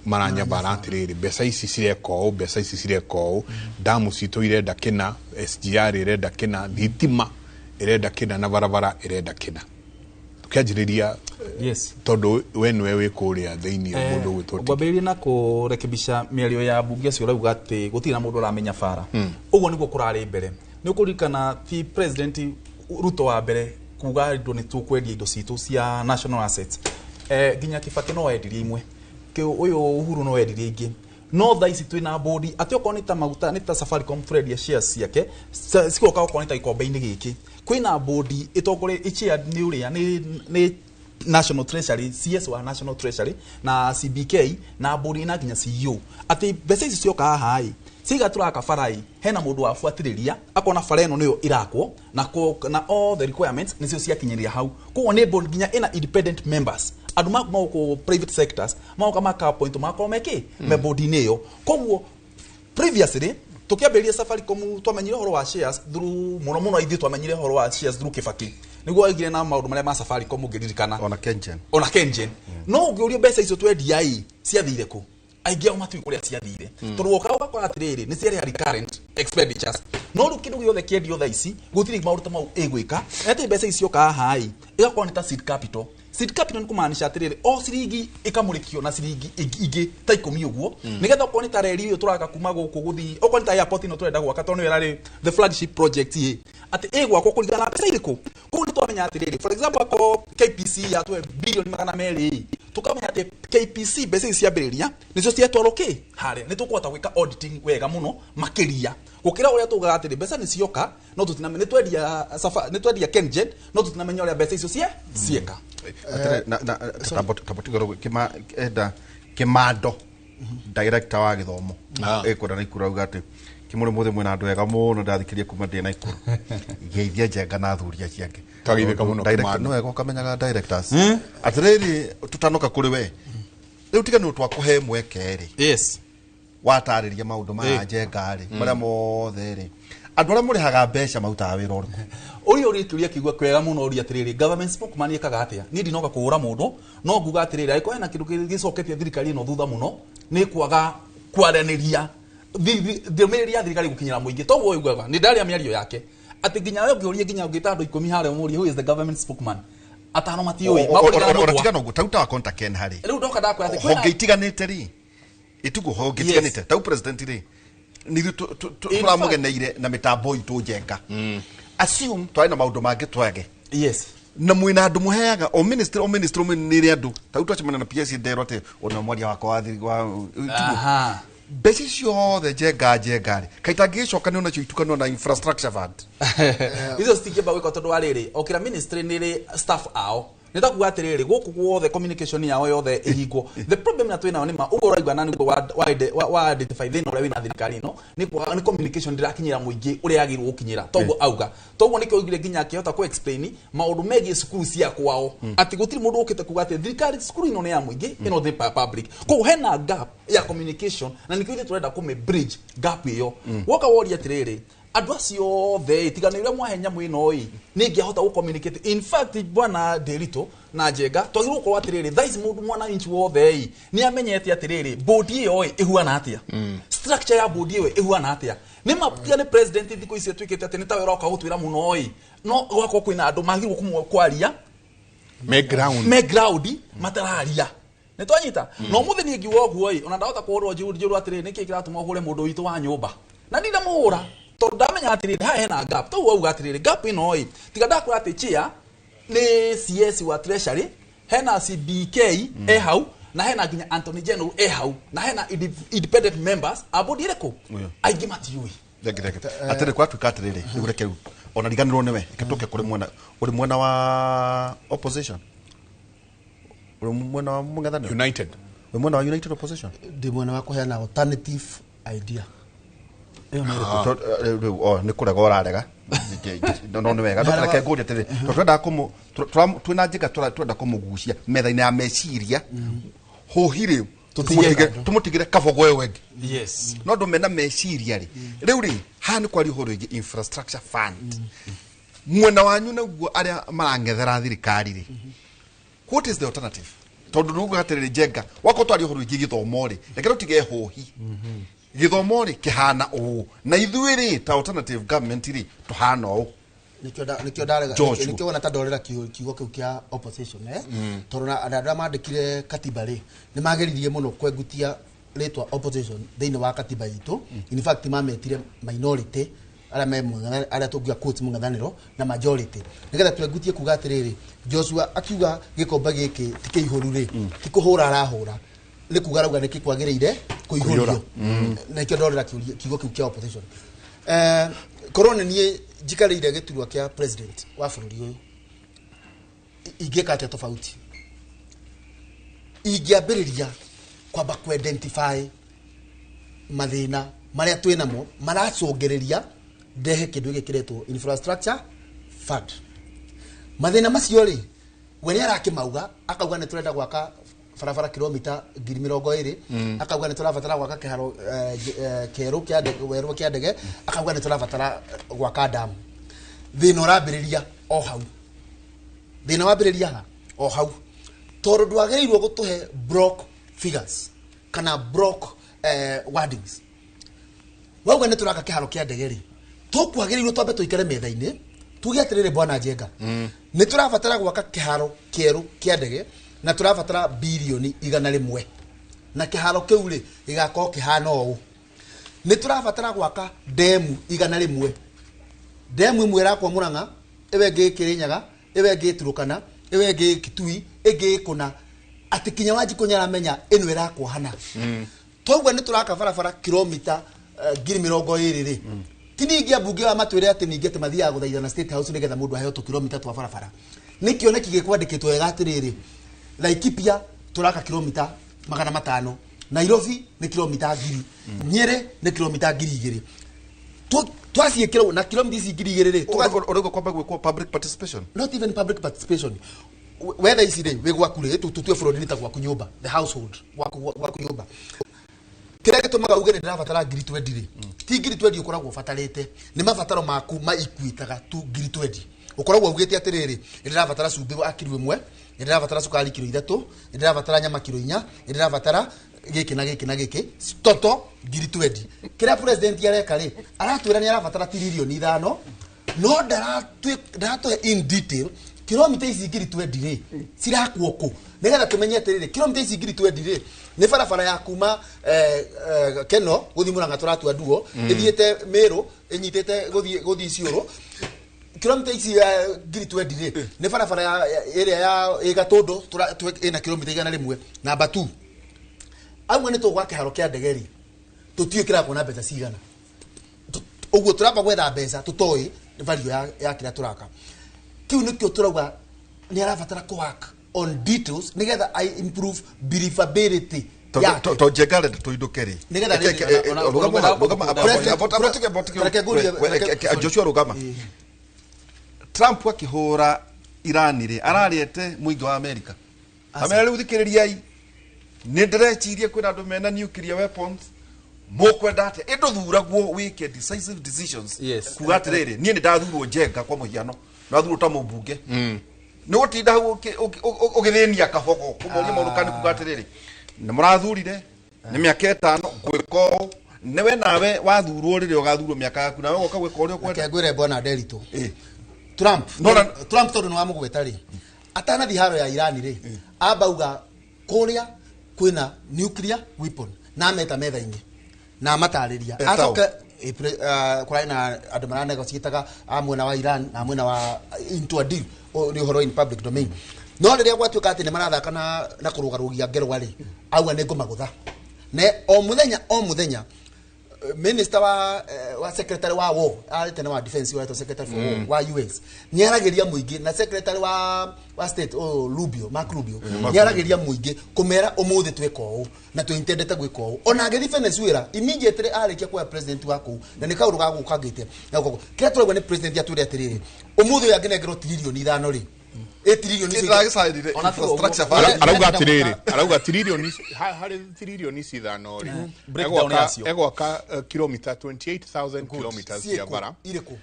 maranyabara atĩrĩrĩ, mbeca ici cireka ũũ, mbeca ici cireka ũũ, damu citũ irenda kĩna, SGR ĩrenda kĩna, thitima ĩrenda kĩna, na barabara ĩrenda kĩna. Tukianjĩrĩria, yes, tondũ we nĩwe wĩ kũrĩa thĩinĩ mũndũ ũgwĩtwo ngwambĩrĩria na kũrekebisha mĩario ya mbunge acio ũrauga atĩ gũtirĩ na mũndũ ũramenya bara. Ũguo nĩguo kũrarĩ mbere. Nĩ ũkũririkana ti President Ruto wa mbere kuga indo nĩ tũkwendia indo citũ cia national assets. Nginya Kibaki no endirie imwe, ũyũ Uhuru no endirie ingĩ. No thaa ici twĩna bodi atĩ okorwo nĩ ta maguta, nĩ ta Safaricom tũrendia shares ciake cigoka okorwo nĩ ta gĩkombe-inĩ gĩkĩ, kwĩna bodi ĩtongoretie ĩchair nĩ ũrĩa nĩ National Treasury, CS wa National Treasury na CBK na bodi na nginya CEO, atĩ mbeca ici cioka haha ĩ ciga tũraka bara ĩ, hena mũndũ wabuatĩrĩria akona bara ĩno nĩyo ĩrakwo na all the requirements nĩcio ciakinyĩria hau. Koguo nĩ board nginya ĩna independent members, andũ makuma gũkũ private sectors magoka maka point makorwo mekĩ me board-inĩ ĩyo. Koguo previously tukiambĩrĩria Safaricom twamenyire ũhoro wa shares through mũno mũno ithuĩ twamenyire ũhoro wa shares through Kibaki, nĩguo aigire na maũndũ marĩa ma Safaricom ũngĩririkana, ona Kengen, ona Kengen. No ũngĩũrio mbeca icio twendia ĩ ciathire kũ, aingĩ ao matiũĩ kũrĩa ciathire, tondũ woka ũgakora atĩrĩrĩ nĩ ciarĩ recurrent expenditures. No rĩu kĩndũ gĩothe kĩendio thaa ici gũtirĩ maũndũ ta mau ĩgwĩka, atĩ mbeca ici cioka haha ĩ ĩgakorwo nĩ ta seed capital. Seed capital nĩ kũmaanisha atĩrĩrĩ o ciringi ĩkamũrĩkio na ciringi ingĩ ta 10 ũguo, nĩgetha okorwo nĩ ta reri ũyũ tũraka kuma gũkũ gũthiĩ, okorwo nĩ ta airport ĩno tũrenda gwaka tondũ nĩyo ĩrarĩ the flagship project ĩ, atĩ ĩgwakwo kũringana na mbeca irĩkũ. Koguo nĩ twamenya atĩrĩrĩ, for example akorwo KPC yatũhe bilioni 200 tũkamenya atĩ KPC mbeca ici ciambĩrĩria nĩcio ciatwarwo kĩ harĩa, nĩ tũkũhota gwĩka auditing wega mũno makĩria gũkĩra ũrĩa tugaga atĩrĩ mbeca nĩ cioka no tũtinamenya, nĩ twendia Kengen no tũtinamenya ũrĩa mbeca icio cieka. Enda Kimando director wa gĩthomo ĩkwenda Naikuru auga atĩ Kimũrĩ mũthĩ mwĩna andũ ega mũno, ndathikĩria kuma ndĩ Naikuru geithia Njenga na athuri acio angĩ. Twageithĩka mũno Kimando. No wega ũkamenyaga directors atĩrĩrĩ, tũtanoka kũrĩ we rĩu tiga nĩ twakũhe mweke rĩ, yes, watarĩria maũndũ maya Njenga rĩ marĩa mothe rĩ, andũ arĩa mũrĩhaga mbeca marutaga wĩra ũrĩkũ? Ũrĩa ũrĩa kĩũria kĩigua kwega mũno ũria atĩrĩrĩ, government spokesman ĩkaga atĩa? Niĩ ndinoka kũhũra mũndũ, no nguga atĩrĩrĩ, angĩkorwo hena kĩndũ gĩcoketie thirikari ĩno thutha mũno nĩ kwaga kwaranĩria ndũmĩrĩri ya thirikari gũkinyĩra mũingĩ. Toguo ugaga nĩ ndaria mĩario yake atĩ nginya we ũngĩũria nginya ũngĩta andũ 10 harĩa ũmũrie who is the government spokesman, atano matiũĩ. Tigana ũguo tau ta contact Ken harĩ rĩu ndoka ndakwĩra atĩ honge itiganĩte rĩ, itugo honge itiganĩte tau president rĩ nithuĩ tũramũgeneire na mĩtambo itũ Njenga, assume twarĩ na maũndũ mangĩ twage, yes, na mwĩna andũ mũheaga o ministry o ministry nĩrĩ andũ tau twacemania na PS nderwo atĩ ona mwaria wakwa wa wa mbeca ciothe Njenga rĩ kaita ngĩgĩcoka nĩ onacio itukanwo na infrastructure fund icio citingĩamba gwĩka tondũ wa rĩrĩ o kĩra ministry nĩrĩ staff ao, nĩ ta kuga atĩrĩrĩ gũkũ guothe communication yao yothe ĩhingwo. The problem na twĩnayo nĩ ma ũguo ũraigua na nĩguo wa identify thĩna ũrĩa wĩna thirikari ĩno nĩ communication ndĩrakinyĩra mũingĩ ũrĩa yagĩrĩirwo gũkinyĩra, toguo auga. Toguo nĩkĩo oigire nginya akĩhota kũ explain maũndũ megiĩ cukuru cia kwao atĩ gũtirĩ mũndũ ũkĩte kuga atĩ thirikari cukuru ĩno nĩ ya mũingĩ, ĩno nĩ public. Koguo hena gap ya communication na nĩkĩo ithuĩ tũrenda kũmĩ bridge gap ĩyo. Woka woria atĩrĩrĩ andũ acio othe tiga nĩ ũrĩa mwahe nyamũ ĩno ĩ nĩ ingĩahota gũ communicate. In fact bwana Ndiritu na Njenga twagĩrĩirwo gũkorwo atĩrĩrĩ thaa ici mũndũ mwananchi wothe ĩ nĩ amenyete atĩrĩrĩ board ĩyo ĩ ĩhuana atĩa, structure ya board ĩyo ĩhuana atĩa. Nĩ ma tiga nĩ president thikũ ici atuĩkĩte atĩ nĩ tawe ũroka gũtwĩra mũno ĩ, no gwakorwo kwĩna andũ magĩrĩirwo kwaria me ground matararia. Nĩ twanyita no mũthĩ niĩ ngiuga ũguo ĩ ona ndahota kũhũrwo njũrwo atĩrĩrĩ nĩkĩ kĩratũma ũhũre mũndũ witũ wa nyũmba na ndinamũhũra tondũ ndamenya atĩrĩrĩ haha hena gap. Toguo auga atĩrĩrĩ gap ĩno ĩ tiga ndakwĩra atĩ chair nĩ CS wa Treasury, hena CBK e hau na hena nginya Anthony General e hau na hena independent members a board ĩrĩkũ aingĩ matiũĩ. Atĩrĩ kwatuĩka atĩrĩrĩ rĩu reke rĩu ona riganĩrwo nĩwe reke tũke kũrĩ mwena ũrĩ mwena wa opposition, ũrĩ mwena wa mũng'ethanĩro United, ũrĩ mwena wa United Opposition, ndĩ mwena wa kũheana alternative idea. Nĩ kũrega ũrarega. No nĩ wega no reke ngũrie atĩrĩrĩ, tondũ twendaga kũmũ twĩna njĩka twenda kũmũgucia metha-inĩ ya meciria hũhi rĩ tũmũtigĩre kabogo ĩyo ĩngĩ. Yes. No andũ mena meciria rĩ, rĩu rĩ haha nĩ kwaria ũhoro wĩgiĩ infrastructure fund mwena wanyu naguo arĩa marang'ethera thirikari rĩ, what is the alternative? Tondũ nĩugaga atĩrĩrĩ, Njenga wakorwo twaria ũhoro wĩgiĩ gĩthomo rĩ, reke tũtige hũhi gĩthomo rĩ kĩhana ũũ na ithuĩ rĩ ta alternative government rĩ tũhana ũũ. Nĩkĩo ndarega. Joshua. Nĩkĩo wona ta ndorera kiugo kĩu kĩa opposition, eh? Tondũ na andũ arĩa mandĩkire katiba rĩ, nĩ mageririe mũno kwengutia rĩtwa opposition thĩinĩ wa katiba itũ. In fact, mametire minority arĩa me arĩa tũngiuga quotes mũng'ethanĩro na majority, nĩgetha twengutie kuga atĩrĩrĩ, Joshua akiuga gĩkombe gĩkĩ ti kĩihũru rĩ, ti kũhũra arahũra, nĩ kuga arauga nĩkĩ kwagĩrĩire kũihũrio. Na nĩkĩo ndorera kiugo kĩu kĩa opposition. Korwo nĩ niĩ njikarĩire gĩturwa kĩa president wa bũrũri ũyũ, ingĩka atĩa tofauti? Ingĩambĩrĩria kwamba ku-identify mathĩna marĩa twĩ namo maracũngĩrĩria ndehe kĩndũ gĩkĩ kĩretwo infrastructure fund. Mathĩna macio rĩ, we nĩ arakĩmauga, akauga nĩ tũrenda gwaka barabara kilomita 20,000. Akauga nĩ tũrabatara gwaka kĩharo kĩerũ kĩa ndege, werũ kĩa ndege, akauga nĩ tũrabatara gwaka damu. Thĩna ũrambĩrĩria o hau. Thĩna wambĩrĩria ha o hau, tondũ ndwagĩrĩirwo gũtũhe block figures kana block wordings. Wauga nĩ tũraka kĩharo kĩa ndege rĩ, tũkwagĩrĩirwo twambe tũikare metha-inĩ tuge atĩrĩrĩ, bwana Njenga, nĩ tũrabatara gwaka kĩharo kĩerũ kĩa ndege na tũrabatara 100 birioni, na kĩharo kĩu rĩ gĩgakorwo kĩhana ũũ. Nĩ tũrabatara gwaka ndemu 100, ndemu ĩmwe ĩrakwo Mũrang'a, ĩyo ĩngĩ ĩ Kĩrĩnyaga, ĩyo ĩngĩ ĩ Turukana, ĩyo ĩngĩ ĩ Kitui, ĩngĩ ĩ kũna, atĩ kinya Wanjikũ nĩaramenya ĩno ĩrakwo hana. Twaugua nĩ tũraka barabara kilomita 20,000 rĩ, ti ningĩ ambunge aya matwĩre atĩ ningĩ atĩ mathiaga gũthaithana State House nĩgetha mũndũ aheo tũkilomita twa barabara. Nĩ kĩoneki gĩkwandĩkĩtwo wega atĩrĩrĩ, Laikipia tũraka kilomita 500, Nairobi nĩ kilomita 1,000, Nyĩrĩ nĩ kilomita 2,000. Twaciĩkĩra ũguo na kilomita ici 2,000 rĩ, Ũrauga kwamba gwĩkwo public participation? Not even public participation. Wetha ici rĩ, wĩ gwaku rĩ, tũtue bũrũri nĩ ta gwaku nyũmba, the household, gwaku nyũmba, kĩrĩa gĩtũmaga uge nĩ ndĩrabatara 20,000 rĩ, ti 20,000 ũkoragwo ũbatarĩte, nĩ mabataro maku maikuĩtaga tu 20,000. Ũkoragwo ugĩte atĩrĩrĩ, nĩ ndĩrabatara cumbĩ wa kiro 1, nĩ ndĩrabatara cukari kiro 3, nĩ ndĩrabatara nyama kiro 4, nĩ ndĩrabatara gĩkĩ na gĩkĩ na gĩkĩ, toto 20,000. Kĩrĩa president areka rĩ, aratwĩra nĩ arabatara tiririoni 5, no ndaratũhe in detail kilomita ici 20,000 rĩ cirakwo kũ, nĩgetha tũmenye atĩrĩrĩ, kilomita ici 20,000 rĩ nĩ barabara ya kuma Keno gũthiĩ Mũrang'a tũratua nduo, ĩthiĩte Mĩrũ, ĩnyitĩte gũthiĩ Ciũrũ. Kilomita ici 20,000 rĩ nĩ barabara ĩrĩa ya ĩ Gatũndũ ĩna kilomita 100. Namba 2, amwe nĩ tũgwaka kĩharo kĩa ndege rĩ, tũtiũĩ kĩrakwo na mbeca cigana. Ũguo tũramba gwetha mbeca tũtoĩ value ya kĩrĩa tũraka. Kĩu nĩkĩo tũrauga nĩ arabatara kũ work on details nĩgetha I improve believability yake. To Njenga arenda tũindũke rĩ. Nĩgetha rĩrĩ, Reke ngũrie. Joshua, rũgama. Trump akĩhũra Iran rĩ, ararĩete mũingĩ wa Amerika, amera rĩu thikĩrĩriai, nĩ ndĩreciria kwĩna andũ mena nuclear weapons, mũkwenda atĩa? Ĩndũ thuragwo wĩke decisive decisions. Kuga atĩrĩrĩ, niĩ nĩ ndathurwo Njenga, kwa mũhiano ndathurwo ta mũmbunge, nĩ gũtinda hau ũgĩthĩnia kabogo kũmoria maũndũ, kana kuga atĩrĩrĩ, nĩ mũrathurire nĩ mĩaka 5 ngwĩka ũũ, nĩwe nawe wathurwo rĩrĩa ũgathurwo mĩaka yaku nawe ũgoka gwĩka ũrĩa ũkwenda. Reke ngwĩre, bwana Nderitu, Trump Trump tondũ nĩ wamũgweta rĩ, atanathiĩ haro ya Iran rĩ, ambauga kũrĩa kwĩna nuclear weapon na ameta metha-inĩ na amatarĩria. Etao. Acoke kũrarĩ na andũ maranegotiataga a mwena wa Iran na mwena wa into a deal. Nĩ ũhoro in public domain, no rĩrĩa gwatuĩka atĩ nĩ marathaka na kũrũgarũgia ngerwa rĩ, auga nĩ ngũmagũtha ne o mũthenya o mũthenya. Minister wa secretary wa war arĩ tene wa defense wa secretary for war wa US nĩ arageria mũingĩ na secretary wa state Rubio, Mark Rubio, nĩ arageria mũingĩ kũmera ũmũthĩ twĩka ũũ na twĩintendete gwĩka ũũ. Ona agĩthiĩ Venezuela immediately arĩkia kuoya president wa kũu, na nĩ kaũndũ ga gũkangĩte na gũkũ kĩrĩa tũraigua nĩ president atwĩre atĩrĩrĩ, ũmũthĩ ũyũ angĩnengerwo 5 trillion rĩ, ĩ trillion icio. Infrastructure fund. Arauga atiriri, arauga tiririoni harĩ 5 tiririoni rĩ, Breakdown yacio. Egwaka kilomita 28,000 kilometers cia Ciĩkũ? bara. Irĩkũ?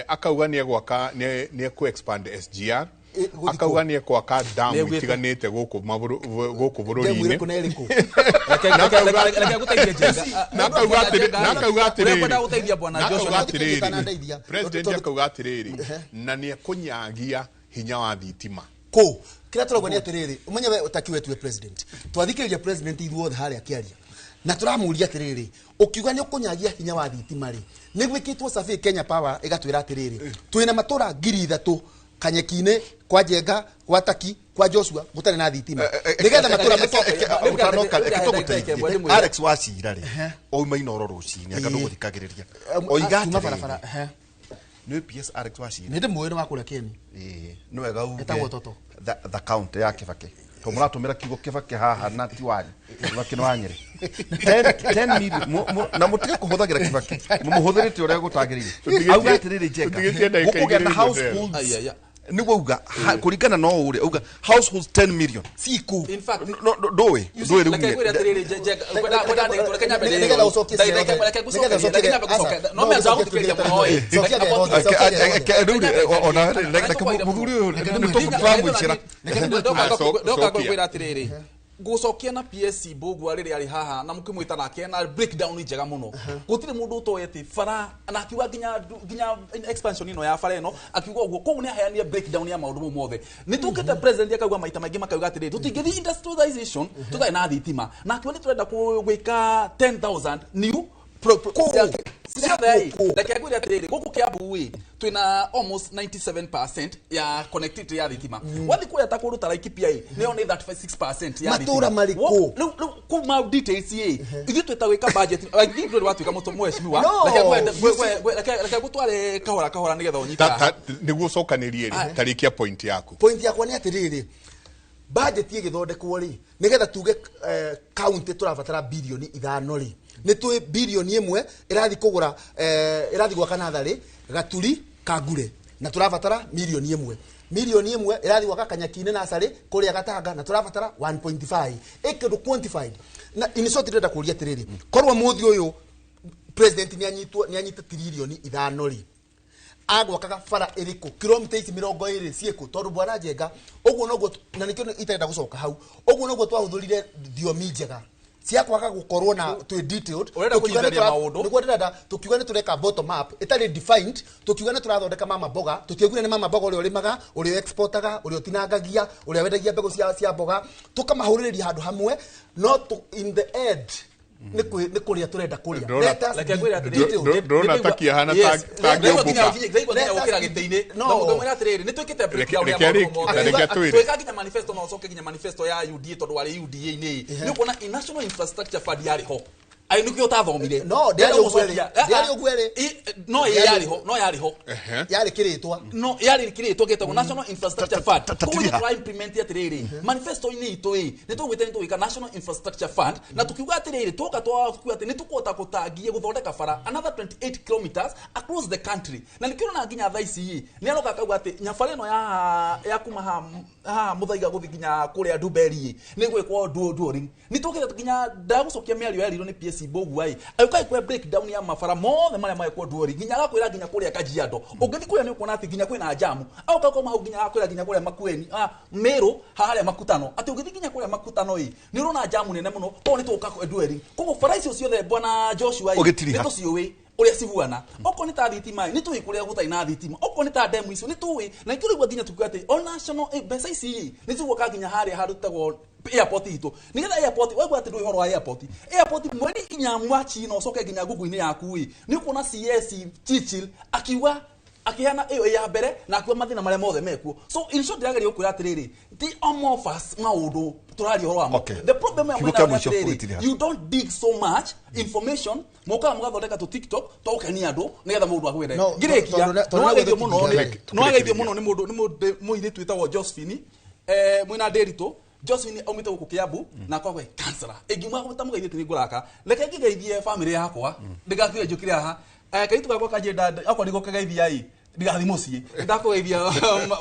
Akauga nĩ egwaka, nĩ ekũ expand SGR. Gũthiĩ Akauga nĩ ekwaka dam Nĩ egwĩte. itiganĩte gũkũ Demu bũrũri-inĩ. ĩrĩkũ na ĩrĩkũ? Reke ngũteithie, Njenga. Na akauga atĩrĩrĩ, Ũrĩa kwenda gũteithia bwana na akauga Joshua. atĩrĩrĩ, Ndandeithia. president akauga atĩrĩrĩ, na nĩ ekũnyagia hinya wa thitima. Kũ kĩrĩa tũraigua nĩ atĩrĩrĩ, ũmenye we ũtakiwe tuwe president, twathikĩrĩria president ithuothe harĩa akĩaria na tũramũria atĩrĩrĩ, ũkiuga nĩ ũkũnyagia hinya wa thitima rĩ, nĩ gwĩkĩtwo survey Kenya Power ĩgatwĩra atĩrĩrĩ, twĩna matũra 3,000 kanyeki-inĩ kwa Njenga, kwa Taki, kwa Joshua gũtarĩ na thitima, nĩgetha matũra Ũtanoka, Alex Wachira rĩ, oima Inoro rũcinĩ anga ndũgũthikagĩrĩria oiga Kuma barabara atĩrĩrĩ, nĩ PS Alex Wachira. Nĩ ndĩmũĩ, nĩ wa kũrĩa Keni. Ĩĩ, nĩ wega uge Etagwo Toto. The county ya Kibaki, to mũratũmĩra kiugo Kibaki haha na ti wanyu. Kibaki nĩ wa Nyĩrĩ. 10 million na mũtige kũhũthagĩra Kibaki, mũmũhũthĩrĩte ũrĩa gũtagĩrĩire. Auga atĩrĩrĩ, Njenga, Tũtigĩtie ndagĩka gũkũgĩa na 2 households. Ai, ai, ai. Nĩguo auga kũringana na ũũ rĩ, auga households 10 million. Ciku. In fact, ndũĩ ndũĩ rĩu. Reke ngwĩre atĩrĩrĩ, Njenga, reke nyambe Nĩgetha ũcokie reke ciothe. ngũcokerie, Nĩgetha reke nyambe ũcokie. gũcokia. No No, mĩanza ũcokie gũthikĩrĩria tũgĩte mũno, ĩ. Cokia Reke- ciothe. Rĩu rĩ, ona reke mũthuri ũyũ nĩ tũramũicĩra. Ndoka ngwĩra atĩrĩrĩ, gũcokia na PSC Mbũgua rĩrĩa arĩ haha na mũkĩmwĩta nake na breakdown njega mũno, gũtirĩ mũndũ ũtoĩ atĩ bara, na akiuga nginya expansion ĩno ya bara ĩno, akiuga ũguo koguo nĩ aheanire breakdown ya maũndũ mau mothe. Nĩ tũkĩte president akauga maita maingĩ, makauga atĩrĩrĩ, tũtingĩthiĩ industrialization tũtarĩ na thitima, na akiuga nĩ tũrenda gwĩka 10,000 new ciothe ĩ. Reke ngwĩre atĩrĩrĩ, gũkũ Kiambu ĩ, twĩna almost 97% ya connectivity ya thitima. Wathiĩ kũrĩa ta kũndũ ta Laikipia ĩ, nĩyo nĩ 36% ya Matũũra thitima. marĩkũ? Rĩu kuma details ĩ, ithuĩ twĩta gwĩka budget, I think ndũrĩ watuĩka mũtũ mheshimiwa. No, Reke you see- reke ngũtware kahora kahora nĩgetha ũnyite Ta- haha. Nĩguo ũcokanĩrie rĩ, tarĩkia point yaku. Point yakwa nĩ atĩrĩrĩ, budget ĩgĩthondekwo rĩ, nĩgetha tuge county tũrabatara 5 birioni rĩ, nĩ tũĩ 1 birioni ĩrathiĩ kũgũra, ĩrathiĩ gwaka natharĩ Gaturi Kangure, na tũrabatara 1 mirioni, 1 mirioni ĩrathiĩ gwaka Kanyaki-inĩ nacarĩ kũrĩa Gatanga, na tũrabatara 1.5 ĩkĩndũ quantified. Na in short, ndĩrenda kũria atĩrĩrĩ, korwo mũthĩ ũyũ president nĩ anyitwo, nĩ anyita 5 tiririoni rĩ, agwakaga bara ĩrĩkũ, kilomita ici 20 ciĩkũ? Tondũ bwana Njenga, ũguo noguo na nĩkĩo itarenda gũcoka hau, ũguo noguo twahũthĩrire thiomi njega cia kwaga gũkorwo na twĩ detailed. Ũrenda Tũkiuga nĩ kũnyitithania maũndũ. Nĩguo ndĩrenda, tũkiuga nĩ tũreka bottom up ĩtarĩ defined, tũkiuga nĩ tũrathondeka mama mboga, tũtiaugire nĩ mama mboga ũrĩa ũrĩmaga, ũrĩa exportaga, ũrĩa ũtinangagia, ũrĩa wendagia mbegũ cia mboga, tũkamahũrĩrĩria handũ hamwe, no in the end nĩ kũrĩa tũrenda kũrĩa. Let us Reke ngwĩre be atĩrĩrĩ, detailed. Ndũrona nĩndĩigua- ta kĩahana Yes. ta Ndaigua ngĩũmbũka. nginya gũkĩra gĩtĩ-inĩ. No. Na ngũmwĩra atĩrĩrĩ, nĩ twĩkĩte breakdown ya Reke maũndũ mothe. reke atwĩre. Twĩka nginya manifesto, na ũcoke nginya manifesto ya UDA, tondũ warĩ UDA-inĩ, nĩ ũkuona i National Infrastructure Fund yarĩ ho. Ai, nĩkĩo ũtathomire. No, ndĩarĩ Ndĩrenda ũguo ĩrĩ. gũcokia. Ndĩarĩ ũguo ĩrĩ. No Ndĩarĩ yarĩ ho, no yarĩ ho. Yarĩ kĩrĩtwa. No yarĩ kĩrĩtwa gĩtagwo National Infrastructure Fund. Koguo tiriha. tũra implement atĩrĩrĩ, manifesto-inĩ itũ ĩ, nĩ tũgwĩte nĩ tũgwĩka National Infrastructure Fund, na tukiuga atĩrĩrĩ, twoka twakiuga atĩ nĩ tũkũhota gũtangia gũthondeka bara another 28 kilometers across the country, na nĩkĩo ũrona nginya thaa ici ĩ, nĩ aroka akauga atĩ nyabara ĩno ya kuma haha Mũthaiga gũthiĩ nginya kũrĩa Ndumberi ĩ, nĩ gwĩkwo duoring. Nĩ tũkĩte nginya ndagũcokia mĩario yerirwo nĩ PSC Mbũgua ĩ, agĩũka agĩkũhe breakdown ya mabara mothe marĩa magĩkwo duoring, nginya agakwĩra nginya kũrĩa Kajiado ũngĩthiĩ kũrĩa nĩ ũkuona atĩ nginya kwĩna jamu, agoka kuma hau nginya agakwĩra nginya kũrĩa Makueni, Meru harĩa Makutano, atĩ ũngĩthiĩ nginya kũrĩa Makutano ĩ, nĩ ũrona jamu nene mũno koguo nĩ tũgũka duoring. Koguo bara icio ciothe, bwana Joshua ĩ, Ũgĩtiriha. nĩ tũciũĩ ũrĩa cihuana. Okorwo nĩ ta thitima ĩ, nĩ tũĩ kũrĩa gũtarĩ na thitima. Okorwo nĩ ta demu icio, nĩ tũĩ, na nĩkĩo rĩu nginya tukiuga atĩ o national mbeca ici ĩ, nĩ cigũka nginya harĩa handũ tagwo airport itũ, nĩgetha airport waigua atĩ ndũĩ ũhoro wa airport 4 Machi, na ũcoke nginya Google-inĩ yaku ĩ, nĩ ũkuona CS Churchill akiuga Akiheana ĩyo ya mbere na akiuga mathĩna marĩa mothe mekuo. So in short ndĩrageria gũkwĩra atĩrĩrĩ, ti amorphous maũndũ tũraria ũhoro wamo. The problem ya Kiugo mwena kĩa wa mũico atĩrĩrĩ, kũgitĩra. you don't dig so much information, mokaga mũgathondeka tũ TikTok twa gũkenia andũ nĩgetha mũndũ akwĩre. No, Ngĩrĩkia, tondũ nĩwageithio nĩguo mũno tũtingĩaga. nĩwageithio mũno nĩ mũndũ mũirĩtu wĩtagwo Josephine, mwĩna Ndĩritũ. Josephine aumĩte gũkũ Kiambu na akoragwo e counselor. Ĩngiuma tamũgeithĩtie nĩ ngũraka. Reke ngĩgeithie famĩlĩ yakwa ndĩgakiuge njũkire haha. Kairĩtu gakwa kanjĩnda okorwo nĩgũkĩgeithia ĩ ndigathiĩ mũciĩ. Ndakũgeithia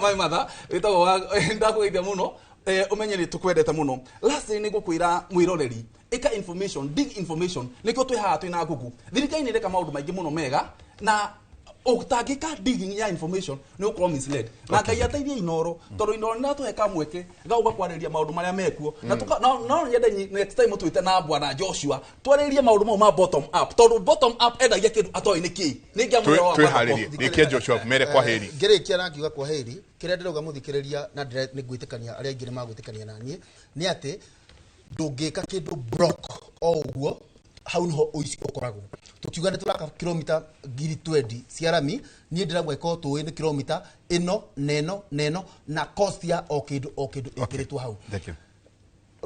my mother wĩtagwo ndakũgeithia mũno, ũmenye nĩ tũkwendete mũno. Lastly nĩ ngũkwĩra mwĩroreri, ĩka information, dig information, nĩkĩo twĩ haha twĩna Google. Thirikari nĩ ĩreka maũndũ maingĩ mũno mega na ũtangĩka digging ya information nĩ ũkorwo misled. Na Ngai ateithie Inoro tondũ Inoro nĩ ratũhe kamweke ga gũka kwarĩrĩria maũndũ marĩa mekuo na no nyende next time twĩte na Bwana Joshua twarĩrĩrie maũndũ mau ma bottom up, tondũ bottom up endagia kĩndũ atoĩ nĩ kĩĩ. Nĩ ngĩamwĩra wa Twĩharĩrie. Rĩkia Joshua, mere kwa heri. Ngĩrĩkia na ngiuga kwa heri, kĩrĩa ndĩrauga mũthikĩrĩria na nĩ ngwĩtĩkania arĩa aingĩ nĩ magwĩtĩkania na niĩ nĩ atĩ ndũngĩka kĩndũ block o ũguo, hau niho ũici ũkoragwo. Tũkiuga nĩ tũraka kilomita 20,000 cia rami, niĩ ndĩrauga ĩkorwo tũĩ nĩ kilomita ĩno na ĩno na ĩno na cost ya o kĩndũ o kĩndũ ĩkĩrĩtwo hau. Thank you.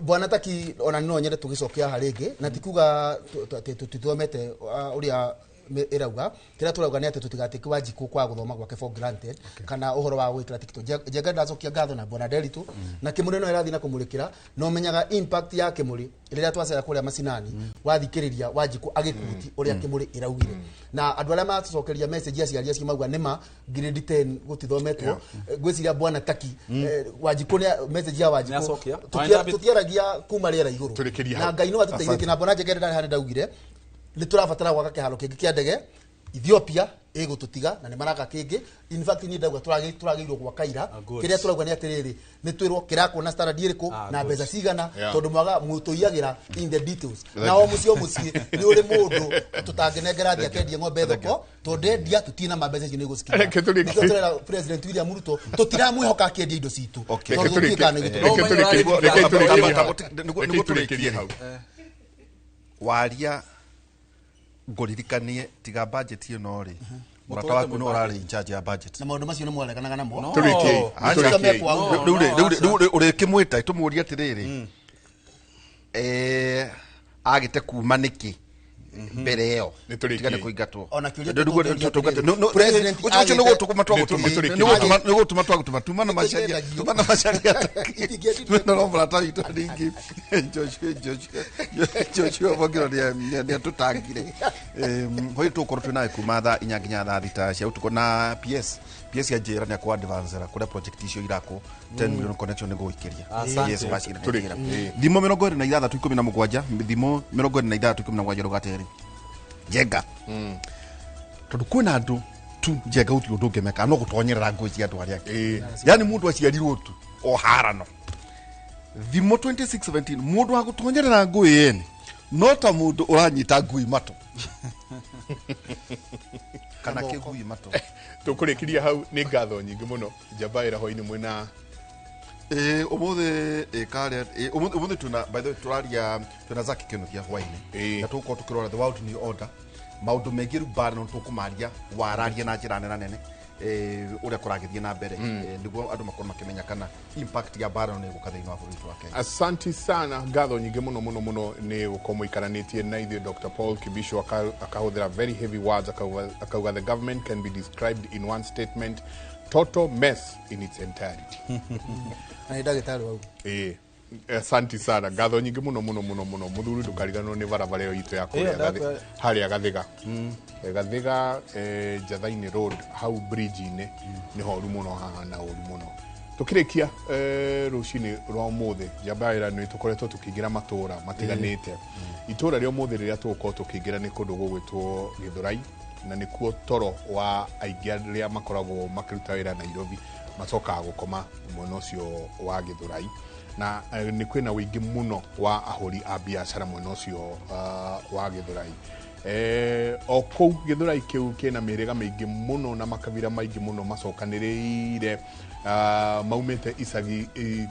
Bwana Taki, ona no nyende tũgĩcokia haha rĩngĩ na ti kuga atĩ tũtithomete ũrĩa ĩrauga. Kĩrĩa tũrauga nĩ atĩ tũtigatĩke Wanjikũ kwaga gũthoma gwake for granted kana ũhoro wa gwĩkĩra TikTok. Njenga ndacokia ngatho na Bwana Nderitu na Kĩmũrĩ no ĩrathiĩ na kũmũrĩkĩra na ũmenyaga impact ya Kĩmũrĩ rĩrĩa twacera kũrĩa macinani wathikĩrĩria Wanjikũ agĩkuti ũrĩa Kĩmũrĩ ĩraugire na andũ arĩa matũcokeria message aciari acio mauga nĩma grade 10 gũtithometwo. Ngwĩciria Bwana Taki, Wanjikũ nĩ message ya Wanjikũ Nĩacokia. Tũtiaragia kuma rĩera igũrũ Tũrĩkĩrie na hau. Ngai no atũteithĩtie na Bwana Njengere ndarĩ harĩa ndaugire nĩ tũrabatara gwaka kĩharo kĩngĩ kĩa ndege. Ethiopia ĩgũtũtiga na nĩ maraka kĩngĩ. In fact niĩ ndauga tũragĩrĩirwo gwaka ira. Good. Kĩrĩa tũrauga nĩ atĩrĩrĩ, nĩ twĩrwo kĩrakwo na standard ĩrĩkũ na Good. mbeca cigana, tondũ mwaga mũtũiyagĩra in the details Thank na you. o mũciĩ o mũciĩ nĩ ũrĩ mũndũ tũtangĩnengera thiĩ akendie ng'ombe thoko tondũ endia tũtina ma mbeca icio nĩ igũcikinya. Reke tũrĩkie. Nĩkĩo tũrera President William Ruto tũtiramwĩhoka akĩendia indo citũ Okay. tondũ Reke gũtiĩ kana nĩ Reke gũtũteithia. tũrĩkie. Reke tũrĩkĩrie hau. Nĩguo Reke tũrĩkĩrie tũrĩkie. hau. Waria ngũririkanie tiga budget ĩno rĩ, mũrata waku nĩ ũrarĩ in charge ya budget. Na maũndũ macio nĩ mwareganaga namo. No. Tũrĩkiei. Aca. Tũrĩkiei. No, Rĩu rĩ, no, rĩu rĩ, aca. rĩu rĩ, ũrĩkĩmwĩta tũmũrie atĩrĩrĩ, agĩte kuma nĩkĩ mbere ĩyo Nĩ tũrĩkie. tiga nĩ kũingatwo. Ona kĩũria Rĩu nĩguo tũkũria tũngate- atĩrĩrĩ, no, President ũcio nĩguo tũkũma twagũtũma. Nĩ tũrĩkie. Nĩguo tũma twagũtũma tuma na macaria Nĩtũkĩendagio. tuma na macaria. Itingĩendio. No mũrata witũ ningĩ Joshua Bongiro nĩ atũtangire hoi tũgũkorwo twĩ nawe kuma thaa 4 nginya thaa 6 cia ũtukũ na PS PS ya njĩra nĩ akũ advance kũrĩa project icio irakwo 10 million connection nĩ gũikĩria. Asante. Yes, wacira Tũrĩkie. Thimo 26 17, thimo 26 17 rũgaterĩ Njenga tondũ kwĩna andũ tu Njenga gũtirĩ ũndũ ũngĩmeka no gũtonyerera ngũĩ cia andũ arĩa angĩ. Yani mũndũ aciarirwo tu o harano. Thimo 26:17, mũndũ wa gũtonyerera ngũĩ ene no ta mũndũ ũranyita ngui matũ kana kĩgui matũ. Tũkũrĩkĩria hau. Nĩ ngatho nyingĩ mũno njamba ĩra hwainĩ mwĩna Ĩ ũmũthĩ ĩkarĩa ũmũthĩ twĩna, by the way, tũraria twĩna Zaki Kĩnuthia hwainĩ na tũgũkorwo tũkĩrora the world new order, maũndũ maingĩ rĩu mbara no tũkũmaria wararie na njĩra nene nene, ũrĩa kũragĩthiĩ na mbere, nĩguo andũ makorwo makĩmenya kana impact ya mbara nĩ ĩgũka thĩinĩ wa bũrũri witũ wa Kenya. Asanti sana, ngatho nyingĩ mũno mũno mũno nĩ gũkorwo mũikaranĩtie na ithuĩ. Dr Paul Kibisho akahũthĩra very heavy words, akauga the government can be described in one statement: total mess in its entirety. Na nĩ ndagĩtarĩ wauga. Ĩĩ, asanti sana, ngatho nyingĩ mũno mũno mũno mũno. Mũthuri, ndũkariganĩrwo nĩ barabara ĩyo itũ ya kũrĩa Ĩyo, harĩa Gathiga, Gathiga, Njathainĩ Road hau bridge-inĩ nĩ horu mũno haha na ũru mũno. Tũkĩrĩkia rũcinĩ rwa ũmũthĩ, njamba ya wĩra, nĩ tũkoretwo tũkĩingĩra matũra matiganĩte. Itũra rĩa ũmũthĩ rĩrĩa tũgũkorwo tũkĩingĩra nĩ kũndũ gũgwĩtwo Gĩthũrai na nĩkuo toro wa aingĩ arĩa makoragwo makĩruta wĩra Nairobi macokaga gũkoma mwena ũcio wa Gĩthũrai na nĩ kwĩna ũingĩ mũno wa ahũri a biacara mwena ũcio wa Gĩthũrai. O kũu Gĩthũrai kĩu kĩna mĩhĩrĩga mĩingĩ mũno na makabira maingĩ mũno macokanĩrĩire, maumĩte icagi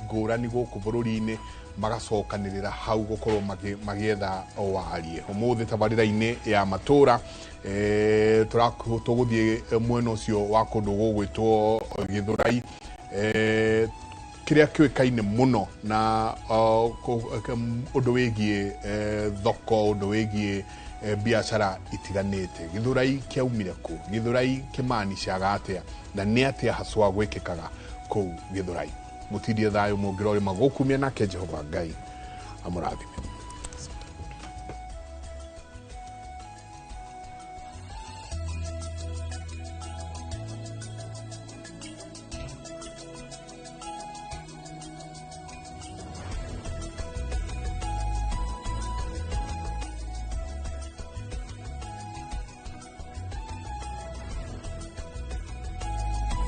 ngũrani gũkũ bũrũri-inĩ. Magacokanĩrĩra hau gũkorwo magĩetha warie. Ũmũthĩ tabarĩra-inĩ ya matũra, tũgũthiĩ mwena ũcio wa kũndũ gũgwĩtwo Gĩthũrai, kĩrĩa kĩũĩkaine mũno na ũndũ wĩgiĩ thoko, ũndũ wĩgiĩ biacara itiganĩte. Gĩthũrai kĩaumire kũ? Gĩthũrai kĩmanicaga atĩa, na nĩ atĩa haswa gwĩkĩkaga kũu Gĩthũrai? Mũtindie thayũ, mũngĩrorĩma gũkumia nake Jehova Ngai amũrathime.